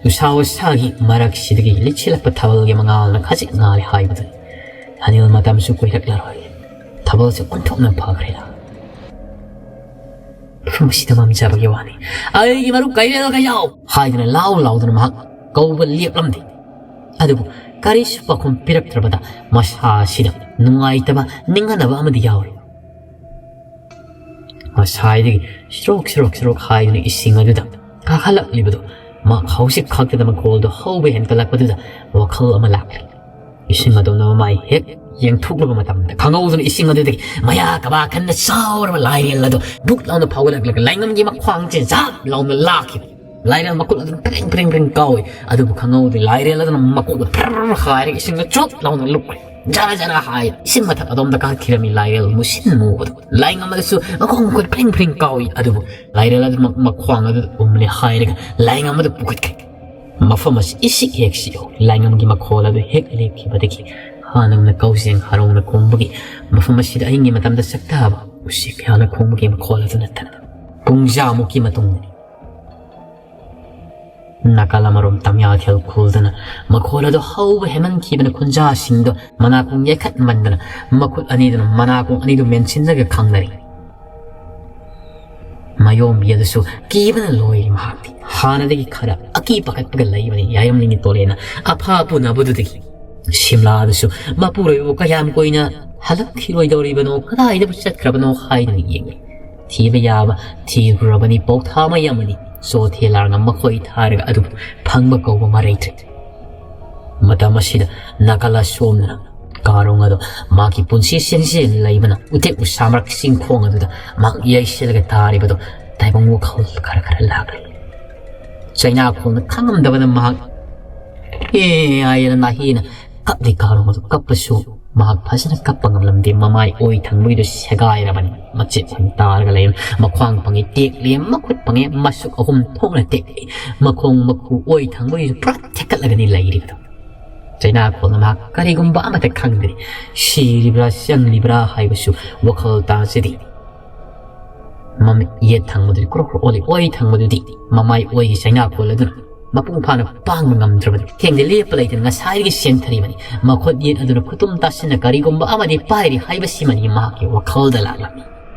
ꯎꯁꯥ ꯋꯥꯁꯥꯒꯤ ꯃꯔꯛꯁꯤꯗꯒꯤ ꯂꯤꯠꯁꯤꯜꯂꯛꯄ ꯊꯥꯕꯜꯒꯤ ꯃꯉꯥꯜꯅ ꯈꯖꯤꯛ ꯉꯥꯜꯂꯦ ꯍꯥꯏꯕꯗꯨꯅꯤ꯫ ꯑꯅꯤꯜ ꯃꯇꯝꯁꯨ ꯀꯨꯏꯔꯛꯂꯔꯣꯏ꯫ ꯊꯥꯕꯜꯁꯦ ꯑꯣꯟꯊꯣꯛꯅ ꯐꯈ꯭ꯔꯦꯗ꯫ ꯃꯐꯝ ꯑꯁꯤꯗ ꯃꯝꯖꯕꯒꯤ ꯋꯥꯅꯤ꯫ "ꯑꯩꯒꯤ ꯃꯔꯨꯞ ꯀꯩꯔꯦꯜ ꯀꯩꯖꯥꯎ!" ꯍꯥꯏꯗꯨꯅ ꯂꯥꯎ ꯂꯥꯎꯗꯨꯅ ꯃꯍꯥꯛ ꯀꯧꯕ ꯂꯦꯞꯂꯝꯗꯦ꯫ ꯑꯗꯨꯕꯨ ꯀꯔꯤꯁꯨ ꯄꯥꯎꯈꯨꯝ ꯄꯤꯔꯛꯇ꯭ꯔꯕꯗ ꯃꯁꯥ ꯑꯁꯤꯗ ꯅꯨꯡꯉꯥꯏꯇꯕ, ꯅꯤꯡꯍꯟꯅꯕ ꯑꯃꯗꯤ ꯌꯥꯎꯔꯤ꯫ ꯉꯁꯥꯏꯗꯒꯤ ꯁꯤꯔꯣꯛ, ꯁꯤꯔꯣꯛ, ꯁꯤꯔꯣꯛ ꯍꯥꯏꯗꯨꯅ ꯏꯁꯤꯡ ꯑꯗꯨꯗ ꯀꯥꯈꯠꯂꯛꯂꯤꯕꯗꯨ ꯃꯥ ꯍꯧꯖꯤꯛ ꯈꯛꯇꯗ ꯃꯈꯣꯜꯗꯨ ꯍꯧꯕ ꯍꯦꯟꯒꯠꯂꯛꯄꯗꯨꯗ ꯋꯥꯈꯜ ꯑꯃ ꯂꯥꯛꯂꯤ꯫ ꯏꯁꯤꯡ ꯑꯗꯨꯅ ꯃꯃꯥꯏ ꯍꯦꯛ ꯌꯦꯡꯊꯣꯛꯂꯨꯕ ꯃꯇꯝꯗ, ꯈꯪꯍꯧꯗꯅ ꯏꯁꯤꯡ ꯑꯗꯨꯗꯒꯤ ꯃꯌꯥ ꯀꯕꯥ ꯈꯟꯅ ꯆꯥꯎꯔꯕ ꯂꯥꯏꯔꯦꯜ ꯑꯗꯨ ꯕꯨꯛ ꯂꯥꯎꯅ ꯐꯥꯎꯒꯠꯂꯛꯂꯒ ꯂꯥꯏꯉꯝꯒꯤ ꯃꯈ꯭ꯋꯥꯡꯁꯦ ꯖꯥꯞ ꯂꯥꯎꯅ ꯂꯥꯛꯈꯤꯕ꯫ ꯂꯥꯏꯔꯦꯜ ꯃꯈꯨꯠ ꯑꯗꯨꯅ ꯄ꯭ꯔꯦꯡ ꯄ꯭ꯔꯦꯡ ꯄ꯭ꯔꯦꯡ ꯀꯥꯎꯏ꯫ ꯑꯗꯨꯕꯨ ꯈꯪꯍꯧꯗꯦ, ꯂꯥꯏꯔꯦꯜ ꯑꯗꯨꯅ ꯃꯀꯣꯛꯇ ꯐꯔ ꯍꯥꯏꯔꯒ ꯏꯁꯤꯡꯗ ꯆꯣꯠ ꯂꯥꯎꯅ ꯂꯨꯞꯈ꯭ꯔꯦ꯫ ꯖꯔ ꯖꯔ ꯍꯥꯏ ꯏꯁꯤꯡ ꯃꯊꯛ ꯑꯗꯣꯝꯗ ꯀꯥꯈꯠꯈꯤꯔꯝꯃꯤ ꯂꯥꯏꯔꯦꯜ ꯃꯨꯁꯤꯟ ꯃꯨꯕꯗꯨ꯫ ꯂꯥꯏꯉꯝ ꯑꯗꯨꯁꯨ ꯃꯈꯣꯡ ꯃꯈꯨꯠ ꯐ꯭ꯔꯤꯡ ꯐ꯭ꯔꯤꯡ ꯀꯥꯎꯏ꯫ ꯑꯗꯨꯕꯨ ꯂꯥꯏꯔꯦꯜ ꯑꯗꯨ ꯃ-, ꯃꯈ꯭ꯋꯥꯡ ꯑꯗꯨ ꯎꯝꯂꯦ ꯍꯥꯏꯔꯒ ꯂꯥꯏꯉꯝ ꯑꯗꯨ ꯄꯨꯈꯠꯈ꯭ꯔꯦ꯫ ꯃꯐꯝ ꯑꯁꯤ ꯏꯁꯤꯛ ꯍꯦꯛ ꯁꯤꯛꯍꯧꯏ꯫ ꯂꯥꯏꯉꯝꯒꯤ ꯃꯈꯣꯜ ꯑꯗꯨ ꯍꯦꯛ ꯂꯦꯞꯈꯤꯕꯗꯒꯤ ꯍꯥꯟꯅꯒꯨꯝꯅ ꯀꯧꯖꯦꯡ ꯍꯔꯥꯎꯅ ꯈꯣꯡꯕꯒꯤ, ꯃꯐꯝ ꯑꯁꯤꯗ ꯑꯍꯤꯡꯒꯤ ꯃꯇꯝꯗ ꯁꯛꯇꯥꯕ ꯎꯆꯦꯛ ꯀꯌꯥꯅ ꯈꯣꯡꯕꯒꯤ ꯃꯈꯣꯜ ꯑꯗꯨ ꯅꯠꯇꯅ ꯄꯨꯡꯖꯥꯃꯨꯛꯀꯤ ꯃꯇꯨꯡꯗꯅꯤ ꯅꯥꯀꯜ ꯑꯃꯔꯣꯝ ꯇꯝꯌꯥꯊꯦꯜ ꯈꯨꯜꯗꯅ ꯃꯈꯣꯜ ꯑꯗꯨ ꯍꯧꯕ ꯍꯦꯟꯃꯟꯈꯤꯕꯅ ꯈꯨꯟꯖꯥꯁꯤꯡꯗꯣ ꯃꯅꯥꯀꯣꯡ ꯌꯩꯈꯠꯃꯟꯗꯅ ꯃꯈꯨꯠ ꯑꯅꯤꯗꯨꯅ ꯃꯅꯥꯀꯣꯡ ꯑꯅꯤꯗꯨ ꯃꯦꯟꯁꯤꯟꯅꯒ ꯈꯪꯅꯔꯤ꯫ ꯃꯌꯣꯝꯕꯤ ꯑꯗꯨꯁꯨ ꯀꯤꯕꯅ ꯂꯣꯏꯔꯦ꯫ ꯃꯍꯥꯛꯇꯤ ꯍꯥꯟꯅꯗꯒꯤ ꯈꯔ ꯑꯀꯤ ꯄꯥꯈꯠꯄꯒ ꯂꯩꯕꯅꯤ꯫ ꯌꯥꯏꯔꯝꯂꯤꯅꯤ ꯇꯣꯂꯦꯅ ꯑꯐꯥ ꯄꯨꯅꯕꯗꯨꯗꯒꯤ ꯁꯤꯝꯂꯥꯗꯁꯨ ꯃꯄꯨꯔꯣꯏꯕꯕꯨ ꯀꯌꯥꯝ ꯀꯨꯏꯅ ꯍꯜꯂꯛꯈꯤꯔꯣꯏꯗꯧꯔꯤꯕꯅꯣ, ꯀꯗꯥꯏꯗꯕꯨ ꯆꯠꯈ꯭ꯔꯕꯅꯣ ꯍꯥꯏꯗꯨꯅ ꯌꯦꯡꯂꯤ꯫ ꯊꯤꯕ ꯌꯥꯕ ꯊꯤꯈ꯭ꯔꯕꯅꯤ꯫ ꯄꯧꯊꯥꯃꯩ ꯑꯃꯗꯤ ꯆꯣꯊꯦ ꯂꯥꯡꯅ ꯃꯈꯣꯏ ꯊꯥꯔꯒ ꯑꯗꯨꯕꯨ ꯐꯪꯕ ꯀꯧꯕ ꯃꯔꯩꯇ꯭ꯔꯦ꯫ ꯃꯇꯝ ꯑꯁꯤꯗ ꯅꯥꯀꯜ ꯑꯁꯣꯝꯗꯅ ꯀꯥꯔꯣꯡ ꯑꯗꯣ ꯃꯍꯥꯛꯀꯤ ꯄꯨꯟꯁꯤ ꯁꯦꯟꯖꯦꯟ ꯂꯩꯕꯅ ꯎꯇꯦꯛ ꯎꯁꯥ ꯃꯔꯛ ꯆꯤꯡꯈꯣꯡ ꯑꯗꯨꯗ ꯃꯍꯥꯛ ꯌꯩꯁꯤꯜꯂꯒ ꯇꯥꯔꯤꯕꯗꯣ ꯇꯥꯏꯕꯪ ꯋꯥꯈꯜ ꯈꯔ ꯈꯔ ꯂꯥꯛꯂꯤ꯫ ꯆꯩꯅꯥꯈꯣꯜꯅ ꯈꯪꯉꯝꯗꯕꯅ ꯃꯍꯥꯛ "ꯑꯦ" ꯍꯥꯏꯗꯅ ꯅꯥꯍꯦꯅ ꯀꯞꯂꯤ꯫ ꯀꯥꯔꯣꯡ ꯑꯗꯨ ꯀꯞꯄꯁꯨ ꯃꯍꯥꯛ ꯐꯖꯅ ꯀꯞꯄ ꯉꯝꯂꯝꯗꯦ꯫ ꯃꯃꯥꯏ ꯑꯣꯏ ꯊꯪꯕꯒꯤꯗꯨ ꯁꯦꯒꯥꯏꯔꯕꯅꯤ꯫ ꯃꯆꯦꯠ ꯑꯣꯏꯅ ꯇꯥꯔꯒ ꯂꯩꯔꯝ꯫ ꯃꯈ꯭ꯋꯥꯡ ꯐꯪꯉꯤ ꯇꯦꯛꯂꯤ, ꯃꯈꯨꯠ ꯐꯪꯉꯤ ꯃꯁꯨꯛ ꯑꯍꯨꯝ ꯊꯣꯛꯅ ꯇꯦꯛꯂꯤ꯫ ꯃꯈꯣꯡ ꯃꯈꯨ ꯑꯣꯏ ꯊꯪꯕꯒꯤꯁꯨ ꯄꯨꯔꯥ ꯊꯦꯛꯀꯠꯂꯒꯅꯤ ꯂꯩꯔꯤꯕꯗꯣ꯫ ꯆꯩꯅꯥꯈꯣꯜꯅ ꯃꯍꯥꯛ ꯀꯔꯤꯒꯨꯝꯕ ꯑꯃꯠꯇ ꯈꯪꯗ꯭ꯔꯤ꯫ ꯁꯤꯔꯤꯕ꯭ꯔꯥ ꯆꯪꯂꯤꯕ꯭ꯔꯥ ꯍꯥꯏꯕꯁꯨ ꯋꯥꯈꯜ ꯇꯥꯖꯗꯦ꯫ ꯃꯃꯤꯠ ꯌꯦꯠ ꯊꯪꯕꯗꯨꯗꯤ ꯀ꯭ꯔꯣꯛ ꯀ꯭ꯔꯣꯛ ꯑꯣꯜꯂꯤ꯫ ꯑꯣꯏ ꯊꯪꯕꯗꯨꯗꯤ ꯃꯃꯥꯏ ꯑꯣꯏꯒꯤ ꯆꯩꯅꯥꯈꯣꯜ ꯑꯗꯨꯅ ꯃꯄꯨꯡ ꯐꯥꯅ ꯄꯥꯡꯕ ꯉꯝꯗ꯭ꯔꯕꯗꯤ ꯈꯦꯡꯗ ꯂꯦꯞꯄ ꯂꯩꯇꯅ ꯉꯁꯥꯏꯗꯒꯤ ꯆꯦꯟꯊꯔꯤꯕꯅꯤ꯫ ꯃꯈꯨꯠ ꯌꯦꯠ ꯑꯗꯨꯅ ꯈꯨꯇꯨꯝ ꯇꯥꯁꯤꯟꯅ ꯀꯔꯤꯒꯨꯝꯕ ꯑꯃꯗꯤ ꯄꯥꯏꯔꯤ ꯍꯥꯏꯕꯁꯤꯃꯅꯤ ꯃꯍꯥꯛꯀꯤ ꯋꯥꯈꯜꯗ ꯂꯥꯛꯂꯝꯃꯤ꯫